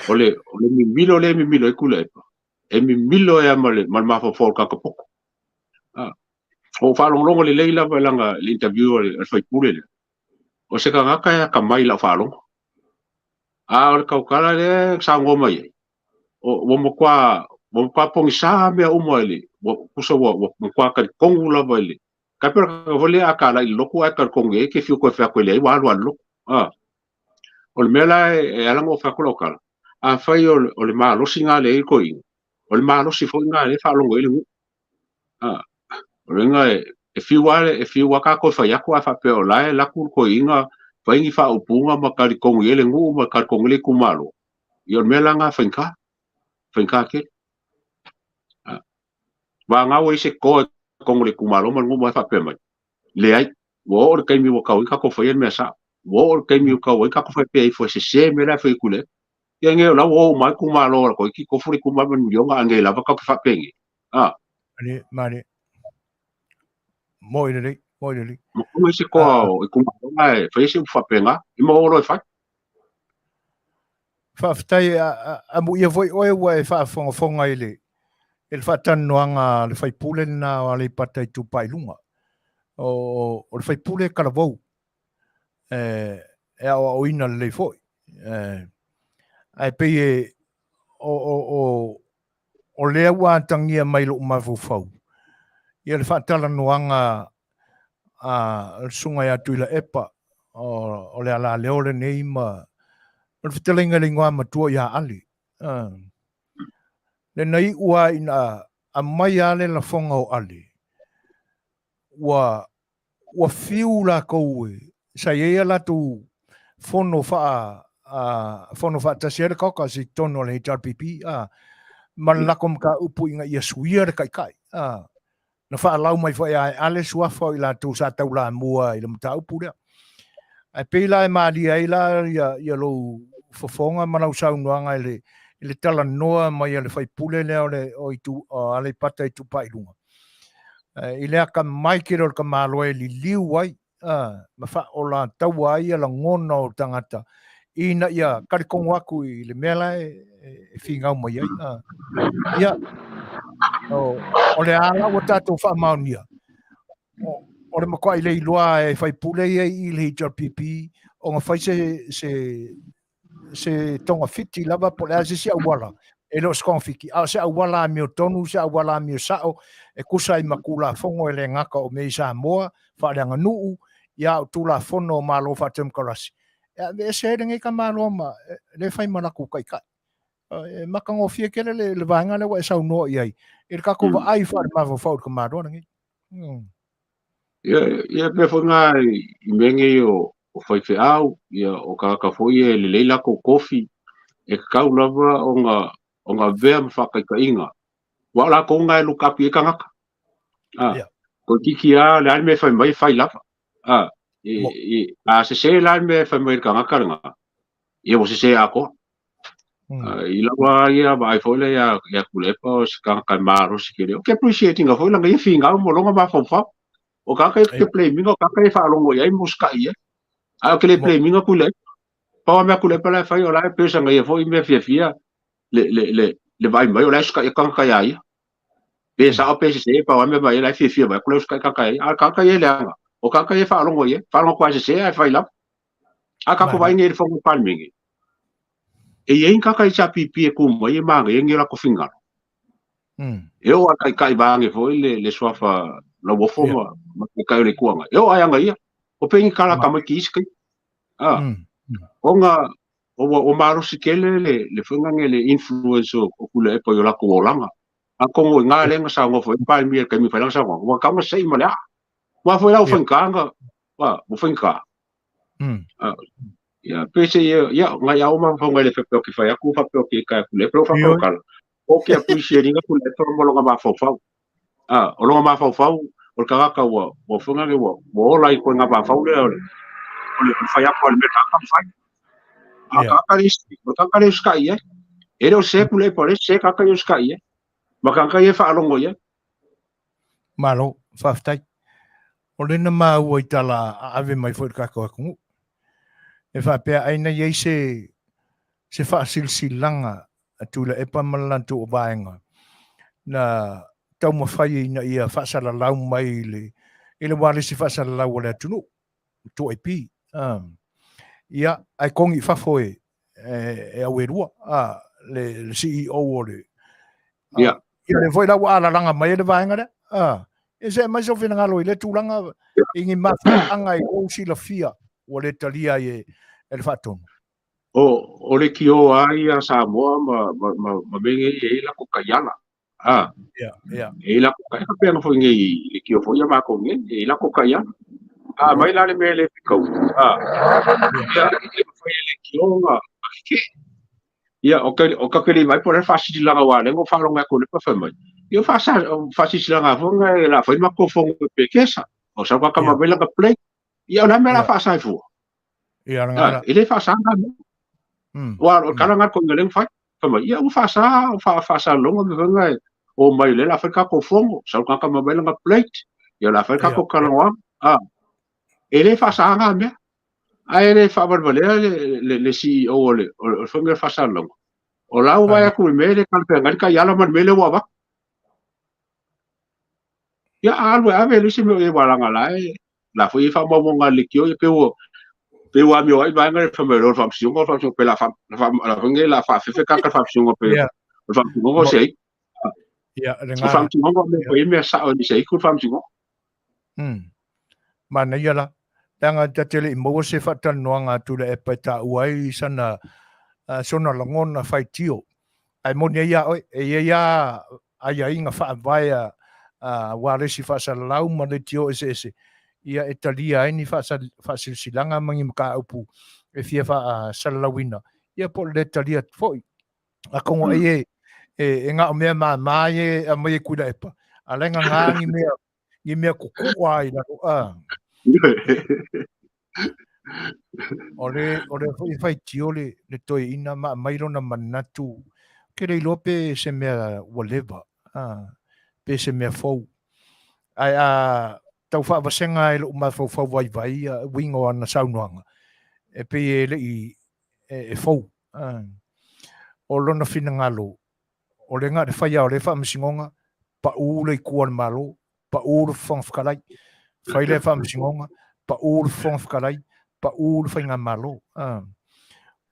O le, o le mimilo lea e mimilo ai Tuilaepa, e mimilo ai lava ma le, ma le mafaufau o le tagata poto. Ua ou faalogologo lelei lava i lana i le interview a le sui usufono lea, o se tagata e atamai i lau faalogo. A o le tautala lea e saunoa mai ai, ua matua pogisa mea uma i le, ua tusa ua matua talitonu lava i le, Ka pera ka foi lea a kala i le lotu ae talitonu i ai ke fiu koe fai atu e leai ua alu lava i le lotu. A. O le mea la e ala ona ou fai atu lau tala, afai o le malosi lena lea e i le toeaina, o le malosi foi lena lea e faalogo ai le nuu. A. O le uiga e fiu lava e fiu lava tatou e fai atu ae faapea o la e alu atu le toeaina fai ni faaupuga ma talitonu i ai le nuu ma talitonu i ai le itumalo, ia o le mea la lena e faigata, faigata tele. Vagana ua i ai se toa i totonu o le itumalo ma le nuu ma faapea mai, leai, ua oo le taimi ua tau ai tatou faia le mea sao. Ua oo le taimi ua tau ai tatou faapea ifo e sese mea la e fai e Tuilaepa. Ia nei o la ua o uma ai itumalo a toeitiiti tofu le itumalo ma le miliona a nei lava tatou te faapenei. A. Malie, malie. Moi lelei, moi lelei. Ma ua i se toa o itumalo na e faia se upu faapena, e ma o loa e fai. Faafetai, amuia foi oe ua e faafogafoga i le i le faatalanoaga a le sui usufono lena o Aleipata Itupa i Luga. O, o le sui usufono talavou, e, e aoaoina lelei foi. E, ae pei e, o, o, o, o lea ua atagia mai lou mafaufau, ia le faatalanoaga a le Susuga ia Tuilaepa o le alaleo lenei ma le fetalaiga i le igoa matua ia Ale. Le na iu lava ina aumai lava le lafoga o Ale, ua ua fiu latou e, sa i ai a latou fono faa fono faatasi ai le caucus i totonu o le HRPP, a, ma le latou mataupu ina ia suia le taitai, a, na faalau mai foi ia Ale suafa o i latou sa taulamua i le mataupu lea. Ae pei la e malie ai la ia, ia lou fofoga ma lau saunoaga i le, i le talanoa mai a le faipule lea o le o itu, o Aleipata Itupa i Luga. I le akamai tele o le tamaloa e liliu ai ma faaolataua ai ia lagona o tagata ina ia talitonu atu i le mea la e finau mai ai. Ia, o le a la ua tatou faamaonia, o le matuai le iloa e faipule ia i le HRPP ona fai se, se, se togafiti lava po o le a se isi auala, e le o se togafiti, a o se auala amiotonu, se auala amio sao, e tusa ai ma Tulafono e le gata o mea i Samoa, faaleaganuu, ia a o Tulafono o Malo faatemokarasi, e aveese ai lenei tamaloa ma le fai ma latou taitai. E matagofie tele le vaega lea ua e saunoa i ai, i le tatou vaai faalemafaufau i le tamaloa lenei. Ia, ia pei foi ngā i mea nei o, o faifeau, ia, o tagata foi e lelei latou tofi, e tatau lava ona, ona avea ma faataitaiga. Aua o latou na e look up i ai tagata. Ah, yeah. Toeitiiti lava, o le a le mea e fai mai, e fai lava. Ah, e, e, a sese la le mea e fai mai e le tagata lena, ia ua sese atoa. I lava ia vaai foi lea ia, ia Tuilaepa o se tagata e malosi tele. Ou te appreciate ina foi lana ia finau ma lona mafaufau. O tagata ia ou te blame ina, o tagata ia e faalogo i ai ma usitai i ai. Ae ou te le blame ina Tuilaepa. Pau lava mea a Tuilaepa la e fai, o la e pei o sana ia foi mea fiafia le, le, le, le vaai mai o la e usitai atu tagata ia ia. Pe sao pe sese, pau lava mea mai la e fiafia mai atu la e usitai tagata ia ia. A o le tagata ia e leaga, o tagata ia e faalogo i ai, faalogo atu lava e sese ae fai lava. A tatou vaai nei i le Fono Palemene, e i ai ni tagata HRPP e tu mai e manaia ni o latou finagalo. E oo lava i taitai vaeane foi le, le suafa Lauofo yeah. ma, ma taitai o le Itu Agai. E oo lava ia ia. O pei ni tala a tamaiti i isi taimi. Ah. Ona ua, ua malosi tele le, le foi lea le influence o, o Tuilaepa i o latou olaga. Atonu o i ina lea na saunoa foi ai le Palemia i le taimi na fai lana saunoaga, ua tatau ona sei ma le aa. Aua foi la ua faigata ona, ua faigata. Ia, pe se ia, ia, ngai a uma fafaga i le faapea o ke fai atu, faapea o ke ika atu le, pero faapea o kala. O ke appreciate ina ku le mo longa mafaufau. Ah, o longa mafaufau, o le tagata ua, ua foi lea ua, ua ola i koe ngā mafaufau lea o le, o le fai atu a le mea tagata ma fai. A tagata le isi, o tagata le usitai i ai. E le o se ku le pa le se tagata i usitai i ai. Ma tagata ia e faalogo i ai. Malo, faafetai. O lea na maua i tala a ave mai foi i le tatou atunuu. E faapea ai na i ai se, se faasilasilaga a Tuilaepa ma le latou vaega na taumafai ina ia faasalalau mai i le, i le ualesi faasalalau a le atunuu, 2AP. Ia, ae togi i fafo e, e, e Auelua, le, le CEO o le... Ia. Ia, lea foi la ua alalaga mai ai le vaega lea. E se aumai sou finagalo i lea tulaga i ni mafuaaga i lou silafia ua le talia ai e le Faatonu. O, o le kio a ia Samoa ma, ma, ma, ma mea nei e i ai latou taiala. A, Ia, ia. e i ai latou taiala, faapea na foi nei i le kio foi ia matou nei, e i ai latou taiala. A aumai la le mea e le fetaui, a, ia, e le mafai e le kio ona tetee. Ia, o ke, o ka le vai po le faasilasilaga aua o lea na ou faalogo atu i le fai mai. Ia, o faasilasilaga foi na e la fai matou fono i Pekesa. O sau ka kama mai lana plate. Ia, o le a mea la faasa ai fua? Ia, le ngala. E le faasa na mea. Ua, o le kala ngā koinga lea na fai. Fai mai, ia, ua faasa, o faasa longa me fai ngai. O mai le la fai kākou fono, sau ka kama mai lana plate. Ia, la fai kākou kalanoaga. Ah, e le faasa ngā mea. Ae le faavalevalea le CEO o le faiga o le faasalalauga, o la ua vaai atu i le mea e le talafeagai le taiala ma le mea lea ua avatu. Ia, a alu e ave e leai se mea o i ai aua leaga o la e la foi e i ai faamaumauga a le leitio, ia pei ua pei ua amio ai vaega lea fai mai o le faamasinoga o le faamasinoga pe la fa la la faafefe tagata le faamasinoga pe o le faamasinoga o se aitu. Ia, le O le faamasinoga o mea foi e mea sao e le se aitu le faamasinoga. Manaia la. Leaga ta te le i maua se faatalanoaga a Tuilaepa e taua ai sana, sona lagona faitio. Ae moni ai ia oe, e i ai lava aiaiga faavae a aua le isi faasalalau ma leitio eseese, ia e talia ai ni faasilasilaga ma ni mataupu e fia faasalalauina, ia po o le le talia atu foi. Atonu ai e na o mea mama ia e aumai e Tuilaepa, a o la e gagā ni mea ni mea kukua ai lalo a. O le, o le foi e faitio le, le toeaina ma aumai lona manatu, ke le iloa pe se mea ua leva, a, pe se mea fou. Ae a tau faavasega ai lou mafaufau vaivai a uiga o ana saunoaga, e pei e le i e, e fou. A, o lona finagalo, o le na le faia o le faamasinoga, pau le itu a le Malo, pau le Fofoga Fetalai, fai le faamasinoga, pau le Fofoga Fetalai, pau le Faigamalo.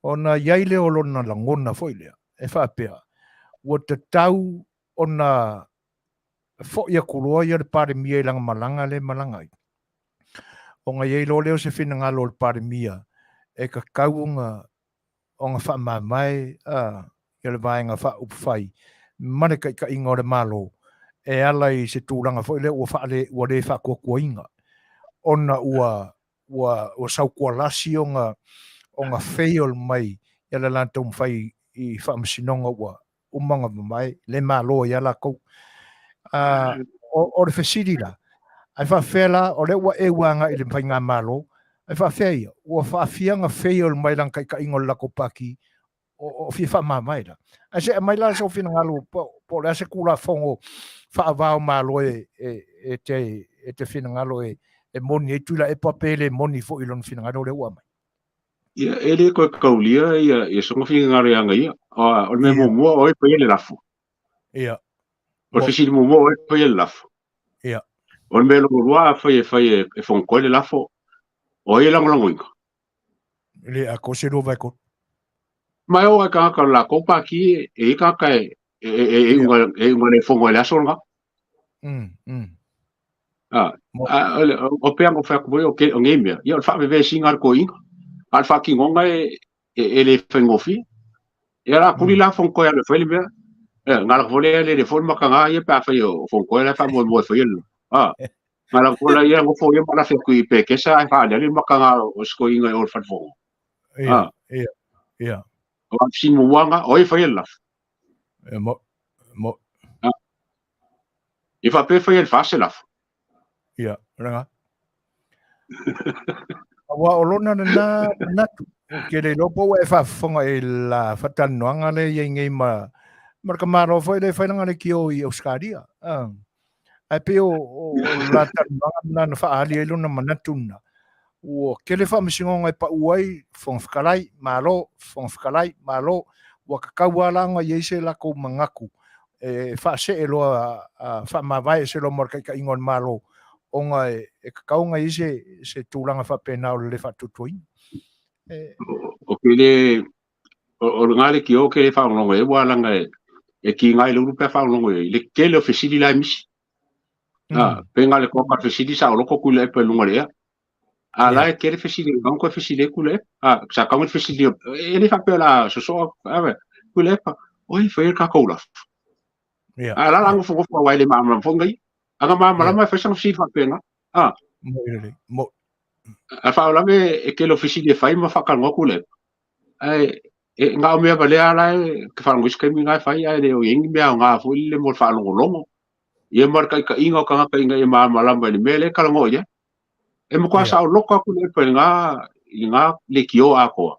Ona i ai lea o lona lagona foi lea, e faapea, ua tatau ona foi atu loa ia le Palemia i lana malaga lea e malaga ai. Ona i ai loa lea o se finagalo o le Palemia e tatau ona ona faamavae ia le Vaega Faaupufai ma le taitaiga o le Malo e ala i se tulaga foi lea ua faale, ua le faatuatuaina ona ua, ua, ua sautualasi ona, ona fail mai ia le latou mafai i faamasinoga ua uma ona mavae, le malo ai lava latou. O le fesili la, ae faafefea la, o lea ua eu agai i le faigamalo, ae faafefea ia, ua faafia ona fail mai lana taitaiga o le latou pati, o fia faamavae la. Ae se aumai la sou finagalo po o le a se Tulafono faava o Malo e te finagalo e moni ai Tuilaepa pe le moni foi i lona finagalo lea ua aumai. Ia, e le toe kaulia ia, ia sona finagalo ia ia. O le mea muamua, o ai e faia le lafo. Ia. O le fesili muamua, o ai e faia le lafo. Ia. O le mea lona lua, afai e fai e Fonotoe le lafo, o ai e lagolagoina? E le atoa se 2/3. Ma e oo lava i tagata o le latou pati e i ai tagata e e iuga le fono i le aso lena. O pea na fai atu foi o nei mea, ia o le faavevesiga a le toeaina, a o le faatinoga e le faigofie. Ia la kuli la Fonotoe alu e fai le mea, na ala foi lea lele foi le mataga ia pe afai o Fonotoe la e faamoemoe e faia le na ala foi la ia nofo ia ma lafi atu i Pekesa ae faaaliali le mataga o si toeaina i o i le fale fono. Ia, ia, ia. O le fesili muamua lena, o ai e faia le lafo? E mo, mo. E faapea e faia e le FAST se lafo. Ia, ranga. Aua o lona lena manatu, ou te le iloa po ua e faafofoga i la faatalanoaga lea e i ai nei ma ma le tamaloa foi lea e fai lana leitio i Ausetalia. Ae pei o la talanoaga lena na faaali ai lona manatu lena, ua tele faamasinoga e pau ai Fofoga Fetalai, Malo, Fofoga Fetalai, Malo. Ua tatau lava la ona i ai se latou manatu e faasee loa, faamavae ese loa ma le taitaiga o le Malo, ona e tatau ona i ai se tulaga faapena o le le faatuatuaina. O ke le, o lena leitio ou te le faalogologo i ai, aua leaga e kiga i le ulu pe a faalogologo i ai, i le tele o fesili la e misi. A, pe nga le koka fesili sa oloko ku le pe lunga le ea. A la e kele fesili nga ko fesili ku le. A sa ka fesili e le fa pe la so so a ve ku le pa. Oi fa ka ko la. A la la ngo fo fo wa le ma ma fo ngai. Anga ma ma ma fa sa fesili fa pe nga. A. Mo le mo. A fa la me e kele fesili e fai ma fa ka ngo ku le. Ai e ngā o mea valea la e ke wharongo isi kaimi ngā e whai ai le o ingi mea o ngā fo le mo le whaalongolongo. Ia ma le kaʻikaʻiga o tagata ina ia malamalama i le mea lea e talanoa i ai. E matua saoloto atu le epa i lena i lena lekiō atoa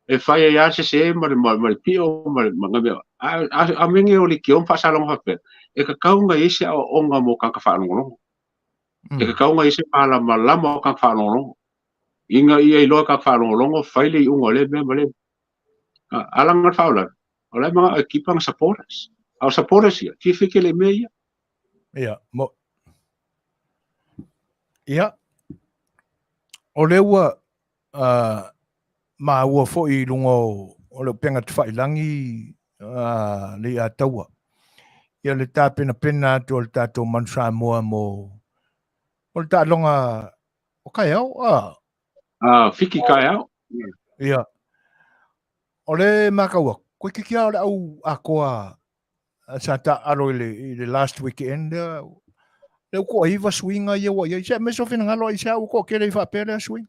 e fai ai lava le sesē ma le ma le pio ma le ma mea a a mea nei o lekiō ma faasalaga faapea, e tatau ona i ai se aoaoga mo tagata faalogologo. E tatau ona i ai se malamalama o tagata faalogologo ina ia iloa e tagata faalogologo fai le iuga o lea mea ma lea mea. A laga le faalavelave, o la e manao e kipa ana supporters. A o supporters ia, fiafia tele i mea ia. Ia, mo. Ia, o lea ua maua foi i luga o le upega tafailangi le Iataua. Ia le tapenapena atu o le tatou Manu Samoa mo o le taaloga o kaeao. Fiki kaeao. Ia. O le matau atu, toeitiiti lava o le au atoa sa taaalo i le last weekend lea, lea ua toaiva suiga ia ua i ai. Se aemaise o finagalo ai se a ua toatele i faapea lea suiga.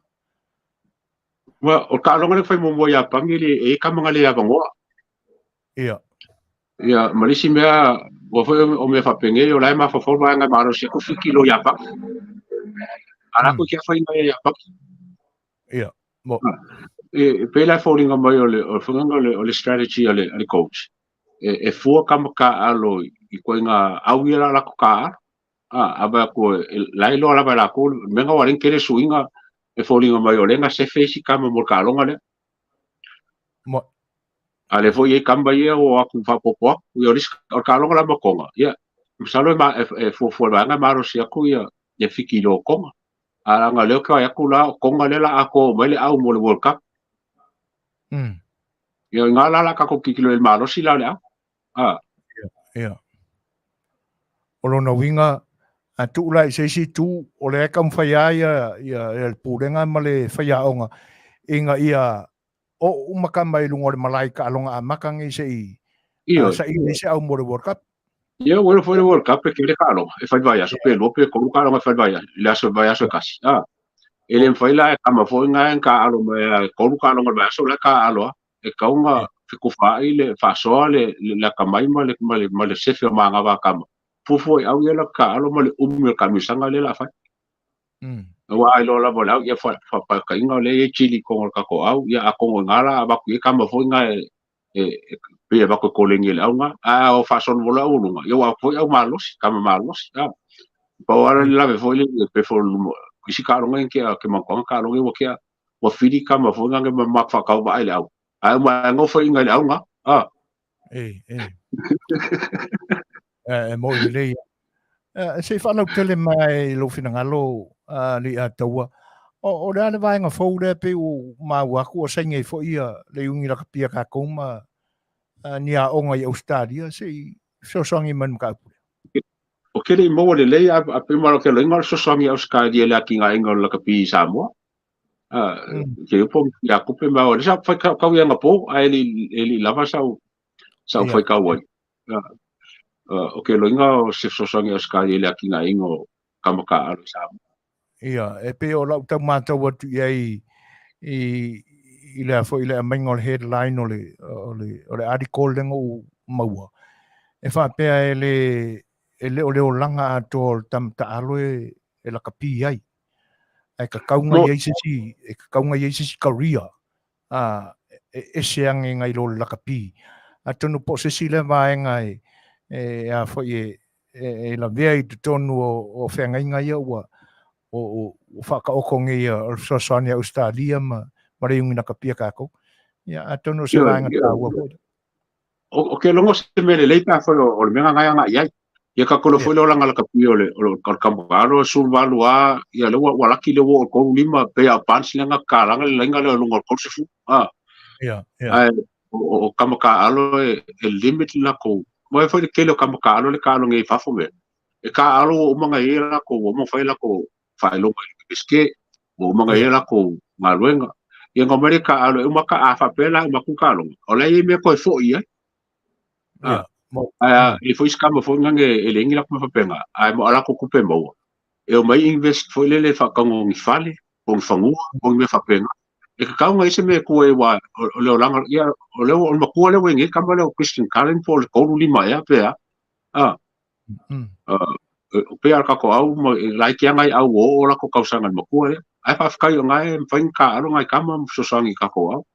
Ua, o le taaloga lea na fai muamua i Iapani, e i ai tama na le avanoa. Ia. Ia, ma le isi mea, ua foi o mea faapenei, o la e mafaufau le vaega e malosi atu Fiti i lo Iapani. A la toeitiiti lava fai mai e Iapani. Ia, mo. E pei la e foliga mai o le faiga o le strategy a le coach. E fua tama taaalo i ituaiga au ia la latou taaalo. A vaai atu la e iloa lava e latou le mea lena ua ala ai ona tele suiga e foliga mai o lea na sefe isi tama mo le taaloga lea. Mo. A lea foi e i ai tama ia ua o atu faaopoopo atu. Ia o le isi o le taaloga la ma Tonga, ia masalo e fuafua e le vaega e malosi atu ia Fiti i lo Tonga. A leaga o lea ou te vaai atu la, o Tonga lea o le a atoa mai le au mo le World Cup. Ia o i ina la o le a tatou tilotilo i le malosi la o le au. A. Ia. O lona uiga, a tuu la i se isi itu, o lea e taumafai lava ia le pulega ma le faiaoga ina ia oo uma tama i luga o le malae i taaloga amata nei se i saili ai se au mo le World Cup. Ia, ua iloa foi le World Cup e tele taaloga e fai i le vaiaso, pe lua pe tolu taaloga e fai i le aso vaiaso e tasi. A, e le mafai la e tama foi na e taaalo mai lava e tolu taaloga i le vaiaso, o la e taaalo lava. E tatau ona fetufaai le faasoa le atamai ma le ma le sefe o manava a tama. Fuafua i au ia la taaalo ma le umi o le taamilosaga lea o le a fai. Aua a iloa lava o le au, ia faataitaiga o lea e i ai chili i totonu o le tatou au, ia atonu o i ina la avatu i ai tama foi na e pei e avatu e koleni e le au lena. Ae a faasolo loa le aualuga, ia ua avatu foi au malosi, tama malosi. Pau lava le lave foi lele pe fo isi taaloga ia ke ke manatua taaloga ia ua tea ua fili tama foi na ma ma whakau i le au. Ae uma e ngofo inga i le au ngā. Ah. E, e. E mo i lelei. Se i faalautele mai lou finagalo le Iataua, o le a le vaega fou lea pei ua maua atu ua saini ai foi ia le Iuni Lakapi a tatou ma ni aoga i Ausetalia, se i fesoasoani mai i le mataupu lea. O ke le i maua lelei a pei ma ke loiga o le fesoasoani i Ausetalia i le atinaeina o le lakapi i Samoa. Ke upo ia kupe ma o le sa whai kau ia ngapo a e li lava sa whai kau ai. O ke loiga o se fesoasoani Ausetalia i le atinaeina o tama taaalo i Samoa. Ia, e pei o lau tau matau atu i ai i lea foi le aumaiga o le headline o le article lea na ou maua. E faapea e le e le o le olaga atoa o le tama taalo e lakapi ai. Ae tatau ona i ai se isi, e tatau ona i ai se isi career e ese ane nai lo le lakapi. Atonu po o se isi lea vaega e a foi e lavea i totonu o feagaiga ia ua faataoto nei o le fesoasoani a Ausetalia ma le Iuni Lakapi a tatou. Ia, atonu o se vaega taua foi. O ke logo se mea lelei pe afai o le mea lena e agai i ai. Ia tatou iloa foi le olaga lakapi o le tama 18 lava, ia lea ua laki le ua oo i le 35, pei lava o Barnes lea na tatalaga le laina lea i luga o le 30. Ae o tama taaalo e limit le latou, aua e foi le tele o tama taaalo lea e taalo nei i fafo mea. E kāʻalo ua uma ngai ai lākou, ua uma fai lākou faailoga i le Iunivesite, ua uma ngai ai lākou galuega. Ia na omai lea e kāʻalo e uma ka a faapea la uma atu kāloga, o la e i ai mea toe foʻi ai. Ia. Ae e foi se kama foi ngange e leai ni lākou mea faapena, ae ma o lākou tupe maua, e omai invest foi lele e faatauga ni fale, po o ni fanua, po o ni mea faapena. E tatau ona i ai se mea e tu ai aua o le olaga, ia, o lea o le matua lea ua i ai nei le kama lea o Christian Cullen po o le 35 ea pe a. O pei lava o le tatou au ma laiti lava nai au ua oo latou tausaga i le matua lea. Ae faafetai o lena e mafai ona taaalo nai tama ma fesoasoani i tatou au.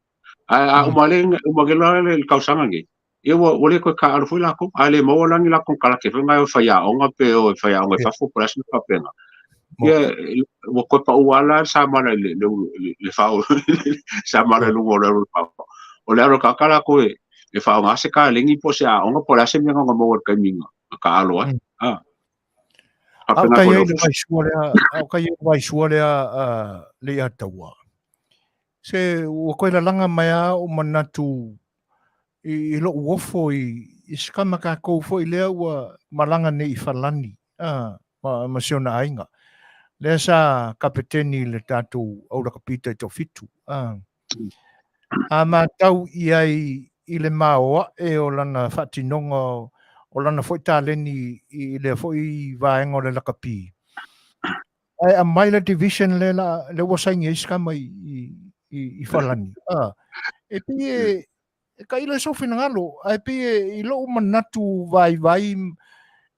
Ae a uma le uma le le tausaga nei, ia ua le toe taaalo foi latou. A le maua la ni latou konekarate foi na e o e faiaoga pe o e faiaoga i fafo po o le a se mea faapena. Ia ua toe pau lava la le samala i le fao samala i luga o le alo o le fao. O le alo o le tagata latou e faaaoga se kalegi po o se aoga po o le a se mea na ona maua i le taimi na taaalo ai. A o kai ai le vaisua lea, a o kai ai le vaisua lea le ia taua. Se ua koe lalaga mai a o manatu i lou ofo i se kama kākou foi lea ua malaga nei i Falani ma si ona aiga. Lea sa kapeteni i le tatou au lakapi taitoafitu. A matau i ai i le maoae o lana faatinoga o lana foi taleni i lea foi vaega o le lakapi, ae aumai le division lea la lea ua saini ai se kama i Falani. E pei e tailo i sou finagalo, ae pei e i lou manatu vaivai,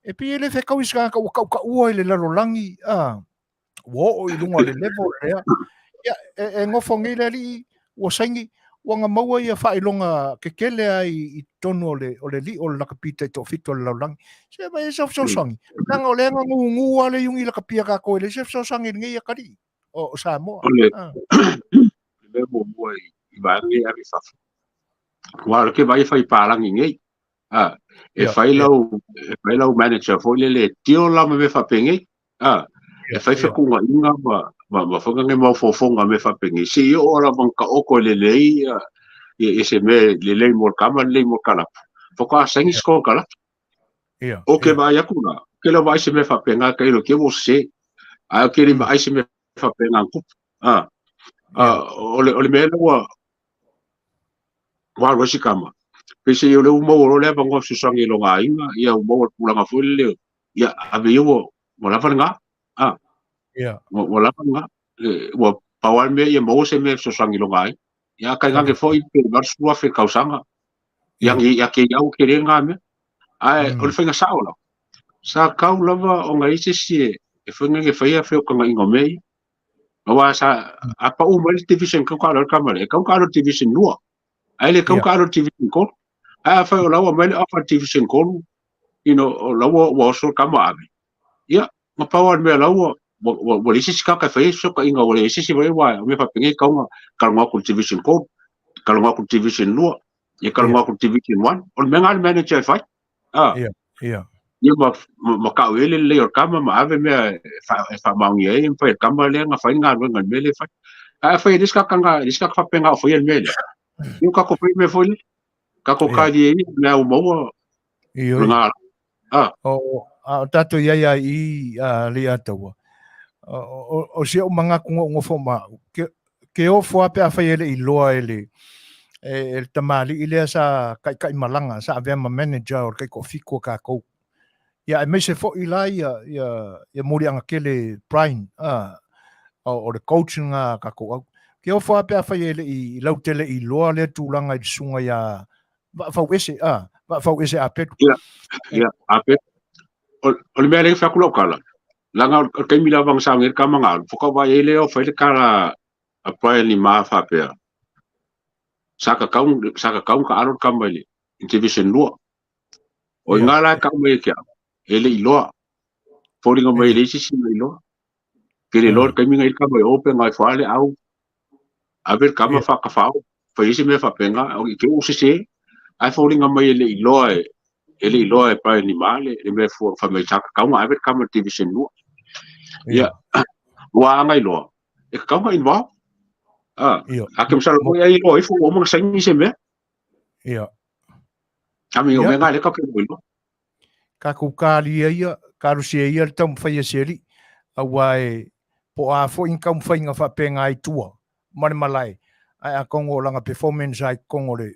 e pei e le fetaui se tagata ua tautaua i le lalolagi, ua oo i luga o le level lea. Ia, e nofo nei le alii, ua saini, ua na maua ia faailoga tetele lava i totonu o le, o le lii o le lakapi taitoafitu o le lalolagi. Se aumai ai se fesoasoani. Leaga o lea na gugu lava le iuni lakapi a tatou e leai se fesoasoani i lenei atalii o Samoa. O le mea muamua i vaega nei e ave i fafo, aua o lea ou te vaai e fai palagi nei, e fai lau, e fai lau manager foi lele e tio la ma mea faapenei, e fai fetuunaiga ma foi nai mau fofoga ma mea faapenei, se i oo lava ina taoto e lelei ia se mea lelei mo le kama, lelei mo le kalapu, faatoa saini se konekarate. O ke vaai atu la, ou te le o vaai se mea faapena tailo te ua sese, ae ou te le vaai se mea faapena na tupu. O le mea lea ua alu ai si kama, peiseai o lea ua maua loa le avanoa e fesoasoani i lona aiga, ia ua maua le tulaga foi lele, ia ave ia ua lava lena. Ua lava lena. Ua pau lava le mea ia maua se mea e fesoasoani i lona aiga. Ia tainane foi pe 80,000 i le tausaga, ia ia te iau tele lena mea. Ae o le faiga sao lava, sa tau lava ona i ai se isi e fai nei e faia feutagaiga o mea ia. Aua sa a pau mai le division kau ka le kama le, kau ka le division 2. Ae le kau ka le division 3. Ae afai o la ua aumai le offer division 3, you know, o la ua oso le kama ave. Ia, na pau lava le mea la ua ua leai se isi tagata e faia fesootaiga, ua leai se isi aua o mea faapenei e tatau ona talanoa atu i le division 3, talanoa atu i le division 2, ia talanoa atu i le division 1. O le mea lena a le manager e fai. Ia ma tau i ai le lelei o le kama ma ave mea e faamaonia ai e mafai e le kama lea ona fai le galuega i le mea lea e fai. Ae afai e leai se tagata e leai se tagata faapena o faia le mea lea, ia ua tatou faia mea foi lea. Tatou kailia ia mea ua maua o lena. O, a o tatou i ai lava i i a Leiataua, o si ou manatu na ou nofo ma au, ke ofo lava pe afai e le i iloa e le e le tamalii lea sa taitaimalaga, sa avea ma manager o le taitoafitu a tatou. Ia aemaise foi la ia ia ia Muliagatele Brian, o le coach lena a tatou au. Ke ofo lava pe afai e le i lautele iloa lea tulaga i le susuga ia Vaafauese, Vaafauese Apelu. Ia, ia, Apelu. O le mea lea e fai atu lau tala, leaga o le taimi lava na sauni ai le tama na alu, faatoa vaai ai lea o fai le tala a Brian i ma faapea, sa tatau ona taalo le tama i le Division 2. O i ina la e tau mai e te au, e le i iloa. Foliga mai e leai se isi na iloa. Ke le iloa le taimi na i ai le tama i o pe na ifo lava le au, ave le tama faatafao, fai ai se mea faapena, i te i ua sese, ae foliga mai e le i iloa e e le i iloa e Brian Lima le mea fai mai sa tatau ona ave le tama i le Division 2. Ia, ua ana iloa, e tatau ona involve. A ke masalo foi ai iloa ifo ua uma ona saini se mea. Ia. A me o mea nga le ka ke iloa. Tatou talia ia, talosia ia le taumafai a se alii, aua e po o a foi ni taumafaiga faapena i tua ma le malae, ae atonu o lana performance lava i totonu o le,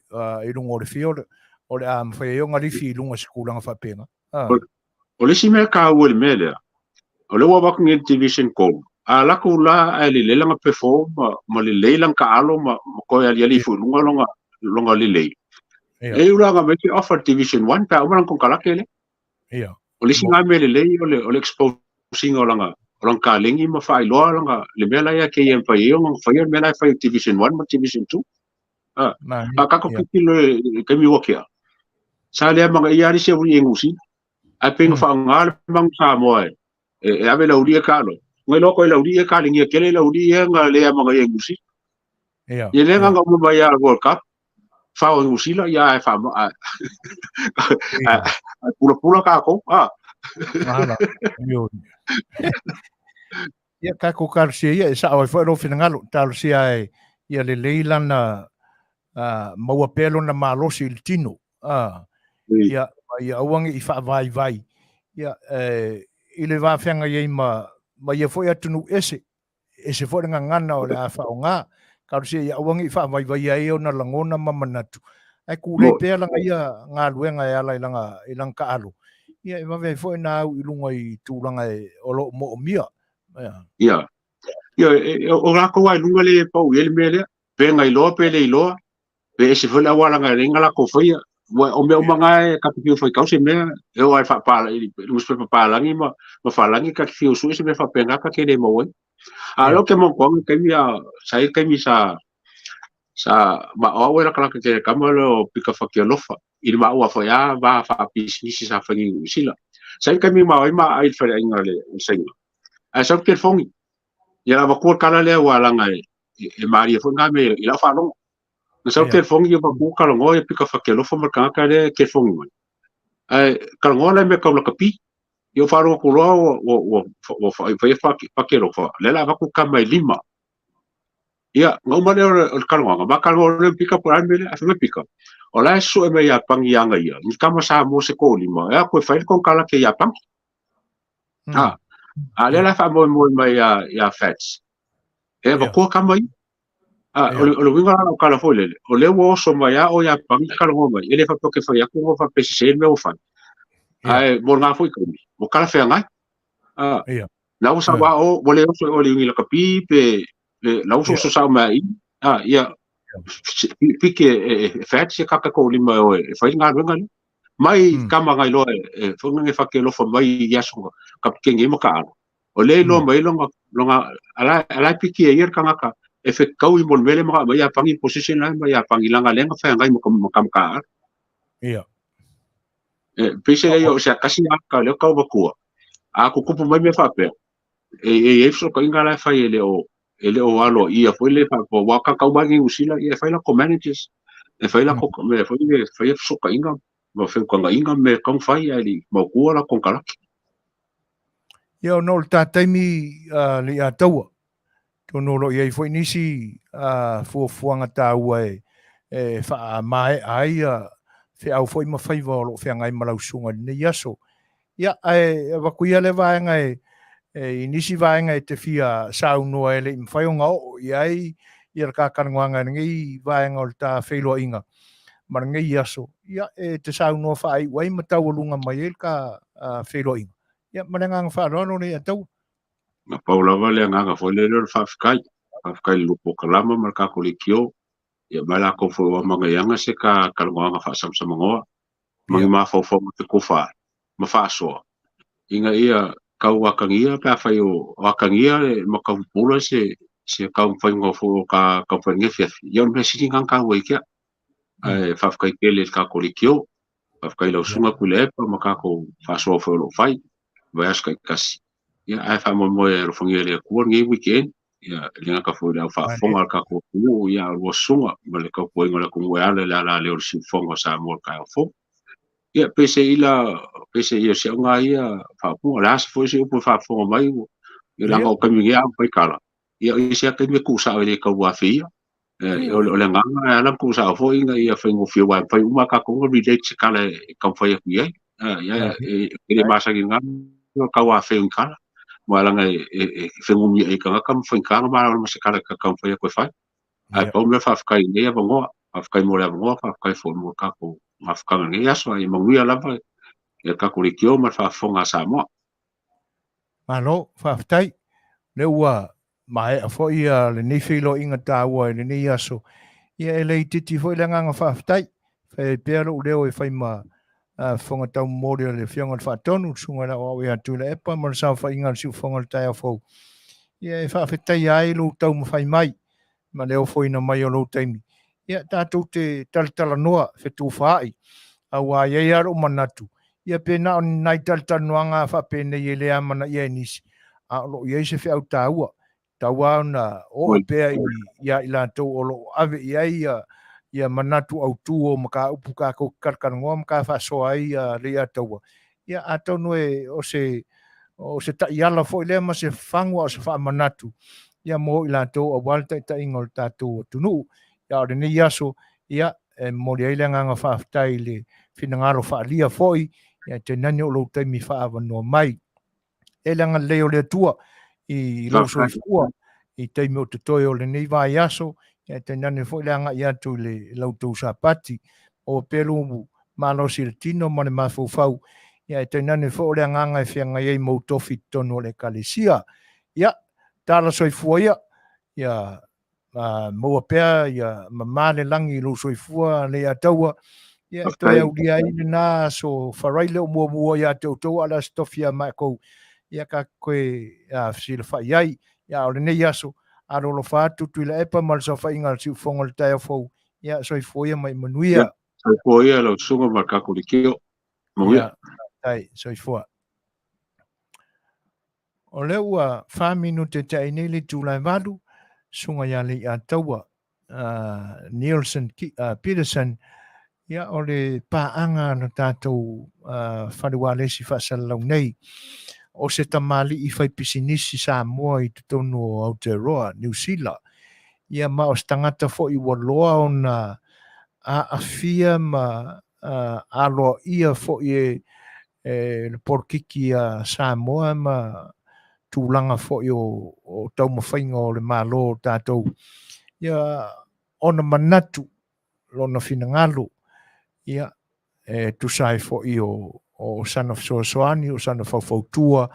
i luga o le field, o le a mafai ai ona lifi i luga i se tulaga faapena. O le isi mea taua i le mea lea, o lea ua avatu nei i le Division 3, a latou la ae lelei lana perform ma lelei lana taalo ma toe aliali ifo i luga lona lelei, e iu la ona aumai se offer Division 1 pe a uma lana konekarate lea. O le isi lena mea lelei o le expose ina o lana kalegi ma faailoa lana le mea la e ia te ia e mafai ai ona faia le mea la e fai i Division 1 ma Division 2. A tatou tilotilo i le taimi ua tea, sa le amanaia lava le isi aualii e Niu Sila, ae pei na faaaoga le manu Samoa e ave le aualii e taalo. Na iloa atu ai e le aualii ia kalegia tele le aualii ia na le amanaia e Niu Sila. Ia lea na uma mai lava World Cup, fao e Niu Sila, ia ae pulapula tatou. Ia, tatou talosia ia, e sao ai foi lou finagalo, talosia e ia lelei lana maua pea lona malosi i le tino, ia, ia aua ne i faavaivai, ia, i le va feagai ai ma ia foi atunuu ese, ese foi le gagana o le a faaaoga, talosia ia aua ne i faavaivaia ai ona lagona ma manatu, ae tulei pea lana ia galuega e ala i lana taalo, ia e vave ai foi ona au i luga i tulaga o lo o moomia. Ia, ia o latou lava i luga lea e pau i ai le mea lea, pe na iloa pe le iloa, pe ese foi le auala na alai na latou faia. Ua, o mea uma na e ta te fiu e faitau se mea, e oo lava i nusipepa palagi ma falagi ta te fiu sue se mea faapena ta te le maua ai. A o lea ou te manatua le taimi a, sa i ai le taimi sa, sa, ma o au e latalata tele i le tama lea o Pita Fatialofa, i le maua foi lava va faapisinisi sa fai i Niu Sila. Sa i ai le taimi ma o ai ma aai i le faleaiga a le Saina, ae sau le telefoni, ia avatua le tala lea ua laga e malie foi na mea i lau faalogo. Na sau le telefoni ia avatua talanoa ia Pita Fatialofa ma le tagata lea e telefoni mai. Ae talanoa la i mea tau lakapi. Ia ou faalogo atu loa ua faia Fatialofa, lea o le a avatu tama e 5. Ia, na uma lea o le talanoaga, ma talanoa loa le Pita po o le a le mea lea, ae fai mai Pita, o la e sue mai Iapani ia ia, ni tama Samoa se toalima, e o atu e fai le konekarate i Iapani. A lea la e faamoemoe mai ia Fats, e avatua tama ia. O le uiga la o lau tala foi lele, o lea ua oso mai lava o Iapani talanoa mai, e le faapea ou te fai atu ua faapea sese le mea ua fai. Ae mo lena foi taimi, ua talafeagai. La ua sau lava o, ua le oso i o i le iuni lakapi pe la ua oso sao mai i, ia, piki e Fats ia kaka toalima e o e fai le galuega lea. Mai tama nai loa e foi nai fatialofa mai i aso kapikeni ai ma taalo. O lea iloa mai longa ala e piki e ia le tagata e fetaui mo le mea lea ma mai Iapani position la mai Iapani langa lea na feagai ma tama taalo. E pei se lea o se akasi a ka lea kau matua. A kukupu mai mea faapea. E i ai fesootaiga la e fai e le o aloaia foi le faapea ua ka tau mai Niu Sila, ia e fai lako managers, e fai lako mea foi le fai fesootaiga ma feutagaiga me tau fai ae le i mautua la konekarate. Ia ona o le ta taimi le ia taua, atonu o lo o i ai foi nisi fuafuaga taua e faamaea ai feau foi ma faiva o lo o feagai ma lau susuga i lenei aso. Ia, ae avatu ia lea vaega e i nisi vaega e te fia saunoa e le i mafai ona oo i ai ia le katalanoaga i lenei vaega o le ta feiloaiga ma lenei aso, ia, e te saunoa faaiu ai ma taualuga mai ai le ta feiloaiga. Ia, ma le agaga faaaloalo le ia taua. Na pau lava le agaga foi lele o le faafetai. Faafetai i le lupe o kalama ma le tatou leitio. Ia mai latou foi ua amagaiaga se ta talanoaga faasamsamanoa ma ni mafaufauga fetufa ma faasoa ina ia tau atagia pe afai o atagia le matau pupula se taumafaiga foi o ka taumafai i lenei afiafi. Ia o le mea sili lena na taua ai tea. Ae faafetai tele i le tatou leitio. Faafetai i lau susuga Tuilaepa ma tatou faasoa foi o lo o fai vaiaso taitasi. Ia ae faamoemoe e alofagia e le Atua lenei weekend. Ia e le gata foi i le au faafofoga a le tatou atunuu, ia a lua susuga ma le tautuaina o le atunuu e ala i le alaleo o le siufofoga o Samoa i le taeao fou. Ia pei se ila, pei se ia o si au ngā ia faaopoga, o le a se foi se upu e faafofoga mai, ia leaga o taimi nei a fai tala, ia o isi lava taimi e tuusao e le tau afe ia. O le agaga e ala ona tuusao foi ina ia faigofie aua e mafai uma lava tatou ona relate se tala e taumafai atu i ai. Ia e le masani i lena o tau afeu i kala. Aua leaga e fegumia ai tagata ma faigata ona malamalama se kala e taumafai atu e fai. Ae pau le mea faafetai i lenei avanoa, faafetai mo le avanoa, faafetai foi mo le tatou mafutaga i lenei aso. Ae ia manuia lava le tatou leitio ma le faafofoga a Samoa. Malo, faafetai. O lea ua maea foi lenei feiloaiga taua i lenei aso. Ia e le itiiti foi le agaga faafetai. Fai ai pea lou leo e fai ma fofoga taumomoli o le Afioga i le Faatonu, le Susuga i le Aoao ia Tuilaepa ma le saofaiga a le Siufofoga o le taeao fou. Ia e faafetaia ai lou taumafai mai ma le ofoina mai o lou taimi. Ia tatou te talatalanoa fetufaai, aua e i ai lava lou manatu, ia pe na o ni nai talatalanoaga lava faapenei e le amanaia e nisi, a o lo o i ai se feau taua, tatau lava ona oo pea ia i latou o lo o ave i ai ia manatu autu o mataupu tatou te talatalanoa ma ta faasoa ai Leiataua. Ia atonu e o se o se taiala foi lea ma se fagu a o se faamanatu ia mo i latou aua le taitaiga o le tatou atunuu. Ia a o lenei aso, ia e momoli ai le agaga faafetai i le finagalo faaalia foi, ia tainane o lou taimi faaavanoa mai. E le agalelei o le Atua i lou soifua i taimi o totoe o lenei vaiaso, ia tainane foi le agai atu i le la outou Sapati. Maua pea lou malosi i le tino ma le mafaufau, ia ae tainane foi o le agaga e feagai ai ma ou tofi i totonu o le Ekalesia. Ia, tala soifua ia, ia maua pea ia mamā le lagi i lou soifua Leiataua, ia e toe aulia ai lena aso Faraile o muamua ia te outou a o le Aso Tofi ia matou, ia tatou toe fesilafai ai. Ia a o lenei aso, alolofa atu Tuilaepa ma le saofaiga a le Siufofoga o le taeao fou, ia soifua ia ma ia manuia. Ia, soifua ia lau susuga ma le tatou leitio. Manuia. Ia, faafetai, soifua. O lea ua fa minute tea ai nei le itula e 8, susuga ia Leiataua Neilson Peterson, ia o le paaga a le tatou fale ualesi faasalalau nei. O se tamalii fai pisinisi Samoa i totonu o Aotearoa, Niu Sila. Ia ma o se tagata foi ua loa ona aafia ma aloaia foi e le polokiki a Samoa ma tulaga foi o taumafaiga o le Malo o tatou, ia ona manatu lona finagalo, ia e tusa ai foi o sana fesoasoani, o sana faufautua,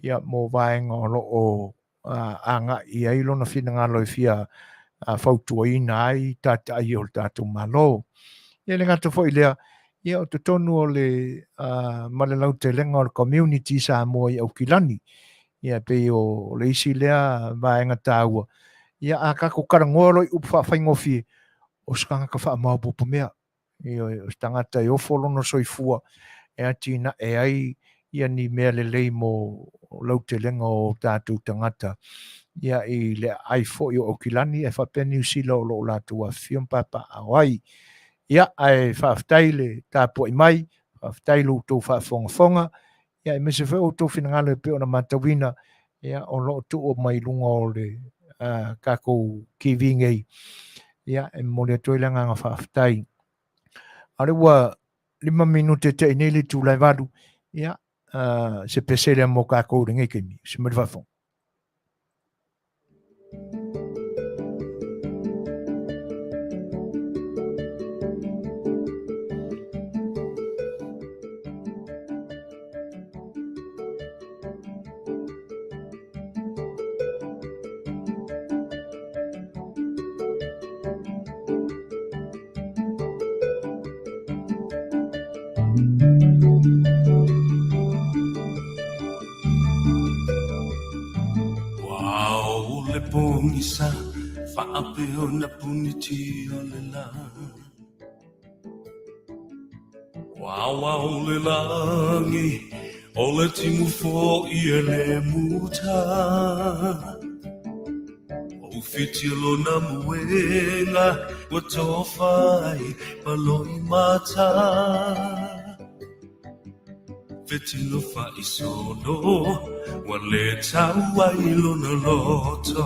ia mo vaega o lo o agai i ai lona finagalo e fia fautuaina ai taitai o le tatou Malo. Ia e le gata foi i lea, ia o totonu o le ma le lautelega o le community Samoa i Aukilani, ia pei o le isi lea vaega taua, ia a tatou talanoa loa i upu faafaigofie, o se tagata faamaopoopo mea. Ioe, o se tagata e ofo lona soifua e atinae ai ia ni mea lelei mo lautelega o tatou tagata ia i le aai foi o Aukilani ae faapea Niu Sila o lo o latou afifio ma papaaao ai. Ia, ae faafetai le tapuai mai, faafetai lo outou faafogafoga, ia aemaise foi o outou finagalo e pei ona matauina, ia o lo o tuu mai i luga o le tatou TV nei. Ia, e momoli atu ai le agaga faafetai. A o lea ua 5 minute tea i nei le itula e 8, ia, se pese lea mo tatou i lenei taimi. Se mai le faafofoga. Ua le pogisa faapea ona puniti o le lā. Ua ao le lagi o le timu foi e le muta. Ua fiti lona muega ua tofa ai ma loimata. Fetilo faaisono ua le tau ai lona loto.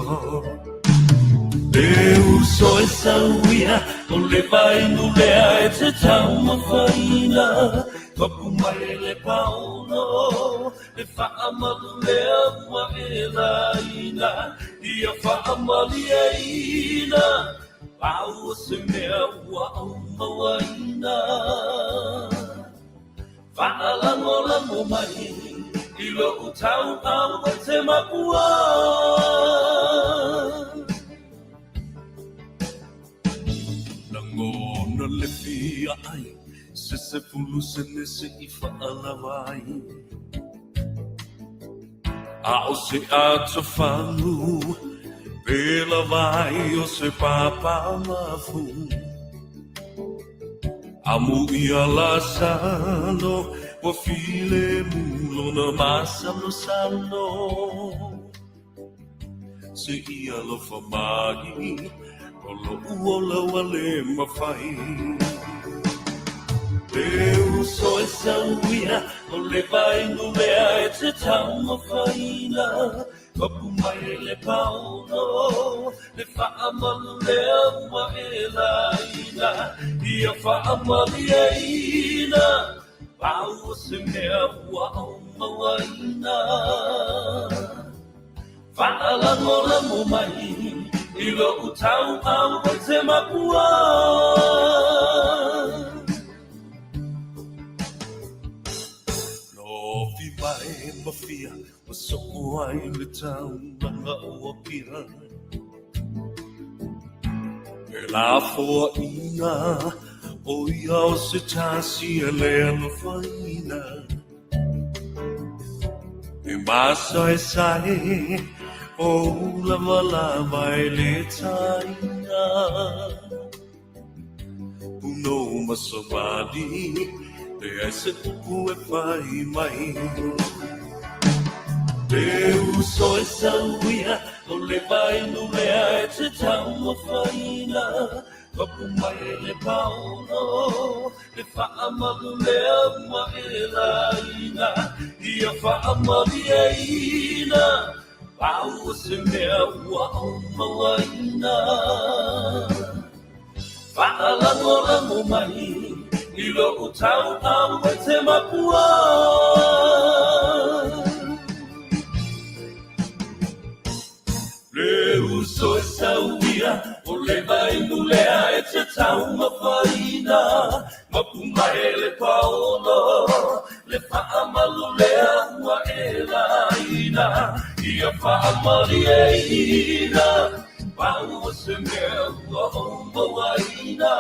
E uso e sau ia o le vainu lea e te taumafaina. Papu mai le paono, le faamalu lea ua e laina, ia faamalieina, pau o se mea ua ou mauaina. Faalagolago mai i lou tauau e te makua. Lagona le fia ai, se 10 sene se i faalava ai. A o se atofagu, pe lava ai o se papalafu. Amu ia Lasalo, ua filemu lona masalosalo. Se i alofa mai, o lo'u ola ua le mafai. Le uso e sauia, o le vainu lea e te taumafaina. Papu mai le paono, le faamalu lea ua e laina, ia faamalieina, pau o se mea ua ou mauaina. Faalagolago mai i lou tauau e te makua. Lofi mai ma fia, ua soo ai le taulaga o Apia. E lafoaiga, o ia o se tasi e le alofaina. E masaesae, o ulavalava e le taina. Punou ma savali, leai se upu e fai mai. Le uso e sauia, o le vainu lea e te taumafaina. Papu mai le paono, le faamalu lea ua e laina, ia faamalieina, pau o se mea ua ou mauaina. Faalagolago mai i lou tauau e te makua. Le uso e sauia, o le vainu lea e te taumafaina. Mapu mai le paono, le faamalu lea ua e laina, ia faamalieina, pau o se mea ua ou mauaina.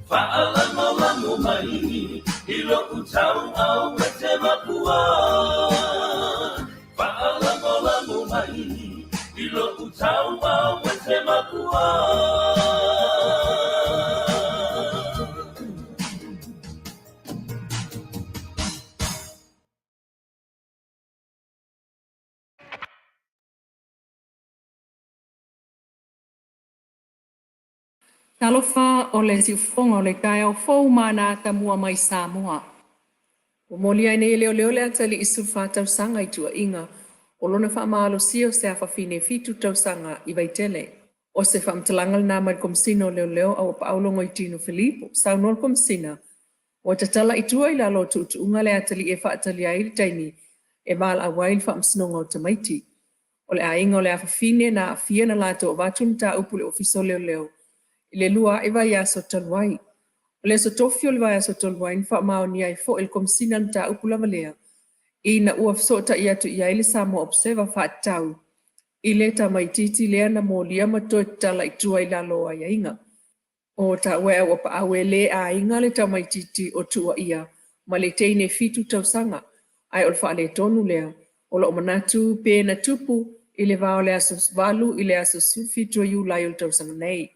Faalagolago mai i lou tauau e te makua. Faalagolago mai i lou tauau e te makua. Talofa o le siufofoga o le taeao fou ma ana atamua mai Samoa. Ua molia ai nei e leoleo le atalii 14 tausaga i tuuaiga o lona faamalosia o se afafine 7 tausaga i Vaitele. O se faamatalaga lena mai le Komesina o Leoleo Auapaau Logoitino Filipo. Saunoa le Komesina, ua tatala i tua i lalo o tuutuuga le atalii e faatalia ai le taimi e valaau ai le faamasinoga o tamaiti. O le aiga o le afafine na aafia na latou avatu le mataupu i le Ofisa o Leoleo i le 2 ae vaiaso talu ai. O le aso tofi o le vaiaso talu ai na faamaonia ai foi e le Komesina le mataupu lava lea ina ua fesootai atu i ai le Samoa Observer faatatau i le tamaitiiti lea na molia ma toe tatala i tua i lalo o aiaiga. O taua e Auapaau e le aiga le tamaitiiti o tuuaia ma le teine 7 tausaga, ae o le faaletonu lea o loo manatu pe na tupu i le va o le aso 8 i le aso 17 o Iulai o le tausaga nei.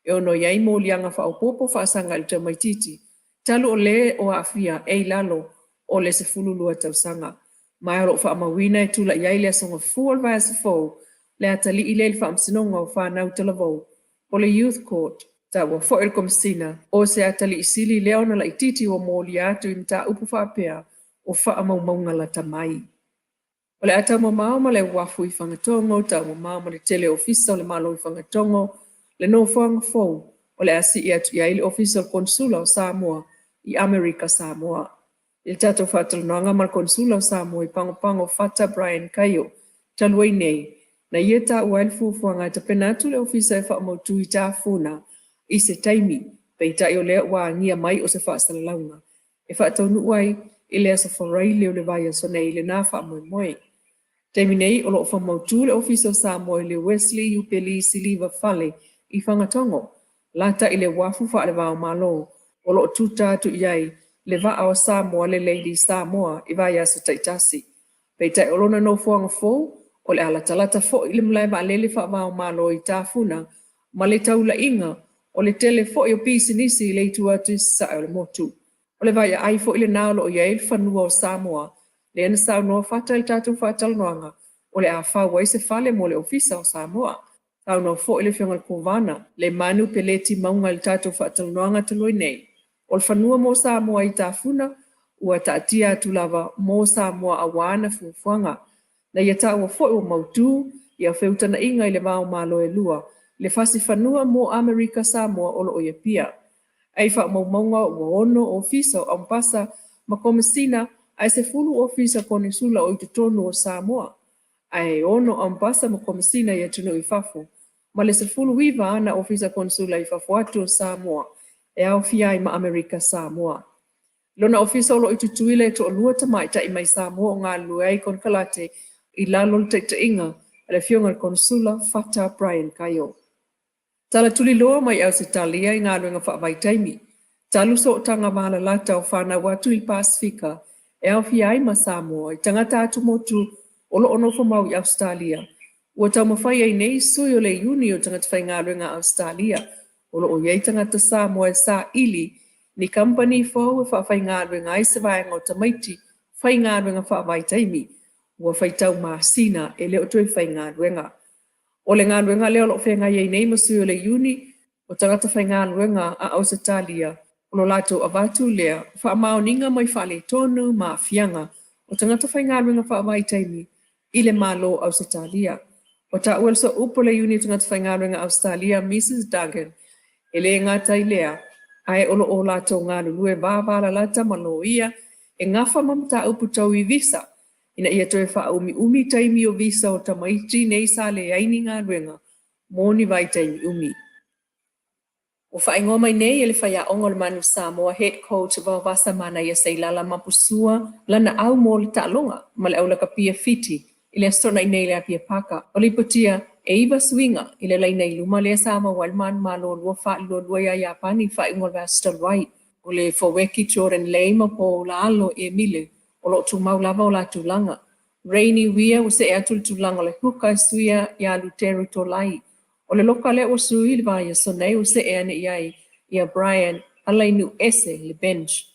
E ono i ai moliaga faaopoopo faasaga i le tamaitiiti, talu o le o aafia e i lalo o le 12 tausaga. Ma o loo faamauina e tulai ai le aso Gafua o le vaiaso fou le atalii lea i le faamasinoga o fanau talavou o le Youth Court. Taua foi le Komesina o se atalii sili lea ona laitiiti ua molia atu i mataupu faapea o faamaumauga lata mai. O le a taumamao ma le uafu i Fagatogo, taumamao ma le tele ofisa o le Malo i Fagatogo, le nofoaga fou o le a sii atu i ai le Ofisa o le Konesula o Samoa i Amerika Samoa. I le tatou faatalanoaga ma le Konesula o Samoa i Pagopago Fata Brian Kaio talu ai nei, na ia taua ai le fuafuaga e tapena atu le Ofisa e faamautu i Tafuna i se taimi, peitai o lea ua agia mai o se faasalalauga e faataunuu ai i le Aso Faraile o le vaiaso nei lena faamoemoe. Taimi nei o lo o faamautu le Ofisa o Samoa i le Wesley Iupeli Siliva Fale i Fagatogo, lata i le uafu faale-va-o-Malo o lo o tuta atu i ai le vaa o Samoa le Lady Samoa i vaiaso taitasi. Peitai o lona nofoaga fou, o le a latalata foi i le malae vaalele faava-o-Malo i Tafuna ma le taulaiga o le tele foi o pisinisi i le itu atu i sasae o le motu. O le vaiaai foi lena o lo o i ai le fanua o Samoa, lea na saunoa Fata i le tatou faatalanoaga, o le a fau ai se fale mo le Ofisa o Samoa. Saunoa foi le Afioga i le Kovana, Lemanu Peleti Mauga i le tatou faatalanoaga talu ai nei, o le fanua mo Samoa i Tafuna, ua taatia atu lava mo Samoa aua ana fuafuaga. Na ia taua foi ua mautu ia feutagaiga i le va o Malo e lua, le fasi fanua mo Amerika Samoa o lo o i Apia. I faamaumauga ua ono ofisa o Ampasa ma Komesina ae 10 ofisa konesula o i totonu o Samoa. Ae ono Ampasa ma Komesina i atunuu i fafo, ma le 19 ana ofisa konesula i fafo atu o Samoa e aofia ai ma Amerika Samoa. Lona ofisa o lo o i Tutuila e toalua tamaitai mai Samoa o galulue ai konekarate i lalo o le taitaiga a le Afioga i le Konesula Fata Brian Kaio. Tala tuliloa mai Ausetalia i galuega faavaitaimi, talu sootaga valalata o fanau atu i le Pasefika e aofia ai ma Samoa i tagata atumotu o lo o nofo mau i Ausetalia. Ua taumafai ai nei sui o le Iuni o Tagata Faigaluega a Ausetalia o lo o i ai tagata Samoa e saili ni kamupani fou e faafaigaluega ai se vaega o tamaiti faigaluega faavaitaimi ua faitau masina e le o toe faigaluega. O le galuega lea o lo o feagai ai nei ma sui o le Iuni o Tagata Faigaluega a Ausetalia, o lo latou avatu lea faamaoniga mai faaletonu ma aafiaga o tagata faigaluega faavaitaimi i le Malo o Ausetalia. Ua taua le sooupu o le Iuni o Tagata Faigaluega Ausetalia Mrs Duggan, e le gata i lea, ae o lo o latou galulue vavalalata ma loia e gafa ma mataupu tau i visa ina ia toe faaumiumi taimi o visa o tamaiti nei sa leai ni galuega mo ni vaitaimi umi. Ua faaigoa mai nei e le faiaoga o le Manu Samoa Head Coach Vaovasa Manaia Seilala Mapusua lana au mo le taaloga ma le aulakapia Fiti i le Aso Toonai nei i le Apia Paka. O lipotia e iva suiga i le laina i luma lea sa maua ai le manumalo 2-2 iā Iapani i le faaiuga o le vaiaso talu ai. O le Foweki Jordan Lei ma Paul Alo Emile o lo o tumau lava o la tulaga. Rainey Weir ua see atu i le tulaga o le hooker e suia iā Luteru Tolai. O le loka lea ua sui i le vaiaso nei ua see ane i ai ia Brian Alainu Ese i le bench.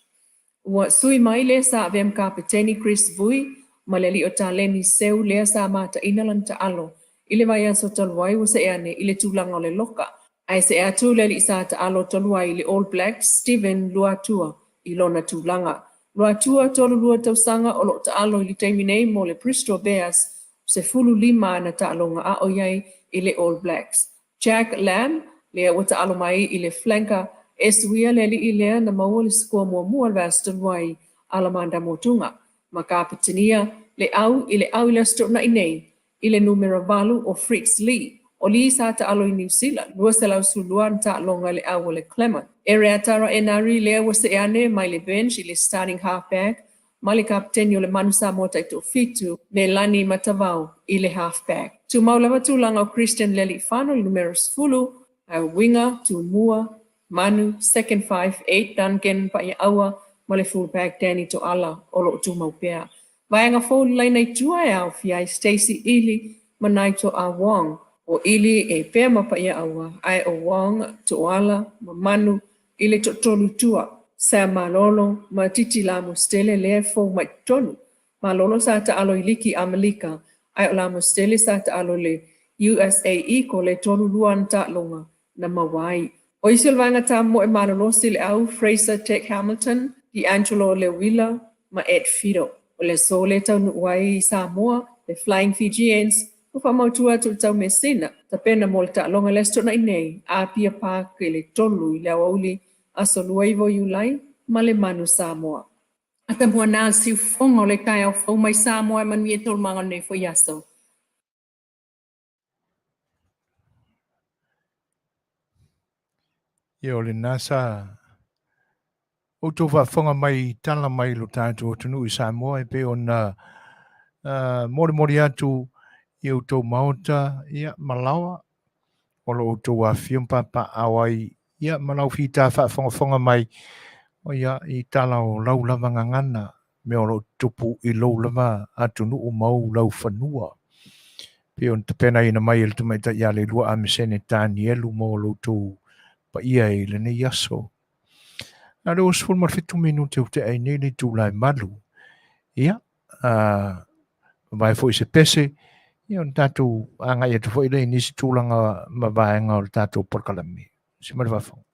Ua sui mai le sa avea ma kapeteni Chris Vui ma le alii o Taleni Seu lea sa mataina lana taalo i le vaiaso talu ai ua see ane i le tulaga o le loka. Ae see atu le alii sa taalo talu ai i le All Blacks Steven Luatua i lona tulaga. Luatua, 32 tausaga, o lo o taalo i le taimi nei mo le Bristol Bears, 15 ana taaloga a o i ai i le All Blacks. Jack Lam, lea ua taalo mai i le flanker, e suia le alii lea na maua le sikoa muamua o le vaiaso talu ai, Alamanda Motuga, ma kapetenia le au i le au i le Aso Toonai nei i le numera 8 o Fritz Lee, o Lee sa taalo i Niu Sila, 212 ana taaloga i le au o le Clermont. Ereatara Enari lea ua see ane mai le bench i le starting halfback ma le kapeteni o le Manu Samoa taitoafitu, Melani Matavao i le halfback. Tumau lava tulaga o Christian Lealiifano i le numera 10, ae o winger, Tumua, Manu, second five eight Duncan Paiaaua ma le fullback Danny Toala o lo o tumau pea. Vaega fou le laina i tua e aofia ai Stacey Ili ma Nigel A. Wong. O Ili e pea ma Paiaaua, ae o Wong, Toala ma Manu i le toatolu i tua. Sam Malolo ma Titi Lamostele lea e fou mai totonu. Malolo sa taalo i liki Amelika, ae o Lamostele sa taalo i le USA Eagle e 32 ana taaloga na maua ai. O isi o le vaega tamoe malolosi i le au, Fraser Tech Hamilton, D'Angelo Leuila ma Ed Fido. O le aso lea e taunuu ai i Samoa, le Flying Fijians, ua faamautu atu i le tau mesina, tapena mo le taaloga i le Aso Toonai nei, Apia Park i le 3 i le aoauli aso 29 Iulai ma le Manu Samoa. Atamua na le siufofoga o le taeao fou mai Samoa e manuia taualumaga o lenei foi aso. Ia o lena sa outou faafofoga mai i tala mai lo tatou atunuu i Samoa e pei ona molimoli atu i outou maota ia ma laoa o lo outou afifio ma papaaao ai ia ma lau fita faafogafoga mai ia i tala o lau lava gagana mea o lo o tutupu i lou lava atunuu ma ou laufanua. Pei ona tapenaina mai e le Tamaitai ia Leilua Amesene Tanielu mo lo outou paia i lenei aso. Na o le 27 minute ua tea ai nei le itula e 8. Ia, mavae foi se pese, ia ona tatou agai atu foi lea i nisi tulaga ma vaega o le tatou polokalame. Se ma le faafofoga.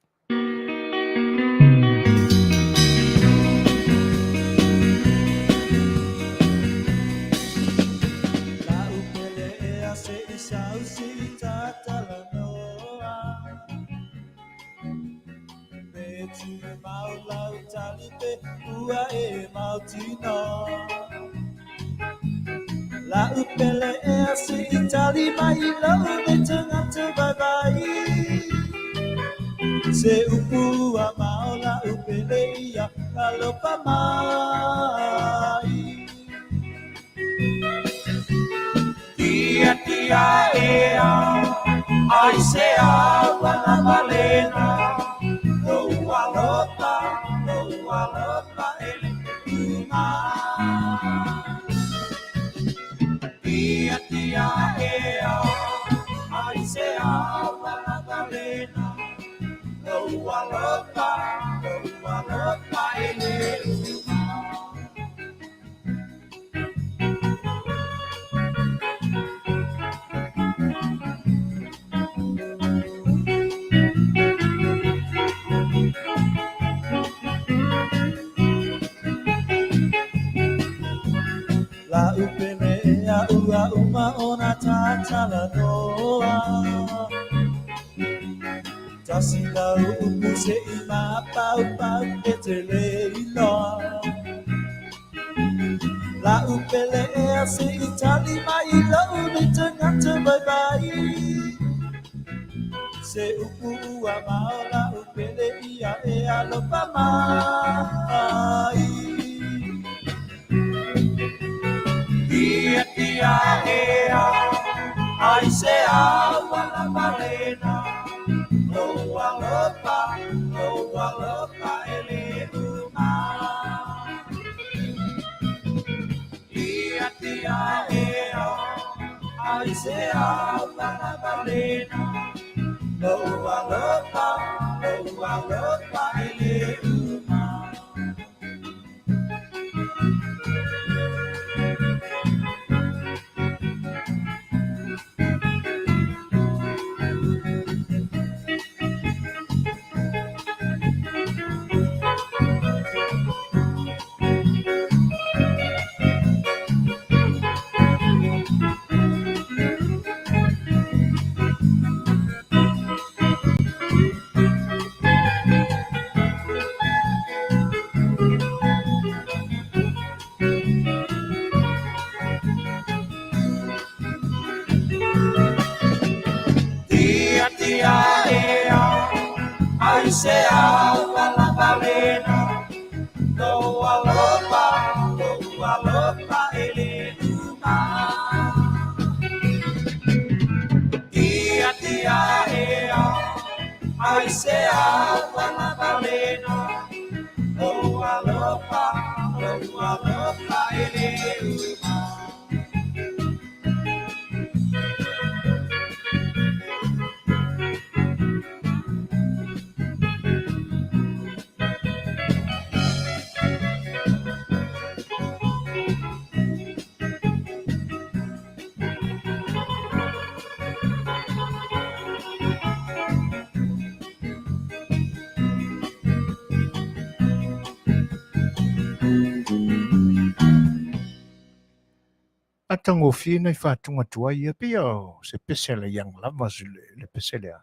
Atagofie nai faatuga tuai ia pei o se pese a le Young Lovers le pese lea.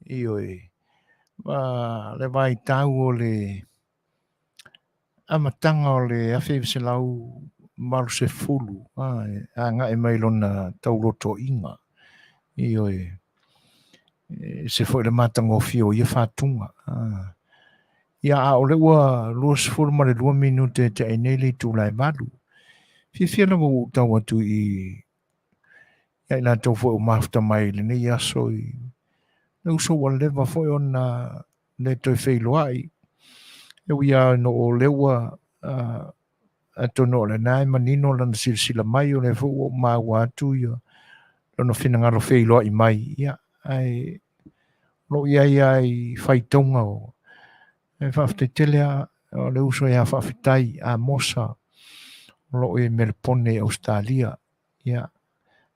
Ioe. Ma le vaitau o le amataga o le 1980 e agai mai lona taulotoiga. Ioe, e ese foi le matagofie o ia fatuga. Ia, a o lea ua 22 minute e tea nei le itula e 8. Fiafia lava ua ou tau atu i ia i latou foi ua mafuta mai i lenei aso i le uso ua leva foi ona le toe feiloai. E ui lava ina o lea ua atonu o lena e manino lana silasila mai, o lea foi ua ou maua atu ia lona finagalo feiloai mai, ia, ae o lo o i ai lava i faitauga o e faafetai tele lava o le uso ia Faafetai Amosa o lo o i Melepone i Ausetalia. Ia,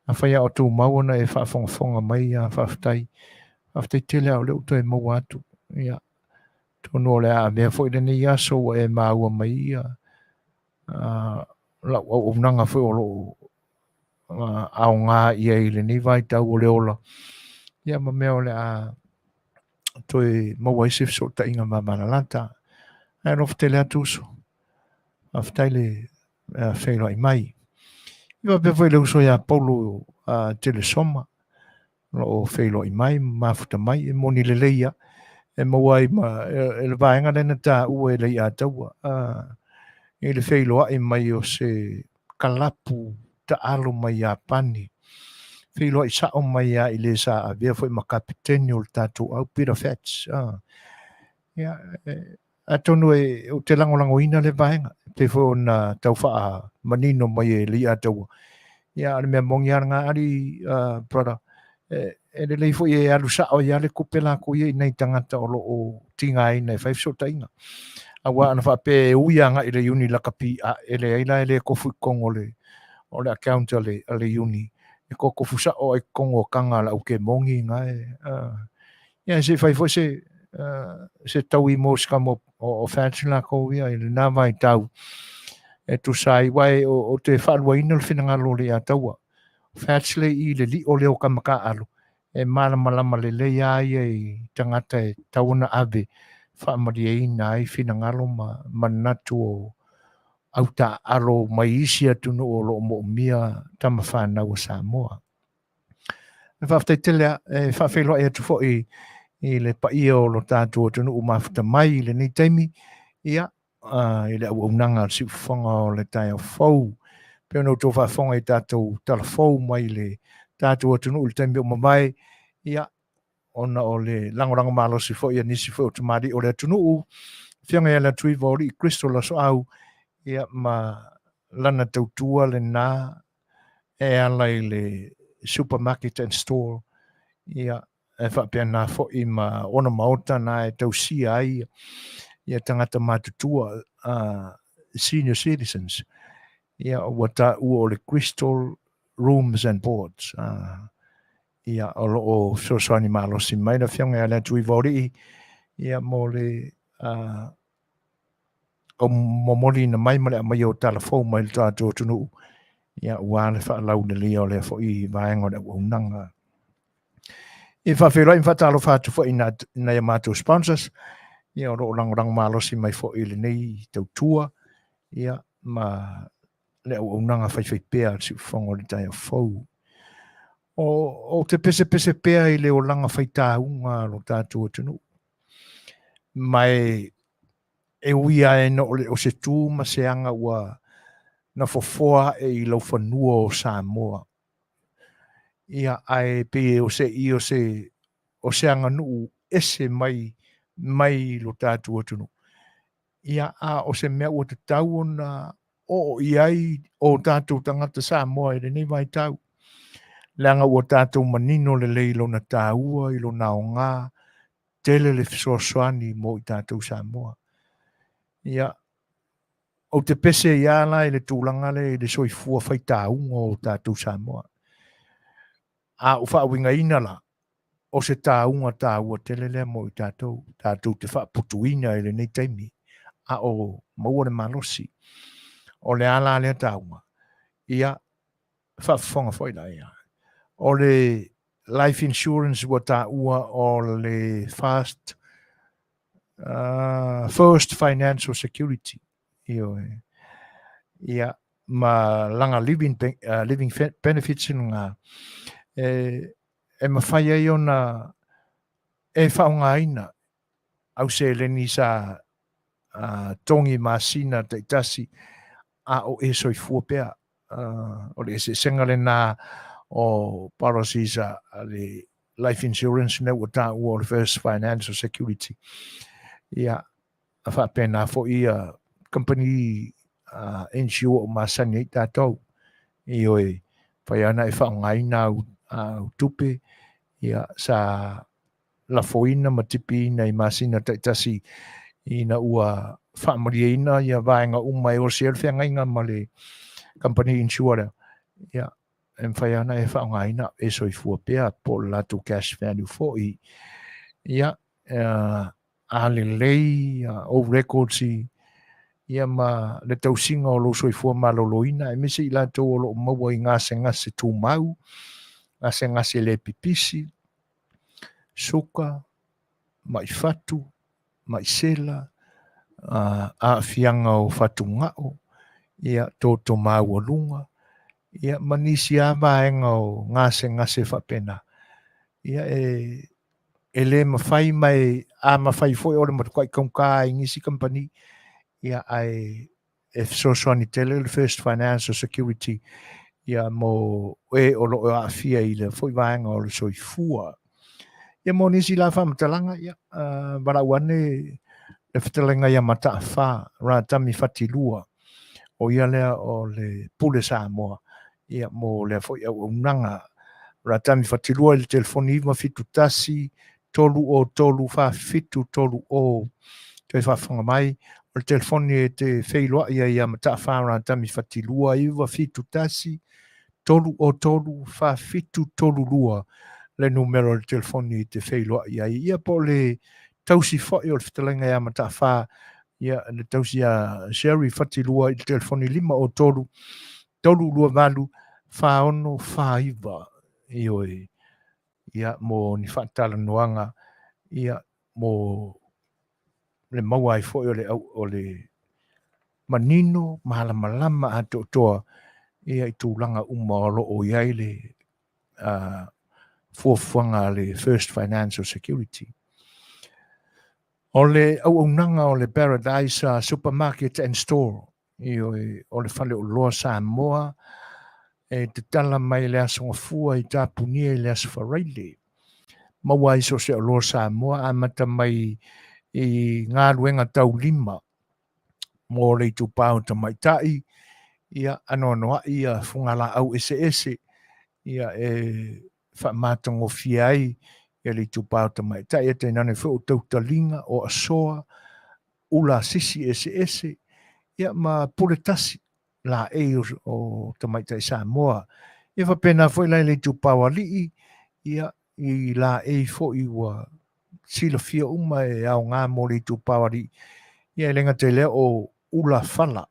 afai lava o tumau ona e faafogafoga mai, ia faafetai. Faafetai tele lava o lea ua toe maua atu. Ia, atonu o le a avea foi lenei aso ua e maua mai ia lau auaunaga foi o lo o aoga i ai i lenei vaitau o le ola, ia ma mea o le a toe maua ai se fesootaiga mamalalata. Ae alofa tele atu uso. Faafetai le feiloai mai. I faapea foi le uso ia Paulo Telesoma, o lo o feiloai mai ma mafuta mai, e moni lelei lava. E maua ai ma e le vaega lea na taua e Leiataua i le feiloai mai o se kalapu taalo mai Iapani, feiloai sao mai lava i le sa avea foi ma kapeteni o le tatou au, Peter Fats. Ia, atonu e, ou te lagolagoina le vaega, e pei foi ona tau faamanino mai e Leiataua. Ia, a o le mea moni lava lena, alii, brother, e lelei foi e alu sao ai lava le tupe latou ia i nai tagata o lo o tigaina e fai fesootaiga. Aua ana faapea e ui agai i le iuni lakapi, a e leai la e le tofu i totonu o le, o le account a le, a le iuni, e totofu sao ai i totonu o taga a le au kemoni na e, ia se i fai foi se, se taui mo se kama o fats lakou ia i lena vaitau e tusa ai, aua ou te faaluaina le finagalo o Leiataua. Fats le i le lio lea o tama taaalo, e malamalama lelei lava ia i tagata e tatau ona ave faamalieina ai finagalo ma manatu o au taaalo mai isi atunuu o lo o moomia tama fanau a Samoa. E faafetai tele lava, e faafeiloai atu foi i le paia o lo tatou atunuu mafuta mai i lenei taimi, ia, i le auaunaga a le siufofoga o le taeao fou. Pei ona outou faafofoga i tatou tala fou mai le tatou atunuu i le taimi ua mavae, ia, ona o le lagolago malosi foi a nisi foi o tamalii o le atunuu, Afioga ia Leatuiva o Alii Crystal Lasoau, ia, ma lana tautua lena e ala i le supermarket and store, ia, e faapena foi ma ona maota na e tausia ai ia tagata matutua, senior citizens, ia, ua taua o le Crystal Rooms and Boards, ia, o lo o fesoasoani malosi mai le Afioga ia Leatuivaolii, ia, mo le o momoliina mai ma le aumaia o tala fou mai le tatou atunuu, ia, aua le faalauleleia o lea foi vaega o le auaunaga. E faafeiloai ma faatalofa atu foi i nai a matou sponsors, ia, o lo o lagolago malosi mai foi i lenei tautua, ia, ma le auaunaga faifaipea a le Siufofoga o le Taeao Fou. O, ou te pesepese pea i le olaga faitauga a lo tatou atunuu. Ma e, e ui lava ina o le o se tu ma se aga ua na fofoa ae i laufanua o Samoa. Ia, ae pei o se i o se, o se aganuu ese mai, mai lo tatou atunuu. Ia, a o se mea ua tatau ona oo i ai o tatou tagata Samoa i lenei vaitau, leaga ua tatou manino lelei i lona taua, i lona aoga, tele le fesoasoani mo i tatou Samoa. Ia, ou te pese ai lava la i le tulaga lea i le soifua faitauga o tatou Samoa. A ou faauigaina la, o se tauga taua tele lea mo i tatou, tatou te faaputuina i lenei taimi, a o maua le malosi. O le a la lea tauga? Ia, faafofoga foi la ia. O le life insurance ua taua o le fast, first financial security. Ioe. Ia, ma lana living, living benefits lena, e, e mafai ai ona e faaaogaina au seleni sa togi masina taitasi a o e soifua pea. O le eseesega lena o policies a le life insurance lea ua taua o le First Financial Security. Ia, a faapena foi ia company insure o masani ai tatou. Ioe, fai ana e faaaogaina au, au tupe, ia, sa lafoina ma tipiina i masina taitasi ina ua faamalieina ia vaega uma e osi ai le feagaiga ma le company insure lea. Ia, e mafai lava ona e faaaogaina e soifua pea po o le latou cash value foi. Ia, a lelei ou records i ia ma le tausiga o lou soifua maloloina, aemaise i latou o lo o maua i gasegase tumau, gasegase le pipisi, suka, mai fatu, mai sela, aafiaga o fatugao, ia, toto maualuga, ia, ma nisi lava vaega o gasegase faapena. Ia, e, e le mafai ma e, a mafai foi o le matuai taugata i nisi kamupani, ia, ae e fesoasoani tele le First Financial Security ia mo e o lo o aafia i lea foi vaega o le soifua. Ia mo nisi la faamatalaga, ia, valaau ane le fetalaiga ia Mataafa Ratami Fatilua, o ia lea o le Pule Samoa, ia mo lea foi auaunaga. Ratami Fatilua i le telefoni 971 303 4730. Toe faafofoga mai, o le telefoni e te feiloai ai ia Mataafa Ratami Fatilua 971 303 4732 le numera o le telefoni e te feiloai ai. Ia po o le tausi foi o le fetalaiga ia Mataafa, ia le tausi ia Sherry Fatilua i le telefoni 503 328 4649. Ioe. Ia, mo ni faatalanoaga, ia, mo le maua ai foi o le, o le manino malamalama atoatoa ia i tulaga uma o lo o i ai le fuafuaga a le First Financial Security. O le auaunaga o le Paradise Supermarket and Store, Ioe, o le Faleoloa Samoa, e tatala mai le Aso Gafua i Tapunia i le Aso Faraile. Maua ai so o se oloa Samoa amata mai i galuega taulima mo le itupa o tamaitai, ia anoanoai ia fugalaau eseese ia e faamatagofie ai ia le itupa o tamaitai, e tainane foi o tautaliga, o asoa, ula sisi eseese, ia ma pule tasi laei o, o tamaitai Samoa. Ia faapena foi la i le itupa o alii, ia i laei foi ua silafia uma e aoga mo le itupa o alii. Ia e le gata i lea o ula fala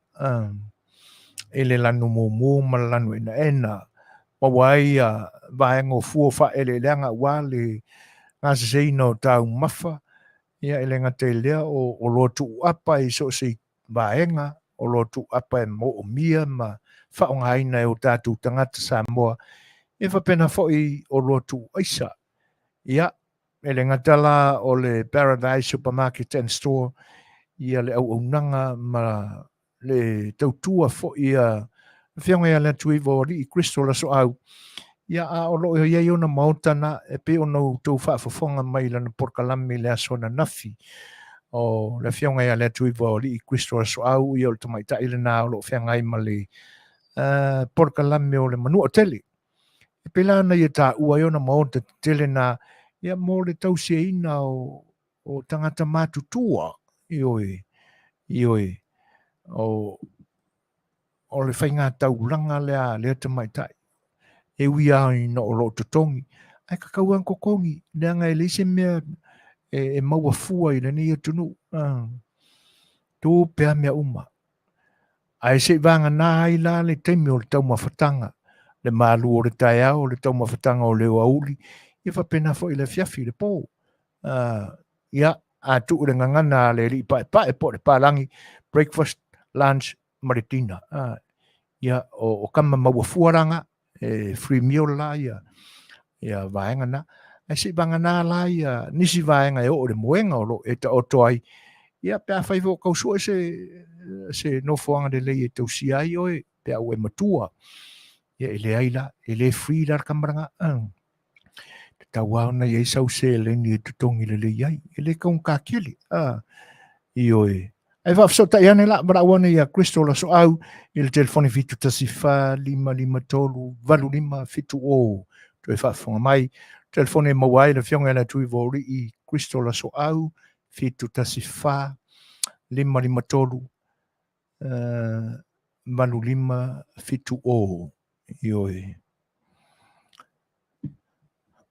i le lanu mumu ma le lanu enaena, maua ai ia vaega o fua o faaeleeleaga aua le gaseseina o taumafa, ia e le gata i lea o oloa tuuapa i so o se vaega, oloa tuuapa e moomia ma faaaogaina e o tatou tagata Samoa, ia faapena foi oloa tuuaisa. Ia, e le gata la o le Paradise Supermarket and Store, ia le auaunaga ma le tautua foi a Afioga ia Leatuiva o Alii Crystal Asoau, ia a o lo o i ai ona maota na e pei ona outou faafofoga mai i lana polokalame i le aso ananafi. O le Afioga ia Leatuiva o Alii Crystal Asoau, ia o le tamaitai lena o lo o feagai ma le polokalame o le Manua Tele. E pei la ona ia taua ai ona maota tetele na ia mo le tausiaina o o tagata matutua, ioe, ioe, o, o le faiga taulaga lea a lea tamaitai. E ui lava ina o lo o totogi, ae tatau lava ona totogi, leaga e leai se mea e, e maua fua i lenei atunuu. Tupe lava mea uma. Ae se i vagana ai la le taimi o le taumafataga, le malu o le taeao, le taumafataga o le aoauli, ia faapena foi i le afiafi, le po. Ia, a tuu le gagana a le alii paepae po o le palagi, breakfast, lunch ma le dinner. Ia, o kama maua fua la nga, e free meal la ia, ia vaega na. Ae se i vagana la ia nisi vaega e oo i le moega o lo o e taoto ai, ia pe afai foi o tau sue se nofoaga lelei e tausia ai oe pe a ua e matua. Ia e leai la, e le free la le kama lena. Tatau lava ona i ai sau seleni e totogi lelei ai. E le taugata tele. Ioe. Ae faafesootai ane la, valaau ane ia Crystal Asoau i le telefoni 714 553 8570. Toe faafofoga mai, telefoni e maua ai le Afioga ia Latuiva-o-Alii Crystal Asoau 714 553 8570. Ioe.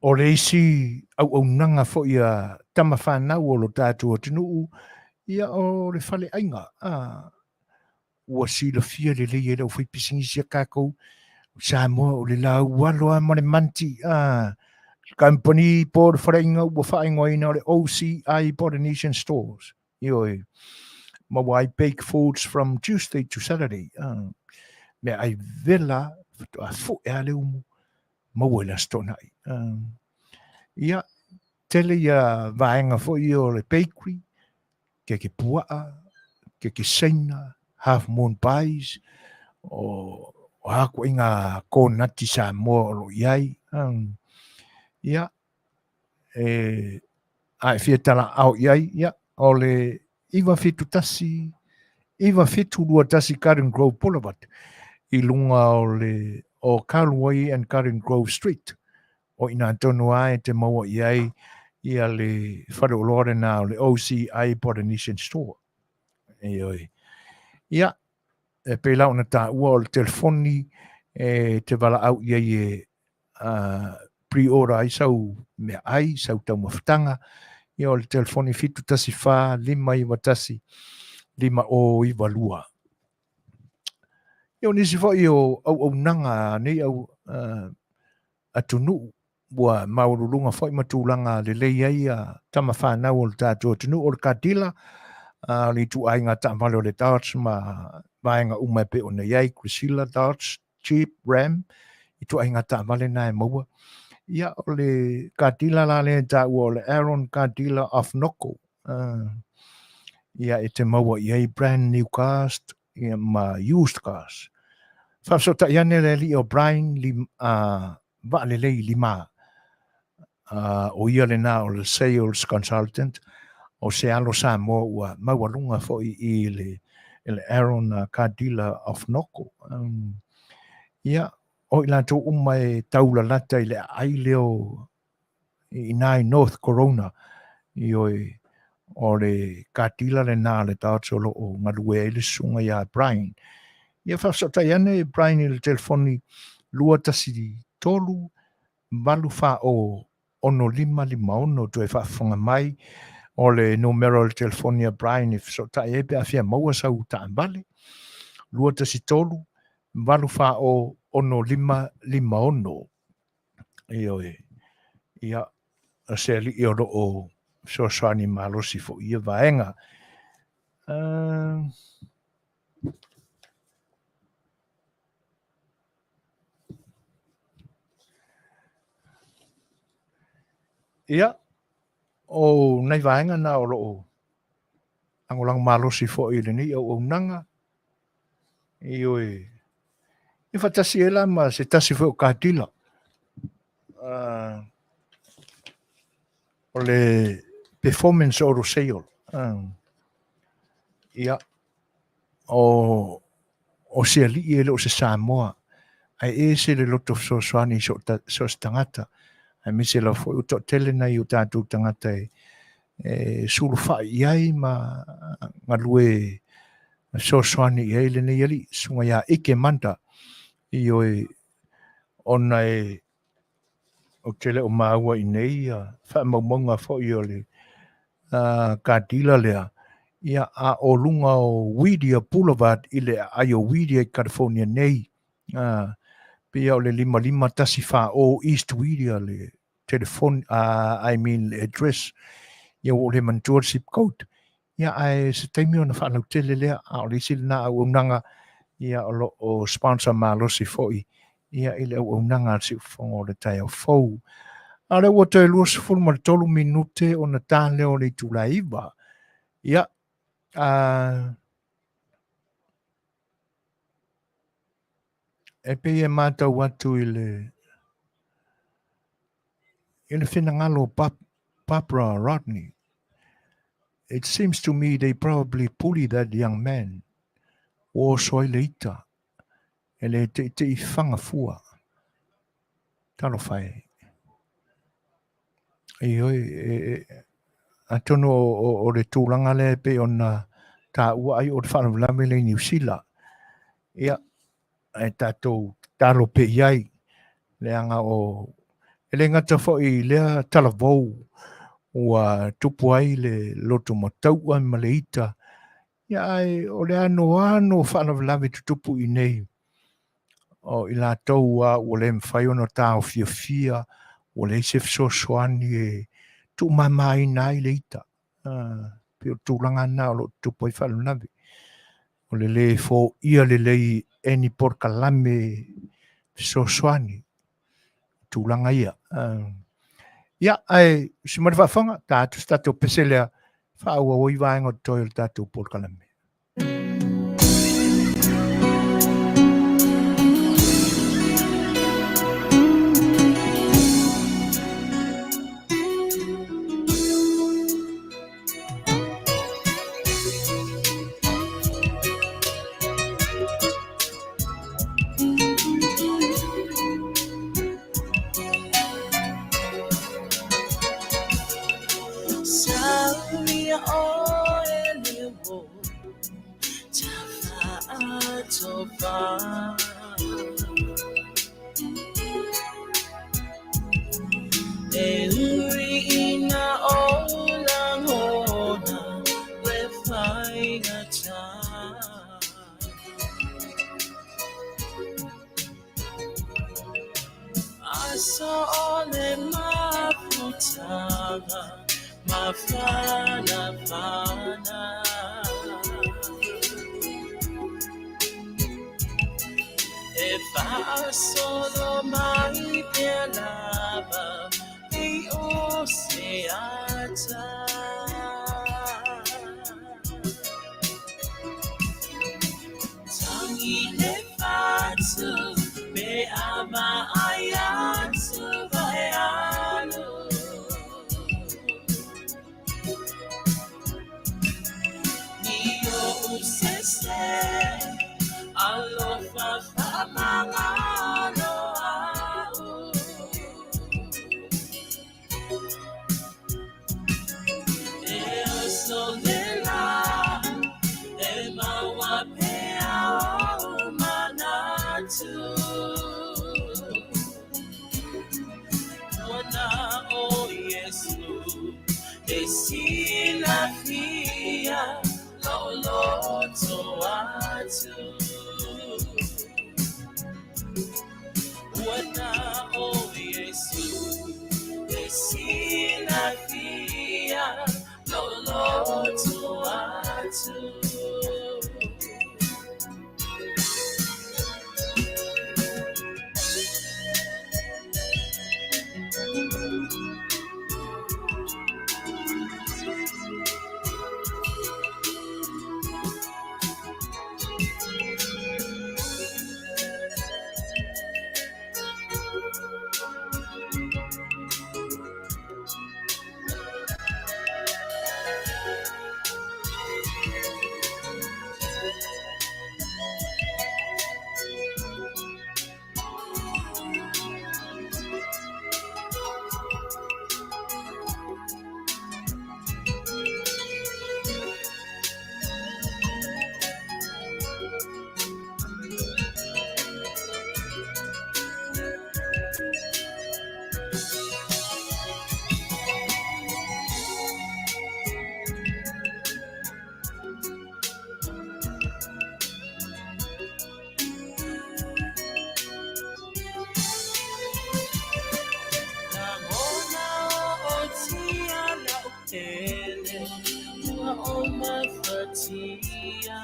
O le isi auaunaga foi a tama fanau o lo tatou atunuu, ia o le faleaiga. A, ua silafia lelei e le aufaipisinisi a tatou Samoa o le laualo lava ma le manti. A, kamupani po o le faleaiga ua faaigoaina o le OCI Polynesian Stores. Ioe. Maua ai baked foods from Tuesday to Saturday. A, meaai vela, faatoa fue lava le umu, maua i le Aso Toonai. Ia, tele ia vaega foi ia o le bakery, keke puaa, keke Saina, half moon pies, o a ituaiga konati Samoa o lo o i ai. Ia, e, a e fia talaau i ai, ia, o le 971 9721 Garden Grove Boulevard i luga o le o Callaway and Garden Grove Street. O ina tonu lava e te maua i ai ia le faleoloa lena o le OCI Polynesian Store. Ioe. Ia, e pei la ona taua o le telefoni e te valaau i ai e pre-order ai sau meaai, sau taumafataga, ia o le telefoni 714 591 5092. Ia o nisi foi o auaunaga a nei au atunuu ua maualuluga foi ma tulaga lelei ai a tama fanau o le tatou atunuu o le car dealer, o le ituaiga taavale o le Dodge ma vaega uma e pei ona i ai, Chrysler, Dodge, Jeep, Ram, ituaiga taavale na e maua. Ia, o le car dealer la lea e taua o le Aaron Car Dealer of Noko. Ia, e te maua i ai brand new cars ia, ma used cars. Faafesootai ane le alii o Brian lim, Vaalelei Lima. O ia lena o le sales consultant o se alo Samoa ua maualuga foi i le, le Aaron Car Dealer of Noko. Ia, o i latou uma e taulalata i le aai lea o i ina i North Corona, ioe, o le car dealer lena a le Dodge o lo o galue ai le susuga ia Brian. Ia faafesootai ane Brian i le telefoni 213 840 6556 toe faafofoga mai o le numera o le telefoni a Brian e fesootai ai pe a fia maua sau taavale 213 840 6556. Ioe. Ia, o se alii o lo o fesoasoani malosi foi i ia vaega. Ia, o nai vaega na o lo o lagolago malosi foi i lenei auaunaga. Ioe. E faatasi ai la ma se tasi foi o car dealer. O le Performance Auto Sale. Ia, o o se alii e le o se Samoa, ae ese le loto fesoasoani i so o se tagata, aemaise lava foi ua toatele nai o tatou tagata e sulufai i ai ma galue fesoasoani i ai lenei alii, susuga ia Ike Manda. Ioe, ona e ou te le o maua i nei faamaumauga foi o le car dealer lea, ia, a o luga o Whittier Boulevard i le aai o Whittier i California nei, pei o le 55140 East Whittier le telefoni, I mean le address, ia ua ou le manatua le zip code. Ia, ae se taimi ona faalautele lea, a o le isi lena auaunaga, ia, o lo o sponsor malosi foi ia i le auaunaga a le Siufofoga o le taeao fou. A o lea ua toe 23 minute ona ta lea o le itula e 9. Ia, e pei e matau atu i le i le finagalo o Barbara Rodney. It seems to me they probably bully that young man. Ua oso ai le ita e le teitei faga fua. Talofa e. Ioe, e, atonu o le tulaga lea e pei ona taua ai o le faalavelave lea i Niu Sila. Ia, ae tatou tatalo pea i ai, leaga o, e le gata foi i lea talavou ua tupu ai le loto mataua ma le ita, ia ae o le anoano o faalavelave tutupu i nei, o i latou a ua le mafai ona taofiofia, ua leai se fesoasoani e tuumamaina ai le ita. Pei o le tulaga lena o lo o tutupu ai faalavelave. O le lē foia lelei e ni polokalame fesoasoani tulaga ia. Ia, ae usi mai le faafofoga, ta atu se tatou pese lea, faaauau ai vaega o totoe o le tatou polokalame. o mafatia.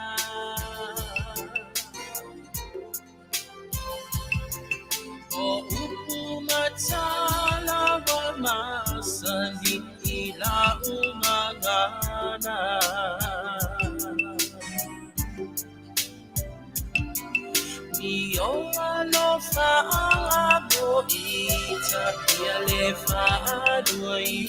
O upu matala wa masani i la umagana. Mi o alofa anga mo ita ia le faaluaina.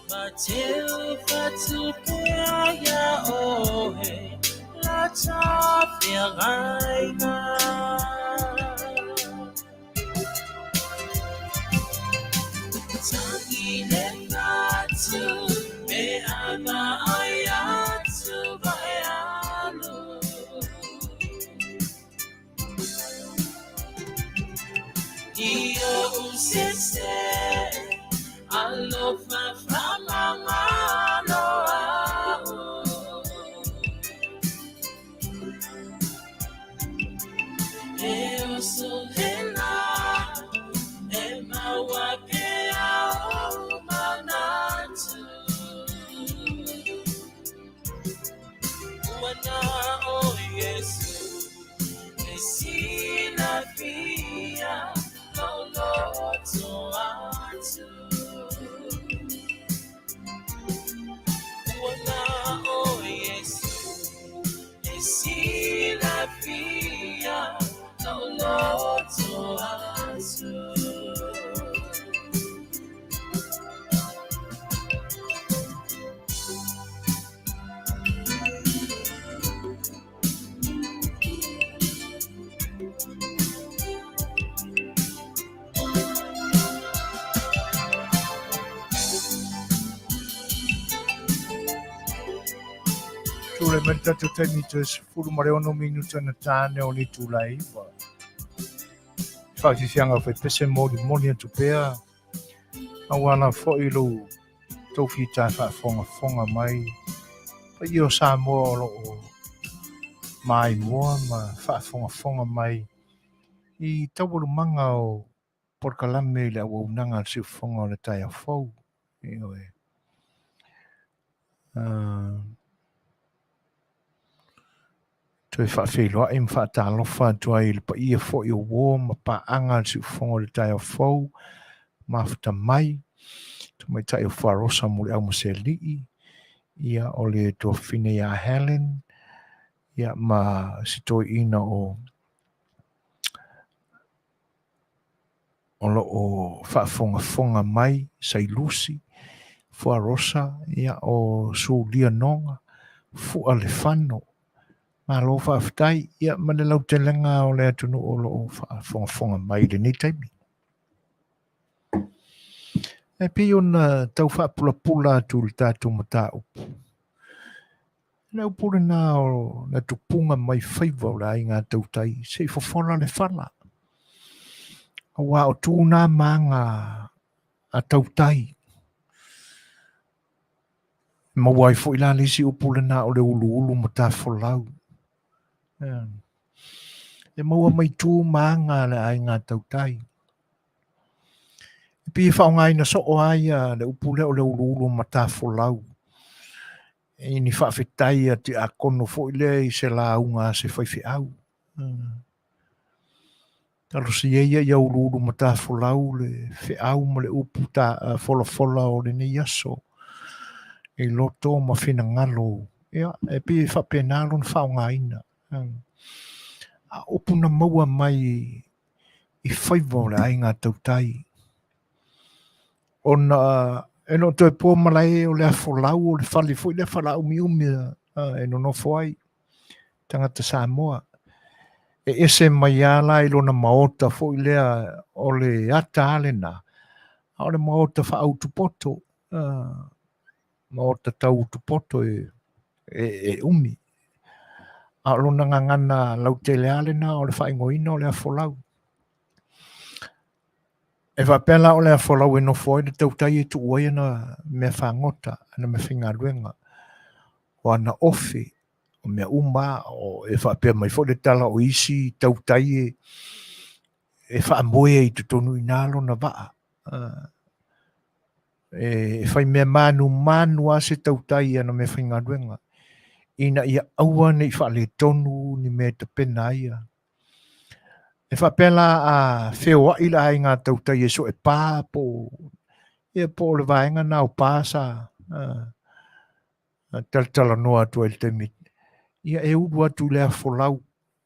Ma teu fatupea ia oe la tafeagaiga. Tangi le atu me ana ai atu vai alu. I o usese alofa whamangalo au. E o solela e maua pea o manatu. Ua na o Yesu e silafia lauloto atu. Ua na o Yesu e silafia lauloto atu. Tulai mai le tatou taimi toe 16 minute ona tāne o le itula e 9. Faafiafiaga o faipese molimoli atu pea auala foi lou tou fita faafogafoga mai paia o Samoa o loo maimoa ma faafogafoga mai i taualumaga o polokalame i le auaunaga a le siufofoga o le taeao fou. Ioe. Toe faafeiloai ma faatalofa atu ai i le paia foi o uo ma paaga a le siufofoga o le taeao fou, mafuta mai, tamaitai o Fuarosa Muliau Masealii, ia o le tuafafine ia Helen, ia ma si toeaina o o loo faafogafoga mai Sailusi Fuarosa, ia o Sulia Noga Fua Lefano. Malo faafetai, ia ma le lautelega o le atunuu o loo faafogafoga mai i lenei taimi. E pei ona tau faapulapula atu i le tatou mataupu. Le upu lena o le tupuga mai faiva o le aiga tautai, se i fofola le fala. Aua o tu nā maga a tautai. E maua ai foi la le isi upu lena o le uluulu matafolau. E maua mai tu maga a le aiga tautai. E pei e faaaogaina soo lava ia le upu lea o le uluulu matafolau i ni faafetai a tiakono foi lea i se lauga a se faifeau. Talosia ia ia uluulu matafolau le feau ma le upu ta folafola o lenei aso i loto ma finagalo. Ia, e pei e faapena lona faaaogaina. A upu na maua mai i faiva o le aiga tautai. Ona e le o toe po malae o le afolau o le fale foi lea falaumiumi e nonofo ai tagata Samoa. E ese mai lava la i lona maota foi lea o le ata lava lena, a o le maota faautupoto, maota tau utupoto e umi. A o lona gagana lautele lava lena o le faaigoaina o le afolau. E faapea la o le afolau e nofo ai le tautai e tuu ai ana mea fagota, ana mea faigaluega, o ana ofe, o mea uma, o e faapea mai foi le tala o isi tautai e faamoe ai i totonu i ina lona vaa. E fai mea manumanu lava se tautai i ana meafaigaluega, ina ia aua ne i faaletonu ni mea e tapena ai ia. E faapea la a feoai le aiga tautai e sue pa po o, ia po o le vaega na o pa sa talatalanoa atu ai i le taimi, ia e ulu atu i le afolau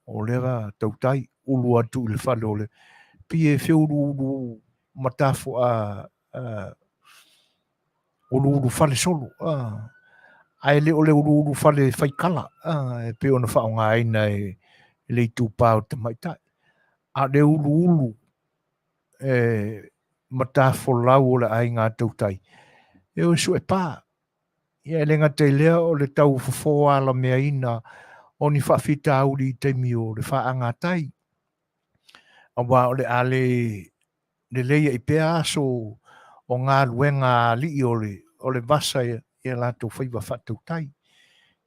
o lea tautai, ulu atu i le fale o le, pei e feuluulu matafo a, a uluulu fale solo, a, ae le o le uluulu fale faikala, a, e pei ona faaaogaina e le itupa o tamaitai, a o le uluulu e matafolau o le aiga tautai, e o e suepa. Ia e le gata i lea o le tau fofo alameaina o ni faafitauli i taimi o le faaagatai, aua o le a le lelei ai pea aso o galuega a alii o le, o le vasa i a latou faiva faatautai.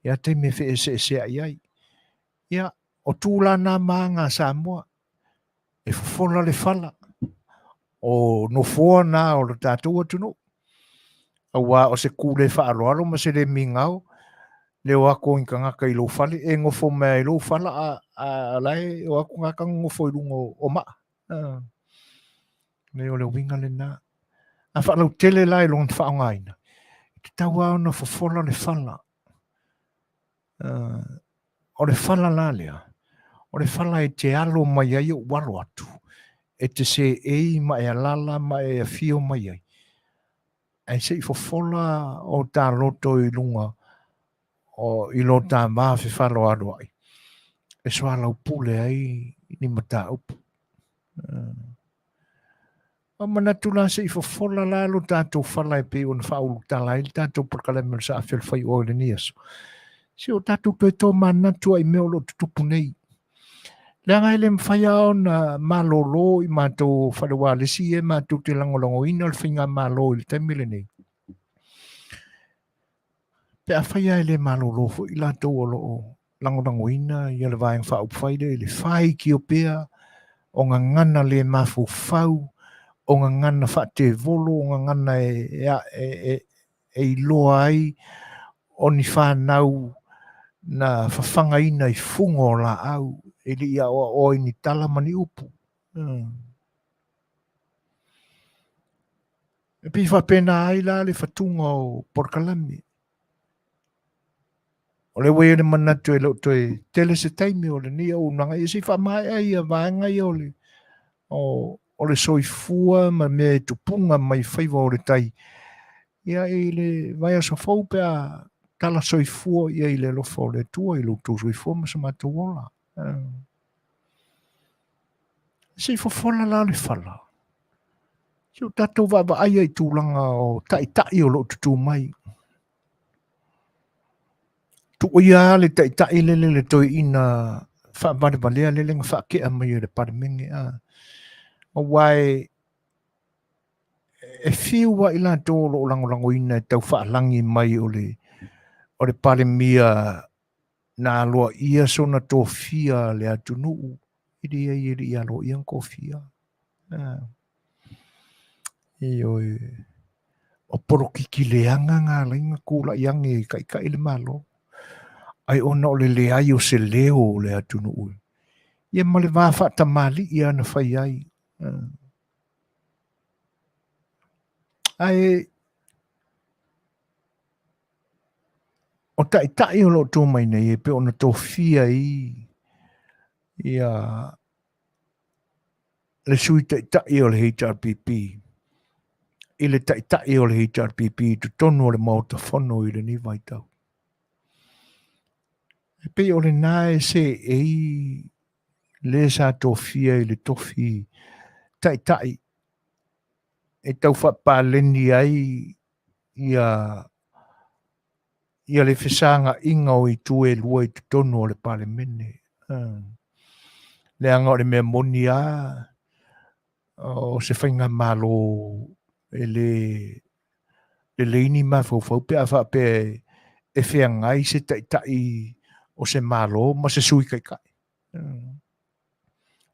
Ia taimi e feeseeseai ai. Ia, o tū la na ma aga a Samoa, e fofola le fala, o nofoa na o le tatou atunuu. Aua o se kū le faaaloalo ma se le migao, le o atu o ni tagata i lou fale, e nofo mai i lou fala, a, a, a la e o atu tagata nonofo i luga o, o maa. Le o le uiga lena. A faalautele la i lona faaaogaina, e tatau lava ona fofola le fala. O le fala la lea, o le fala e te alo mai ai ou alo atu, e te seei ma e alala ma e afio mai ai, ae se i fofola o ta loto i luga o i lo ta va fefaloaloai, e soalaupule ai ni mataupu. Ua manatu la se i fofola la lo tatou fala e pei ona faaulutala ai le tatou polokalame o le Saafi o le Faioa i lenei aso. Se o tatou toe tomanatu ai i mea o lo o tutupu nei. Leaga e le mafai lava ona malolo i matou o fale ualesi ia matou te lagolagoina le faigamalo i le taimi lenei. Pe afai lava e le malolo foi i latou o lo o lagolagoina ia le Vaega Faaupufai lea i le faitio pea o gagana le mafaufau, o gagana faatevolo, o gagana e, e, e, e iloa ai o ni fanau na fafagaina i fuga o laau, e le i aoaoa i ni tala ma ni upu. E pei faapena ai la le fatuga o polokalame. O lea ua i ai le manatu e le o toe tele se taimi o lenei auaunaga, ia se i faamaea ia vaega ia o le, o, o le soifua ma mea e tupuga mai faiva o le tai. Ia i le vaiaso fou pe a tala soifua ia i le alofa o le Atua i lo outou soifua ma so matou ola. Se i fofola la le fala. Se o tatou vaavaai ai i tulaga o taitai o lo o tutū mai. Tuuia le taitai lele le toeaina faavalevalea lele na faatea mai e le Palemene a. Aua e e fiu lava i latou o lo o lagolagoina e tau faalagi mai o le o le Palemia na aloaia sona tofia le atunuu, e leai e le i aloaia na tofia. Ioe. O polokiki leaga na ala ai ona tulai ane e taitai le Malo. Ai ona o le leai o se leo o le atunuu. Ia ma le va faatamalii lava na fai ai. Ae o taitai o lo o tu mai nei e pei ona tofia ai ia le Sui Taitai o le HRPP i le Taitai o le HRPP i totonu o le Maota Fono i lenei vaitau. E pei o lena e seei le sa tofia i le tofi Taitai e tau faapaleni ai ia ia le fesagaina o itu e lua i totonu o le Palemene. Leaga o le mea moni lava, o se faigamalo e le lelei ni mafaufau pe a faapea e feagai se taitai o se Malo ma se Sui Taitai.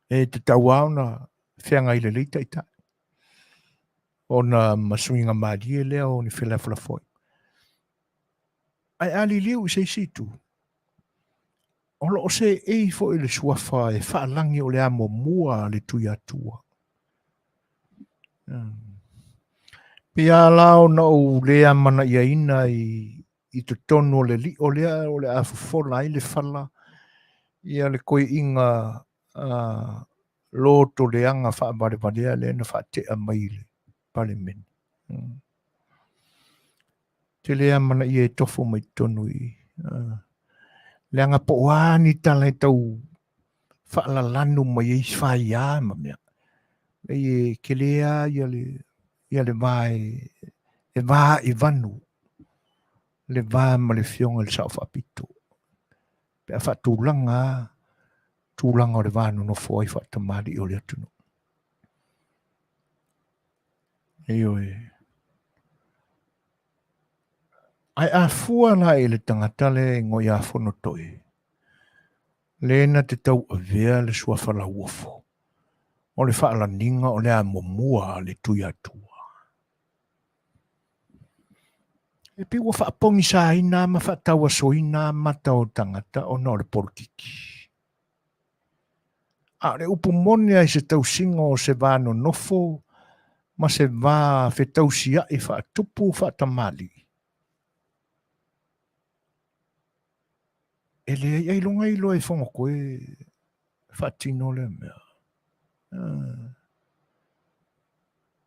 E tatau lava ona feagai lelei taitai. Ona ma suiga malie lea o ni felafolafoaiga. Ae a liliu i se isi itu, o lo o seei foi le suafa e faalagi o le amomua a le Tuiatua. Pei la ona ou le amanaiaina i totonu o le lio lea o le a fofola ai le fala ia le toeaiina loto leaga faavalevalea lea na faatea mai i le Palemene. Te le amanaia e tofo mai totonu i leaga po o a ni tala e tau faalalanu mai ai faia ma mea. E tele lava ia le va e va i vanu le va ma le Afioga i le Sao Faapito. Pe a faatulaga lava tulaga o le va nonofo ai faatamalii o le atunuu. Ioe. Ae a fua la i le tagata lea e igoa ia Fonotoe, le na te tauavea le suafa lauofo o le faalaniga o le amomua a le Tuiatua. E pei ua faapogisaina ma faatauasoina mata o tagata ona o le polokiki. A o le upu moni lava i se tausiga o se va nonofo ma se va fetausia'i faatupu faatamalii, e leai ailoga iloa e Fonotoe faatino lea mea.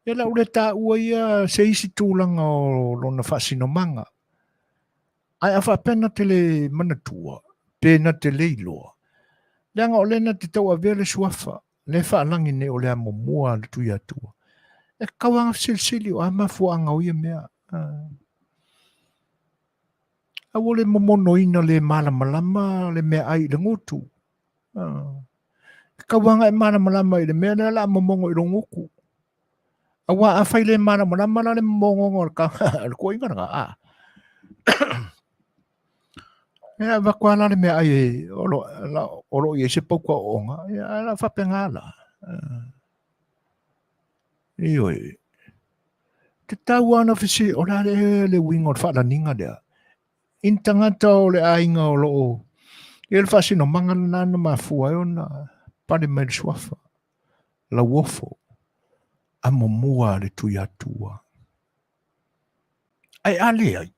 Ia o le a ou le taua ia se isi tulaga o lona faasinomaga. Ae a faapea na te le manatua, pe na te le iloa, leaga o lea na te tauavea le suafa, lea e faalagi nei o le amomua a le Tuiatua. E tatau lava ona fesilisili o a mafuaaga o ia mea. Aua le momonoina le malamalama le meaai i le gutu. E tatau lava ona e malamalama i le mea lea o le a momono i lou gutu. Aua afai le malamalama la le momonoga o le le tuuaiga lena, a. Ia avatu lava la le meaai o lo o i ai se pauta ooooga, ia ae o le a faapena la. Ioe. Tatau lava ona fesili, o le a le uiga o le faalaniga lea? I ni tagata o le aiga o lo o i ai le faasinomaga lena na mafua ai ona pale mai le suafa, lauofo, amomua a le Tuiatua. Ae a leai,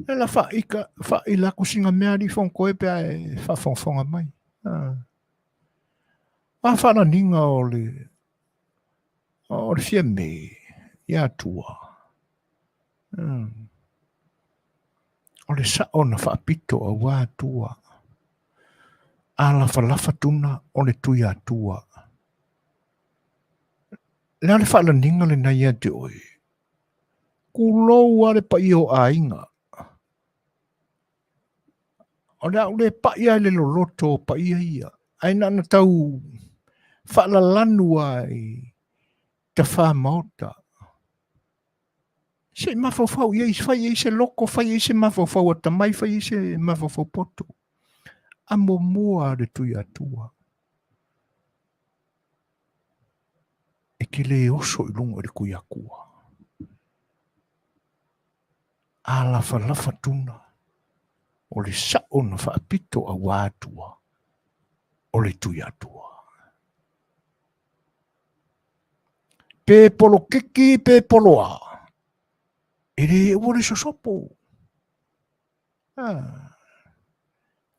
e la faaika, faaila atu sina mea alii Fonotoe pe a e faafogafoga mai. A faalaniga o le o le Fiame ia Atua. O le sao na faapito aua Atua. A lafalafa tuna o le Tuiatua. Le a le faalaniga lena ia te oe? Tulou lava le paia o aiga. O le a ou le pai lava i le loloto o paia ia, ae na ona tau faalalanu lava i tafā maota. Se i mafaufau i ai, fai i ai se loto, fai i ai se mafaufau atamai, fai i ai se mafaufau poto. Amomua a le Tuiatua. E te le oso i luga i le Tuiatua. A lafalafa tuna, o le sao na faapito aua Atua, o le Tuiatua. Pe polokiki pe poloa, e le ua le sosopo. Ah.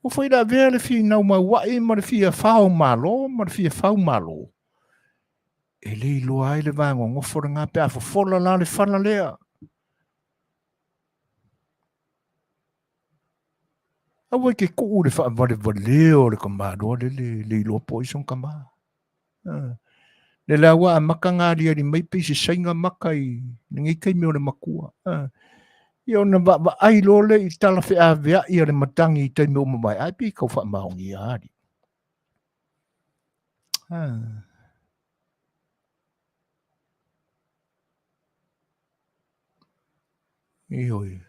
Ua foi le avea le finau maua'i ma le fia fao malo ma le fia fau malo. E le iloa ai le va nonofo lena pe a fofola la le fala lea. Aua e te tuu le faavalevalea o le tamaloa lele le iloa po o ai sona tama. Le la ua amata ona aliali mai pei se saina maka i lenei taimi o le matua. Ia ona vaavaai loa lea i tala feaveai a le matagi i taimi ua mavae, ae pei e tau faamaonia alii. Ioe.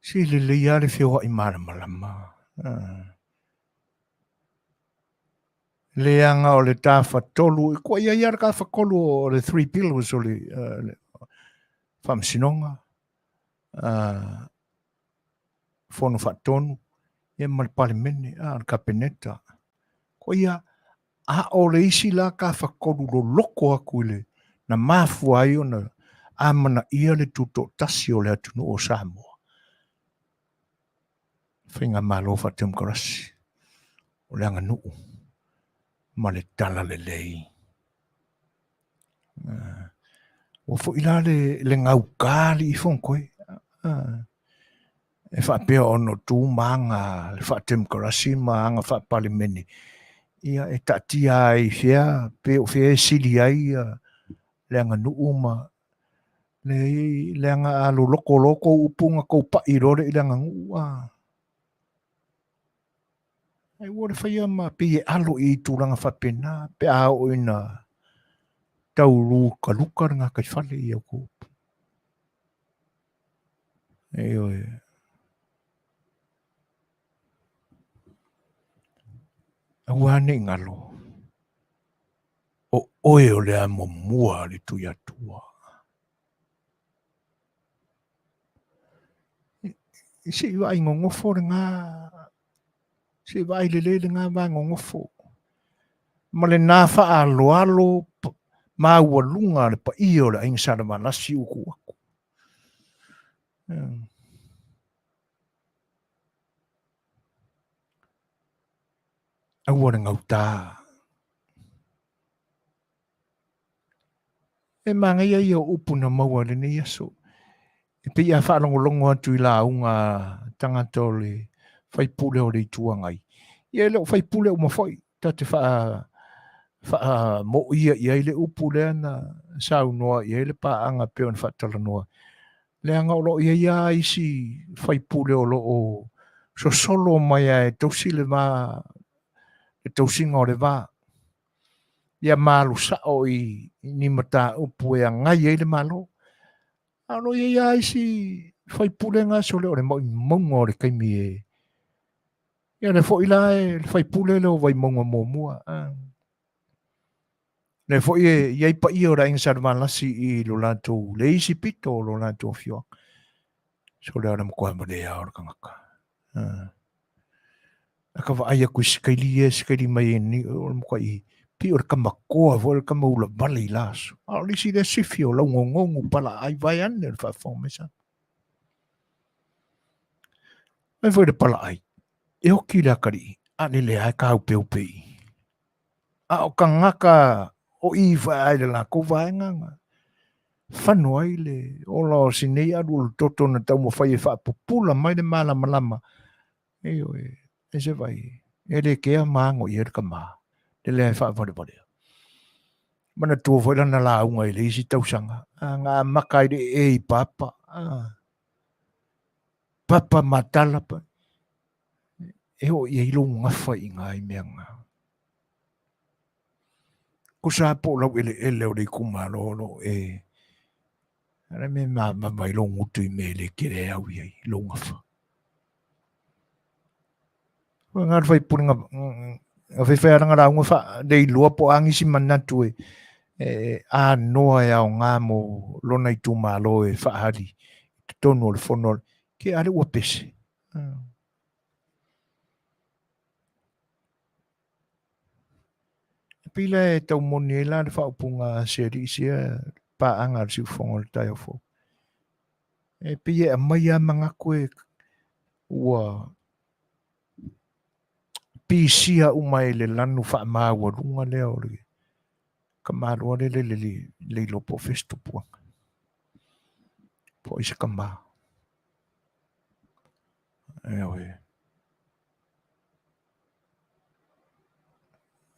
Se lelei lava le feoai malamalama. Leaga o le tafatolu, kua i ai lava le tafatolu o le three pillars o le, le faamasinoga, fono faatonu, ia ma le Palemene, a, le Kapeneta. Ko ia, a o le isi la tafatolu loloko atu i le na mafua ai ona amanaia le tutoatasi o le atunuu o Samoa. Faigamalo faatemokarasi o le aganuu ma le talalelei. Ua foi la le, le gaugā alii Fonotoe e faapea ona tu ma aga le faatemokarasi ma aga faapalemene, ia e taatia ai i fea pe o fea e sili ai le aganuu ma Leai, leaga a loloko loa kou upu ona kou paʻi loa lea i le aganuu, a. Ai ua le faia ma pei e alo i ai i tulaga faapena pe a oo ina tau lukaluka le gataifale i au kou upu. Ioe. Aua ne i galo. O oe o le amomua a le Tuiatua. Se i vaai gogofo lena, se i vaai lelei lena va gogofo. Ma lena faaaloalo maualuga a le paia o le aiga Salevalasi ua tuu atu. Aua le gauta. E manaia ia o upu na maua i lenei aso. E pei a faalogologo atu i lauga a tagata o le faipule o le Itu Agai. Ia e le o faipule uma foi, ta te faa faamoia i ai le upu lea na saunoa i ai le paaga pei ona faatalanoa. Leaga o lo o i ai lava isi faipule o lo o sosolo mai lava e tausi le va, le tausiga o le va. Ia malu sao i ni mataupu e agai ai le Malo. A o lo o i ai lava isi faipule na sole o le maumauga o le taimi e Ia le foi la e le faipule lea o Vaimauga muamua. Lea foi e i ai paia o le aiga Salevalasi i lo latou, le isi pito o lo latou afioaga. So lea o le matua valea o le tagata. A ka vaai atu i sikaili ia e sikaili mai e ni, o le matua i pei o le tama toa foi, o le tama ulavale i la aso. A o le isi lea sifi o laugogogu palaai vaeane o le faafofoga mai Samoa. Mai foi le palaai, e oki le atalii, a le lea e tāupeupe i. A o tagata o i fae ai le latou vaega na fano ai le ola o si nei alualu toto na taumafai e faapupula mai le malamalama. Ioe, e se vai, e le kea ma ago i ai le tama, le lea e faavalevalea. Manatua foi lana lauga i le isi tausaga, a na amata ai le ee i papa, a, papa matala, pa, e oo i ai lou gafa i ina i mea na. Tusa po o laueleele o le itumalo o lo o e, a le mea e mavava ai lou gutu i mea e le tele e au i ai lou gafa. Foi nga le faipule na, na faifai a lana lauga fa le iloa po o a nisi manatu e, e anoa e aoga mo lona itumalo e faaali i totonu o le fono ke a le ua pese. E pei la e tau moni ai la le faaupuga a se alii sia paaga a le siufofoga o le taeao fou. E pei e aumai lava manatu e ua pisia uma i le lanu faamaualuga lea o le tamaloa lea le le iloa po o fea se tupuaga. Po o ai se tama. Ioe.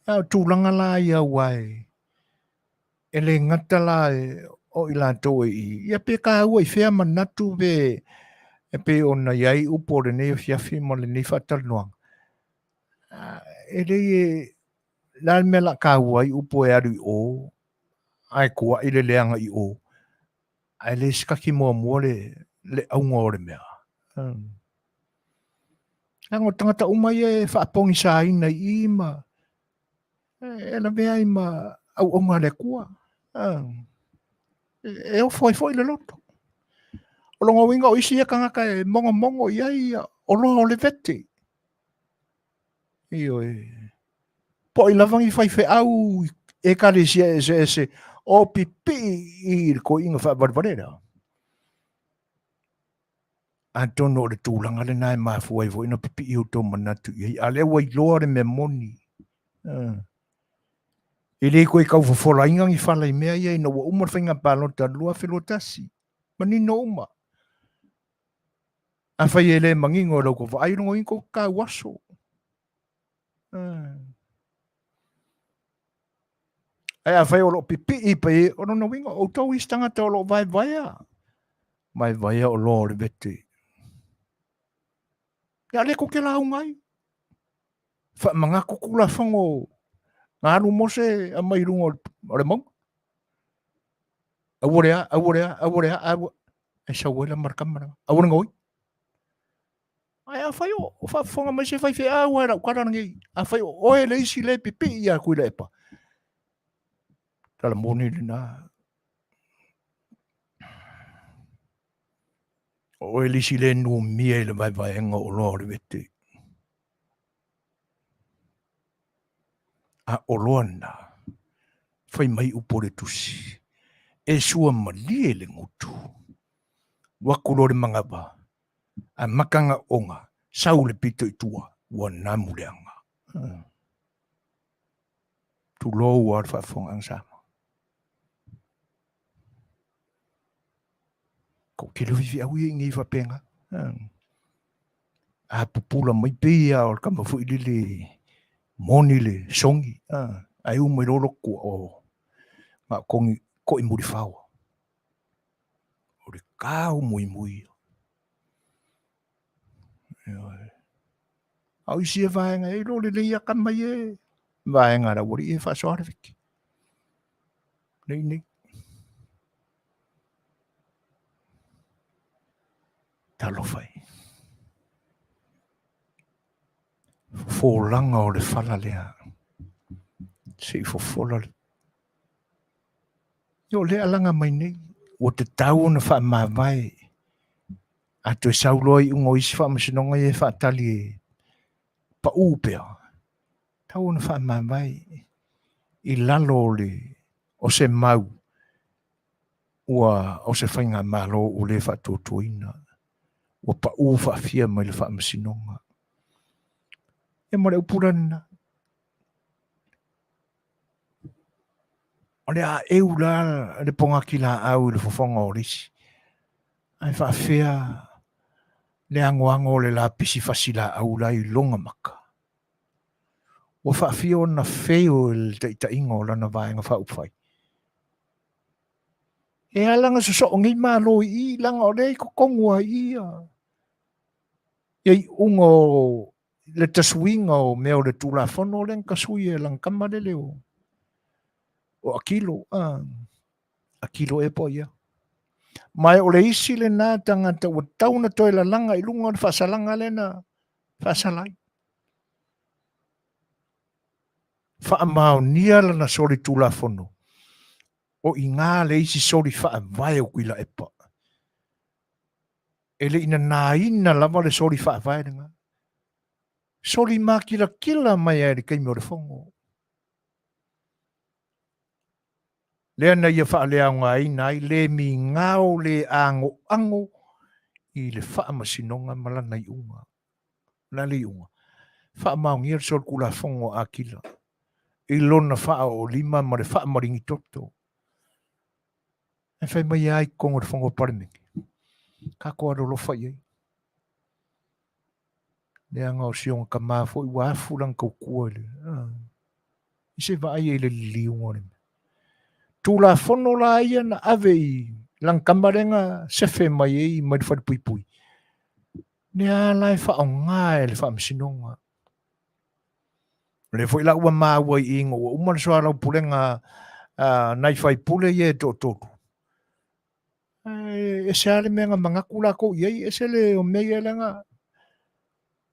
A o tulaga la ia aua e le gata la o i latou e i, ia pe taua i fea manatu pe e pei ona i ai upu o lenei afiafi ma lenei faatalanoaga. E le i, le a le mea o le a taua ai upu e alu i o, ae tuai le leaga i o, ae le sikaki muamua le, le auga o le mea. Leaga o tagata uma ia e faapogisaina i i ma... E lavea ai ma auauna a le Atua. E ofo ai foi le loto. O lona uiga o isi ia tagata e mogomogo i ai oloa o le vete. Ioe. Po o lava ni faifeau i ekalesia eseese o pipii i le toeaina faavalevalea lea. Atonu o le tulaga lena e mafua ai foi ona pipii outou manatu i ai, a o lea ua iloa le mea moni. E le toe tau fofolaina ni fala i mea ia ina ua uma le faiga palota i le 2021. Manino uma. Afai e le manino i lau tou vaai, lona uiga tou te tau aso. Ae afai o lo o pipii pai, o lona uiga, o outou isi tagata o lo o vaevaea. Vaevaea oloa o le vete. Ia, lea tou te lauga ai. Faamanatu Tulafono na alu Mose aumai i luga o le mauga. Aua le a, aua le a, aua le a, aua. E sau ai la ma le tama lena. Aua le gaoi. Ae afai o faafofoga mai se faifeau lava i lau tala lenei, afai o oe le isi lea e pipii ia Tuilaepa, tala moni lena. O oe le isi lea e numia i le vaevaega o oloa o le vete. A oloa na, fai mai upu o le tusi, e sua malie le gutu. Ua atu loa le manava, amata na oga, sau le pito i tua, ua namu le aga. Tulou lava le faafofogaaga Samoa. Toatele o faifeau ia i inei faapena. A pupula mai pei lava o le tama foi lele moni le sogi, ae u mai loa lotu o na o togi ko'i mulifaoa. O le tau muimui ia. Ioe. A o isi ia vaega e iloa lelei lava tama ia e vaega a le aualii e faasoa le fiti. Nei nei. Talofa e. Fofolaga o le fala lea. Se i fofola le Ia o lea alaga mai nei, ua tatau ona faamavae a toe sau loa iuga o isi faamasinoga ia e faatali e pau pea, tatau ona faamavae i lalo o le o se mau ua o se faigamalo ua le faatuatuaina, ua pau faafia mai le faamasinoga. Ia ma le upu la lena. O le a eu la le pogaki laau i le fofoga o le isi. Ae faafefea le agoago o le lapisi fasi laau la i lona maka? Ua faafia ona fail i le taitaiga o lana Vaega Faaupufai. E ala ona sosoo nei Malo i i, leaga o lea e i totonu lava i i ia iuga o le tasuiga o mea o le Tulafono lea na tasui e lana tama lele o Akilo, Akilo ea po o ai ea. Ma o le isi lena tagata ua tatau ona toe lalaga i luga o le faasalaga lea na faasala ai. Faamaonia lana solitulafono, o i ina le isi soli faavae o Tuilaepa. E le i nanaina lava le soli faavae lena. Soli makilatila mai ai i le taimi o le fono. Lea na ia faaleaogaina ai le migao le agoago i le faamasinoga ma lana iuga. O le a le iuga? Faamaonia le solitulafono a Akila i lona faaoolima ma le faamaligi toto. Ae fai mai lava i totonu o le Fono a Palemene, tatou alolofa i ai. Leaga o si ona tama foi ua afu lana tautua i le... I se vaai i le liliuga o le mea. Tulafono la ia na ave i lana tama lea na sefe mai ai mai le falepuipui, lea la e faaaoga e le Faamasinoga. O lea foi la ua maua i i ina ua uma le soalaupulega a nai faipule ia e toatolu, e ese lava le mea na manatu latou i ai, ese le o mea ia lea na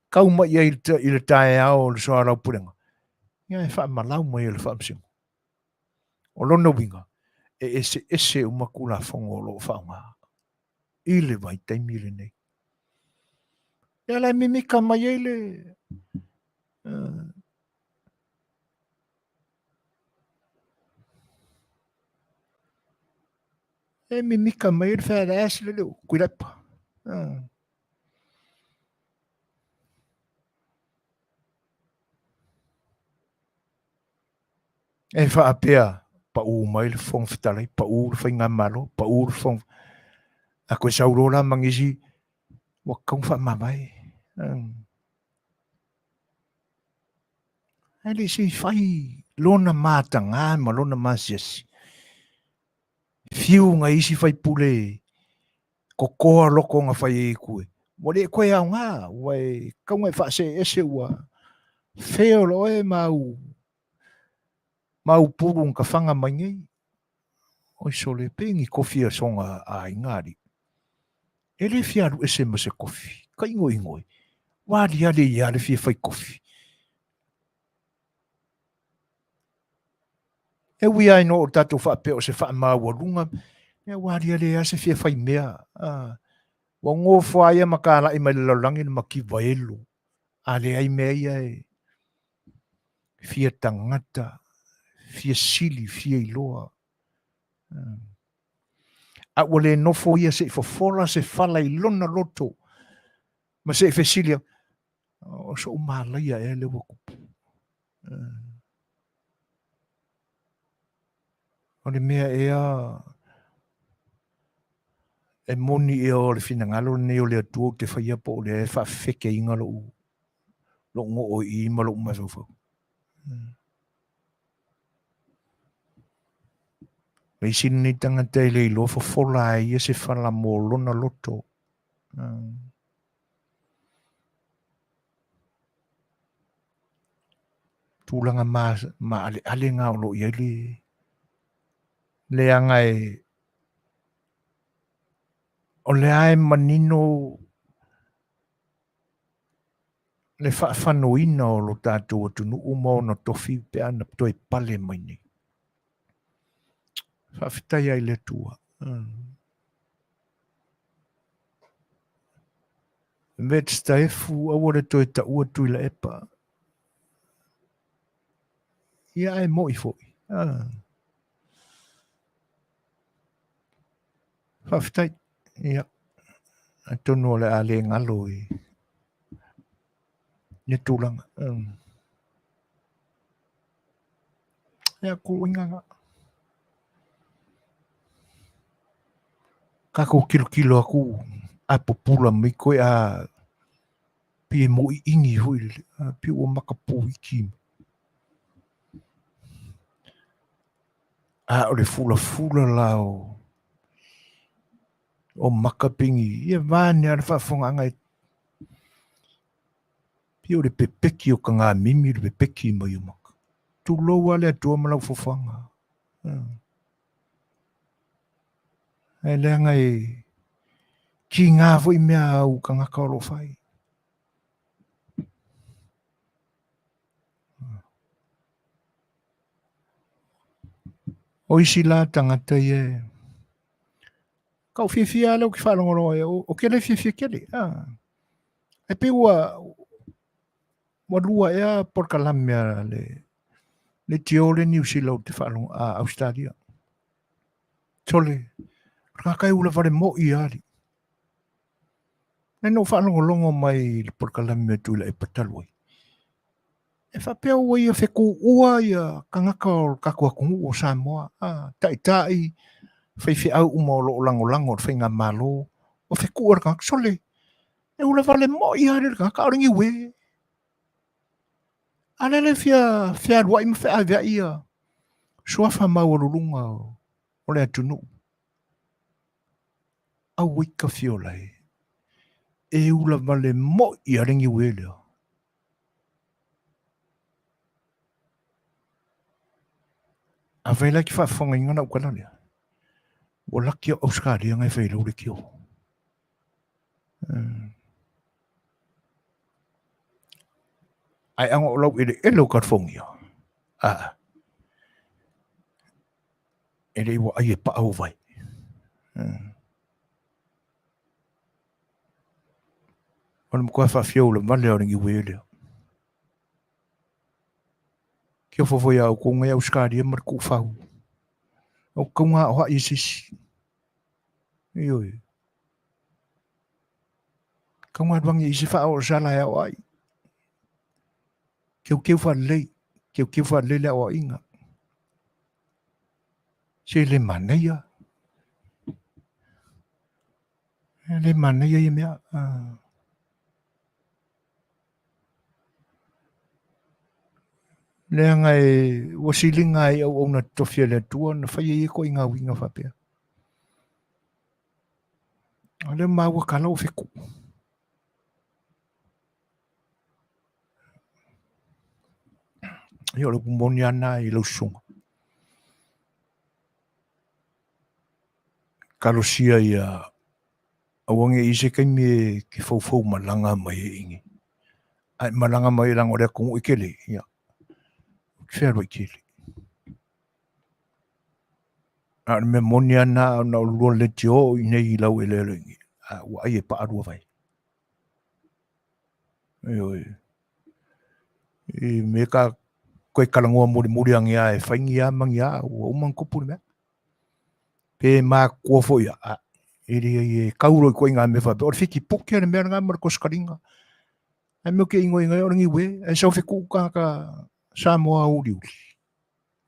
tau mai i ai i le taeao o le soalaupulega. Ia e faamalau mai e le Faamasino. O lona uiga, e eseese uma Tulafono o lo o faaaoga i le vaitaimi lenei. Ia la e mimita mai ai le e mimita mai ai le fat ass le leo Tuilaepa. E faapea, pau mai le Fofoga Fetalai, pau le Faigamalo, pau le Fofoga... A toe sau loa la ma nisi, ua tatau ona faamavae. Ae le i se i fai lona mataga ma lona masiasi. Fiu nai isi faipule kokoa loko na fai ai tue, ua le toe aoga, ua e tatau ona e faasee ese ua fail oe ma au ma au pulu na tafaga mai nei. Oi sole, pei ni tofi a soga aiga alii. E le fia alu ese ma se tofi, tainoino e, ua aliali ai lava le fia fai tofi. E ui lava ina o tatou faapea o se faamaualuga, ia ua aliali ai lava se fia fai mea. Ua nofo lava ia ma talai mai le lalolagi le mativa elo. A leai mea ia e fia tagata, fia sili, fia iloa. A ua le nofo ia se i fofola se fala i lona loto ma se i fesili, o so'u malaia ea lea ua tupu? O le mea ea e moni ea o le finagalo lenei o le Atua ou te faia po o lea e faafefekeina lou lou goo i i ma lou mafaufau. O isi lenei tagata e le iloa fofola ai ia se fala mo lona loto. Tulaga maaleale na o lo o i ai le leaga e o lea e manino le faafanoina o lo tatou atunuu ma ona tofi pe a na toe pale mai nei. Faafetai ai i le Atua. Webster-Efu, aua le toe taua Tuilaepa. Ia ae moi foi. Ah. Faafetai. Ia. Atonu o le a le galo i ia tulaga. Ia, kuuiga na. Tatou tilotilo atu a pupula mai koe a pei e moʻiʻini foi lele, a pei ua makapū iki. A o le fulafula la o o maka pei ni ia vaeane lava le faafofogaaga e pei o le pepeki o tagamimi le pepeki mai o maka. Tulou lava le Atua ma lau fofoga. Ae leaga e kiga foi mea a au tagata o lo o fai. O isi la tagata ia e kau fiafia lea ou te faalogologo ai, o ke le fiafia tele. Ah. E pei ua ua lua ea polokalame a le le tio le Niu Sila ou te faalogo a Australia. Sole, o le tagata e ula vale mo'i ia alii. Nai na ou faalogologo mai i le polokalame a Tuilaepa talu ai. E faapea ua ia fetuua ia tagata o le tatou atunuu o Samoa, a, taitai, faifeau uma o lo o lagolago i le faigamalo, ua fetuua le tagata. Sole, e ula vale moi lava le tagata, a o le niue. A lea le fia fealuai ma feaveai ia suafa maualuluga o le atunuu. Auai tafiola e, e ula vale moi lava le niue lea. Afai la e te faafofogaina lau tala lea, ua laki au Ausetalia na e fai ai lau leitio. Ae ana o laueleele o California. A e le i ua ai e paa o vai. O le matua faafia o le vale o le niue lea. Kia fofo ia au konga ia Australia ma le kuufau. O kaunga o hai e sisi. Ioe. Kaunga aluagi i se faa o sala e ao ai. Keukeu faalelei, keukeu faalelei le aoaiga. Se le manaia. E le manaia ia mea. Leaga e ua siliga ai auauna totofi a le Atua na faia ia ituaiga uiga faapea. A lea maua tala ua fetu. Ia o le upu moni lava lena i lau susuga. Talosia ia aua ne i se taimi e te foufou malaga mai ai i inei. A e malaga mai leaga o le atunuu e tele, ia, ou te fealuai tele. A o le mea moni lava lena, ona o le lua leitio i inei i lau eleele i inei, a ua ai e paa lua vai. Ioe. I mea ka koe talanoa mulimuli ane a e fai ni a ma ni a, ua uma ona tupu le mea. Pe matutua foi a, e leai e tau loa i ituaiga mea faapea, o le fiti puke le mea lena ma le kosikaliga. Ae mea ou te igoigo ai o le niue, ae sau fetuu tagata Samoa uliuli.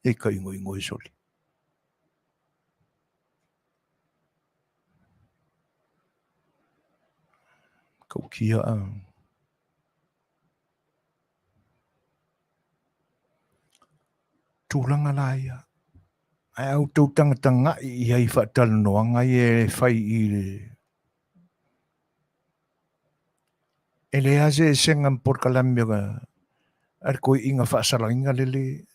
E ka igoigo e sole. Tautia a. Tulaga la ia. Ae a outou tagatagai i ai i faatalanoaga ia e fai i le E leai lava se eseesega ma polokalame a le toeaina faasalaina lele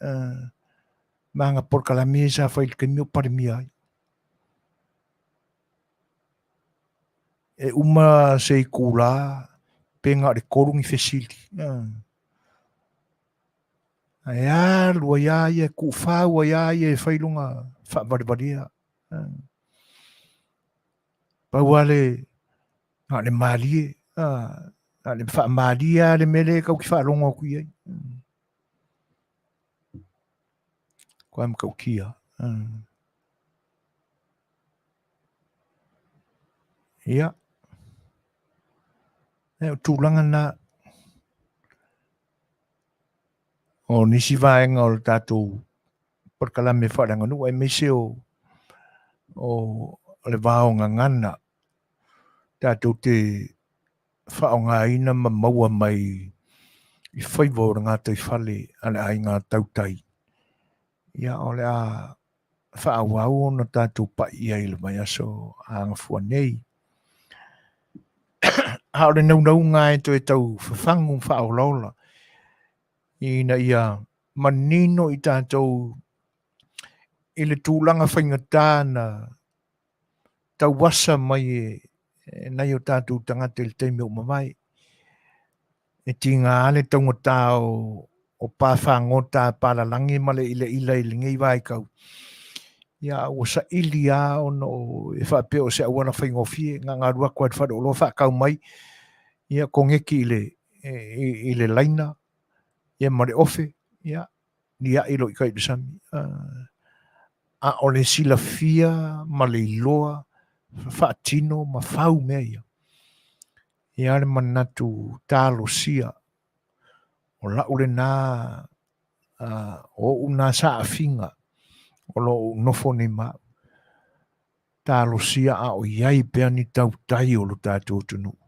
ma ana polokalame ia sa fai i le taimi o Palemia ai. E uma se itula pe na o le 3 ni fesili. Ae alu ai lava ia, tuufau ai lava ia e fai lona faavalevalea. Pau lava le na o le malie, na o le faamalie lava le mea lea e tatou te faalogo atu i ai. Matua matautia. Ia, o tulaga na o nisi vaega o le tatou polokalame faaleaganuu aemaise o le vaogagana tatou te faaaogaina ma maua mai i faiva o le gataifale a le aiga tautai, ia o le a faaauau ona tatou pai i ai i le vaiaso a gafua nei. A o le naunauga e toe tau fafagu ma faaolaola ina ia manino i tatou i le tulaga faigata na tauasa mai e nai o tatou tagata i le taimi ua mavae. E tiga lava le taugata o pa fagota a palalagi ma le ilaila i lenei vaitau. Ia, ua saili lava ona e faapea o se auala faigofie, na ona alu atu lava i le faleoloa faatau mai, ia koneti i le laina, ia ma le ofe, ia, liai loa i tai i le sami. A o le silafia ma le iloa faatino ma fau mea ia. E i ai le manatu talosia o lau lena o ou na saafiga o lo o ou nofo nei ma au. Talosia a o i ai pea ni tautai o lo tatou atunuu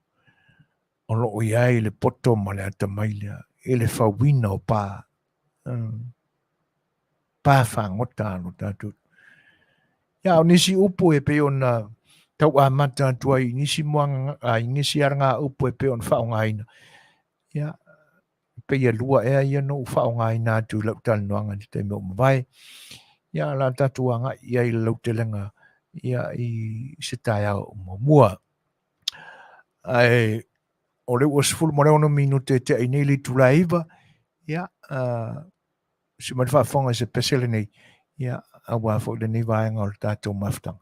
o lo o i ai le poto ma le atamai lea i le fauina o pa pa fagota a lo tatou. Ia, o nisi upu e pei ona tau amata atu ai i nisi moaga, i nisi alagaupu e pei ona faaaogaina, ia, pei e lua ea ia na ou faaaogaina atu i lau talanoaga i le taimi ua mavae. Ia, o le a tatou agai i ai i le lautelega ia, i se taeao muamua. Ae o lea ua 16 minute e tea ai nei le itula e 9, ia, Usi mai le faafofoga i se pese lenei, ia, aua foi lenei vaega o le tatou mafutaga.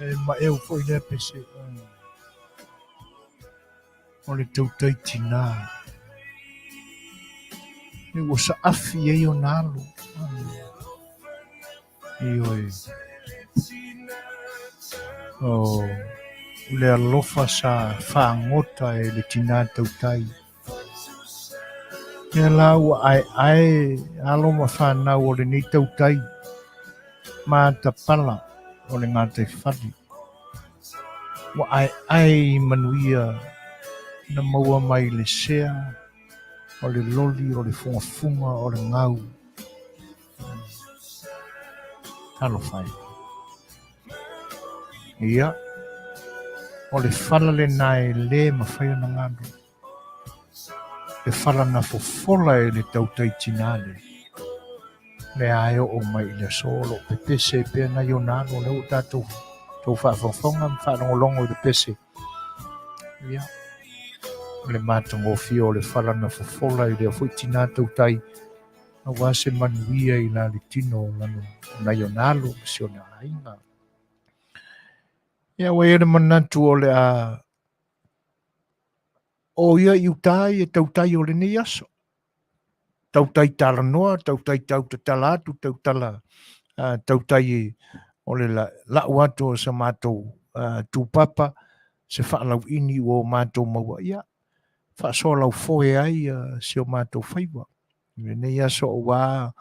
E maeu foi lea pese o le tautai tinā. E ua saafi ai ona alo. Ioe. O le alofa sa fagota e le tinā tautai. Ia la ua aeae alo ma fanau o lenei tautai matapala o le gataifale. Ua aeae i manuia na maua mai le sea, o le loli, o le fugafuga, o le gau. Talofa e. Ia, o le fala lena e lē mafai ona galo, le fala na fofola e le tautai tinā lea, lea e oo mai i le aso o lo o pepese ai pea nai ona alo, lea ua tatou tou faafogafoga ma faalogologo i le pese. Ia, o le matagofie o le fala na fofola i lea foi tinā tautai, aua se manuia i la le tino o lana nai ona alo ma si ona aiga. Ia, ua i ai le manatu o le a o ia i uta i e tautai o lenei aso. Tautai talanoa, tautai tau tatala atu, tautala tautai o le lau atu o sa matou tupapa, se faalauini ua o matou maua, ia, faasoa laufoe ai si o matou faiva. I lenei aso aua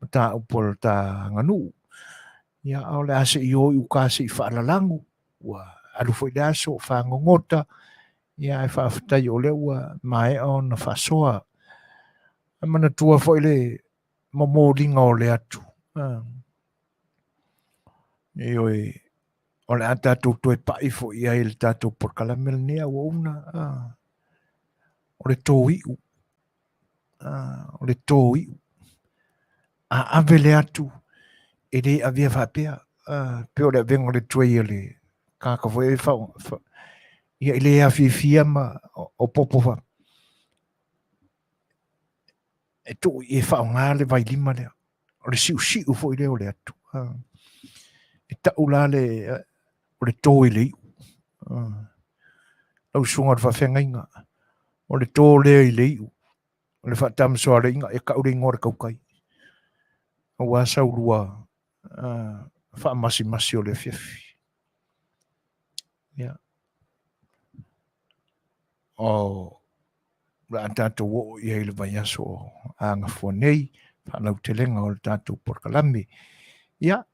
mataupu a le ta aganuu. Ia, a o le a se i o i uka se i faalalagu, ua alu foi le aso o fagogota, ia ae faafetai o lea ua maea ona faasoa. E manatua foi le momoliga o le atu. Ioe, o le a tatou toe pai foi i ai i le tatou polokalame lenei auauna. O le tōi'u, o le tōi'u. A ave le atu, e le avea faapea, pei o le avega o le tray a le tagata foi e fa, fa, ia e le afiafia ma opopo fa, e tuu i e faaaoga le vailima lea. O le siusiu foi lea o le atu. E tau la le, o le tō i le iu. Lau susuga o le faafeagaiga, o le tō lea i le iu, o le faatamasoalaiga, e tau le igoa o le tautai. Aua sau lua faamasimasi o le afiafi. Ia. O le a tatou oo i ai i le vaiaso o agafua nei, faalautelega o le tatou polokalame. Ia,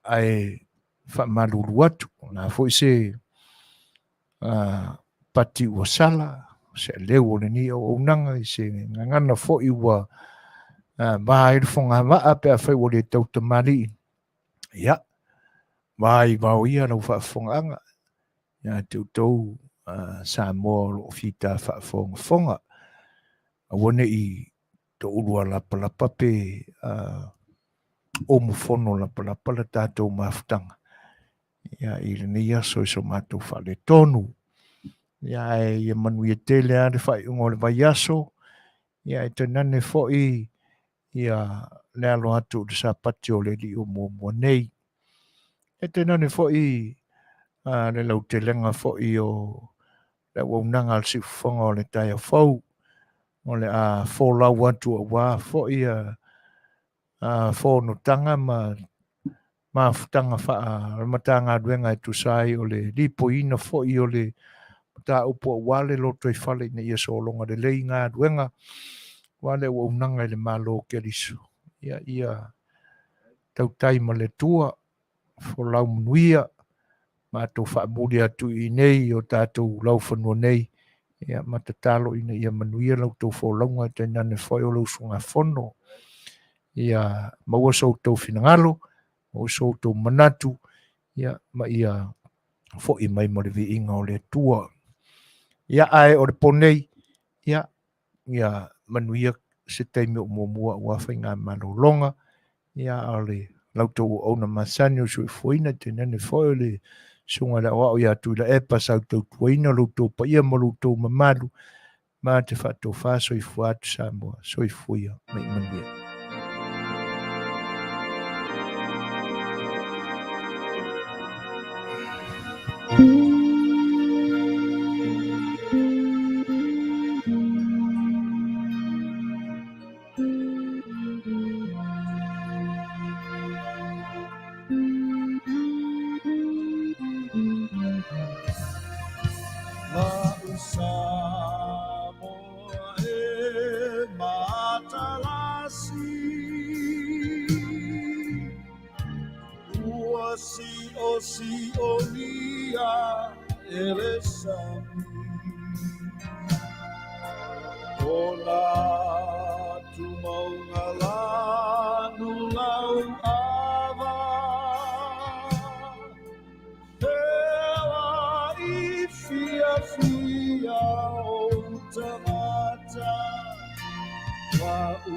ae faamalulu atu, o le a foi se pati ua sala, se aleu o lenei auaunaga i se gagana foi ua va ai le fogavaa pe afai ua le tautamalii. Ia, va i vao ia lau faafofogaaga ia te outou Samoa o lo o fita faafogafoga. Aua ne i toulua lapalapa pe omufono lapalapa le tatou mafutaga ia, i lenei aso i so matou faaletonu. Ia, ae ia manuia tele lava le faaiuga o le vaiaso, ia e tainane foi ia le alo atu i le Sapati o le Alii o muamua nei. E tainane foi le lautelega foi o le auaunaga a le siufofoga o le taeao fou, o le a folau atu aua foi fonotaga ma mafutaga faa-Matagaluega e tusa ai o le lipoiina foi o le mataupu aua le lotoifale ina ia sologa lelei galuega aua le auaunaga i le Malo o Keriso. Ia, ia tautai ma le Atua, folau manuia, matou faamuli atu i inei i o tatou laufanua nei, ia, ma tatalo ina ia manuia la outou folauga, tainane foi o le usugafono. Ia maua so outou finagalo, maua so outou manatu, ia, ma ia foi mai mo le viiga o le Atua. Ia, ae o le po nei, ia, ia manuia se taimi o muamua aua faigamalologa, ia, a o le la outou auauna masani o le soifuaina, tainane foi o le susuga i le aoao ia Tuilaepa sa tautuaina lo outou paia ma lo outou mamalu, ma te faatofa soifua atu Samoa, soifua ia ma ia manuia.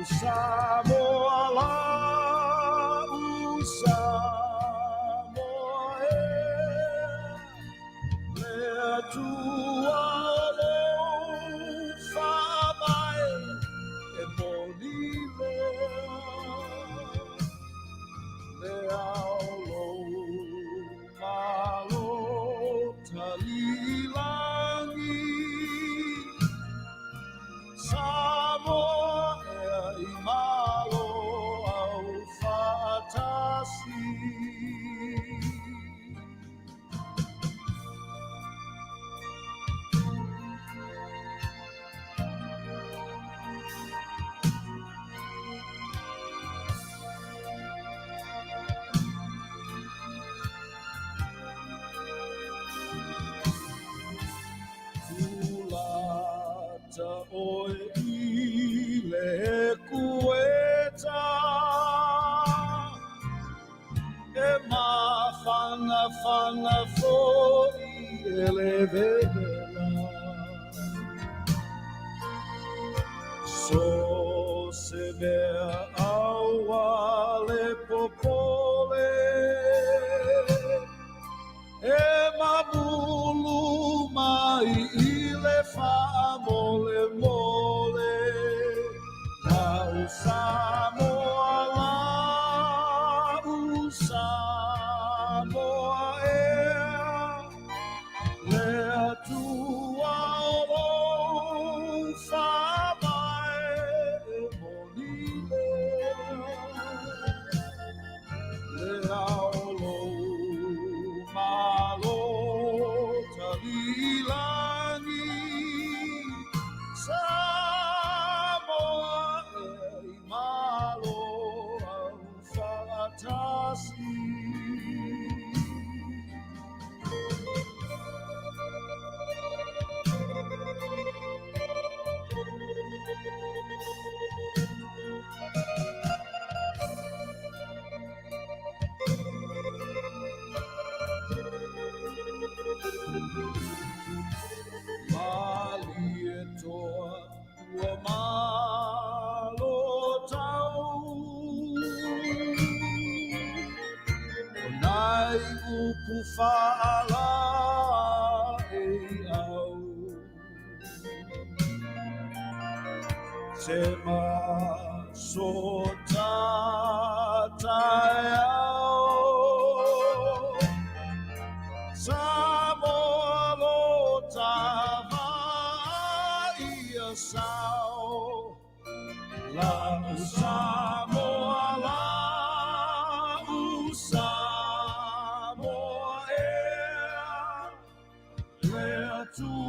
Samoa, lau Samoa e. Le Atua o lou faavae e moni lea. Le ao lou malo talilagi. Samoa ea i malo au faatasi. Tulata oe i le kueta e mafanafana foi e le vevela. So se mea aua le popole e mamulu mai i le faamolemole. Lau Samoa, lau Samoa ea, le Atua o lou faavae e moni lea. Le ao lou malo talilagi. Samoa ea i malo au faatasi. Malie toa ua malo tau. O nai upu faala e au. Te maso tatai au. Samoa lo tavaia sao. Lau Samoa, lau Samoa ea. Le Atua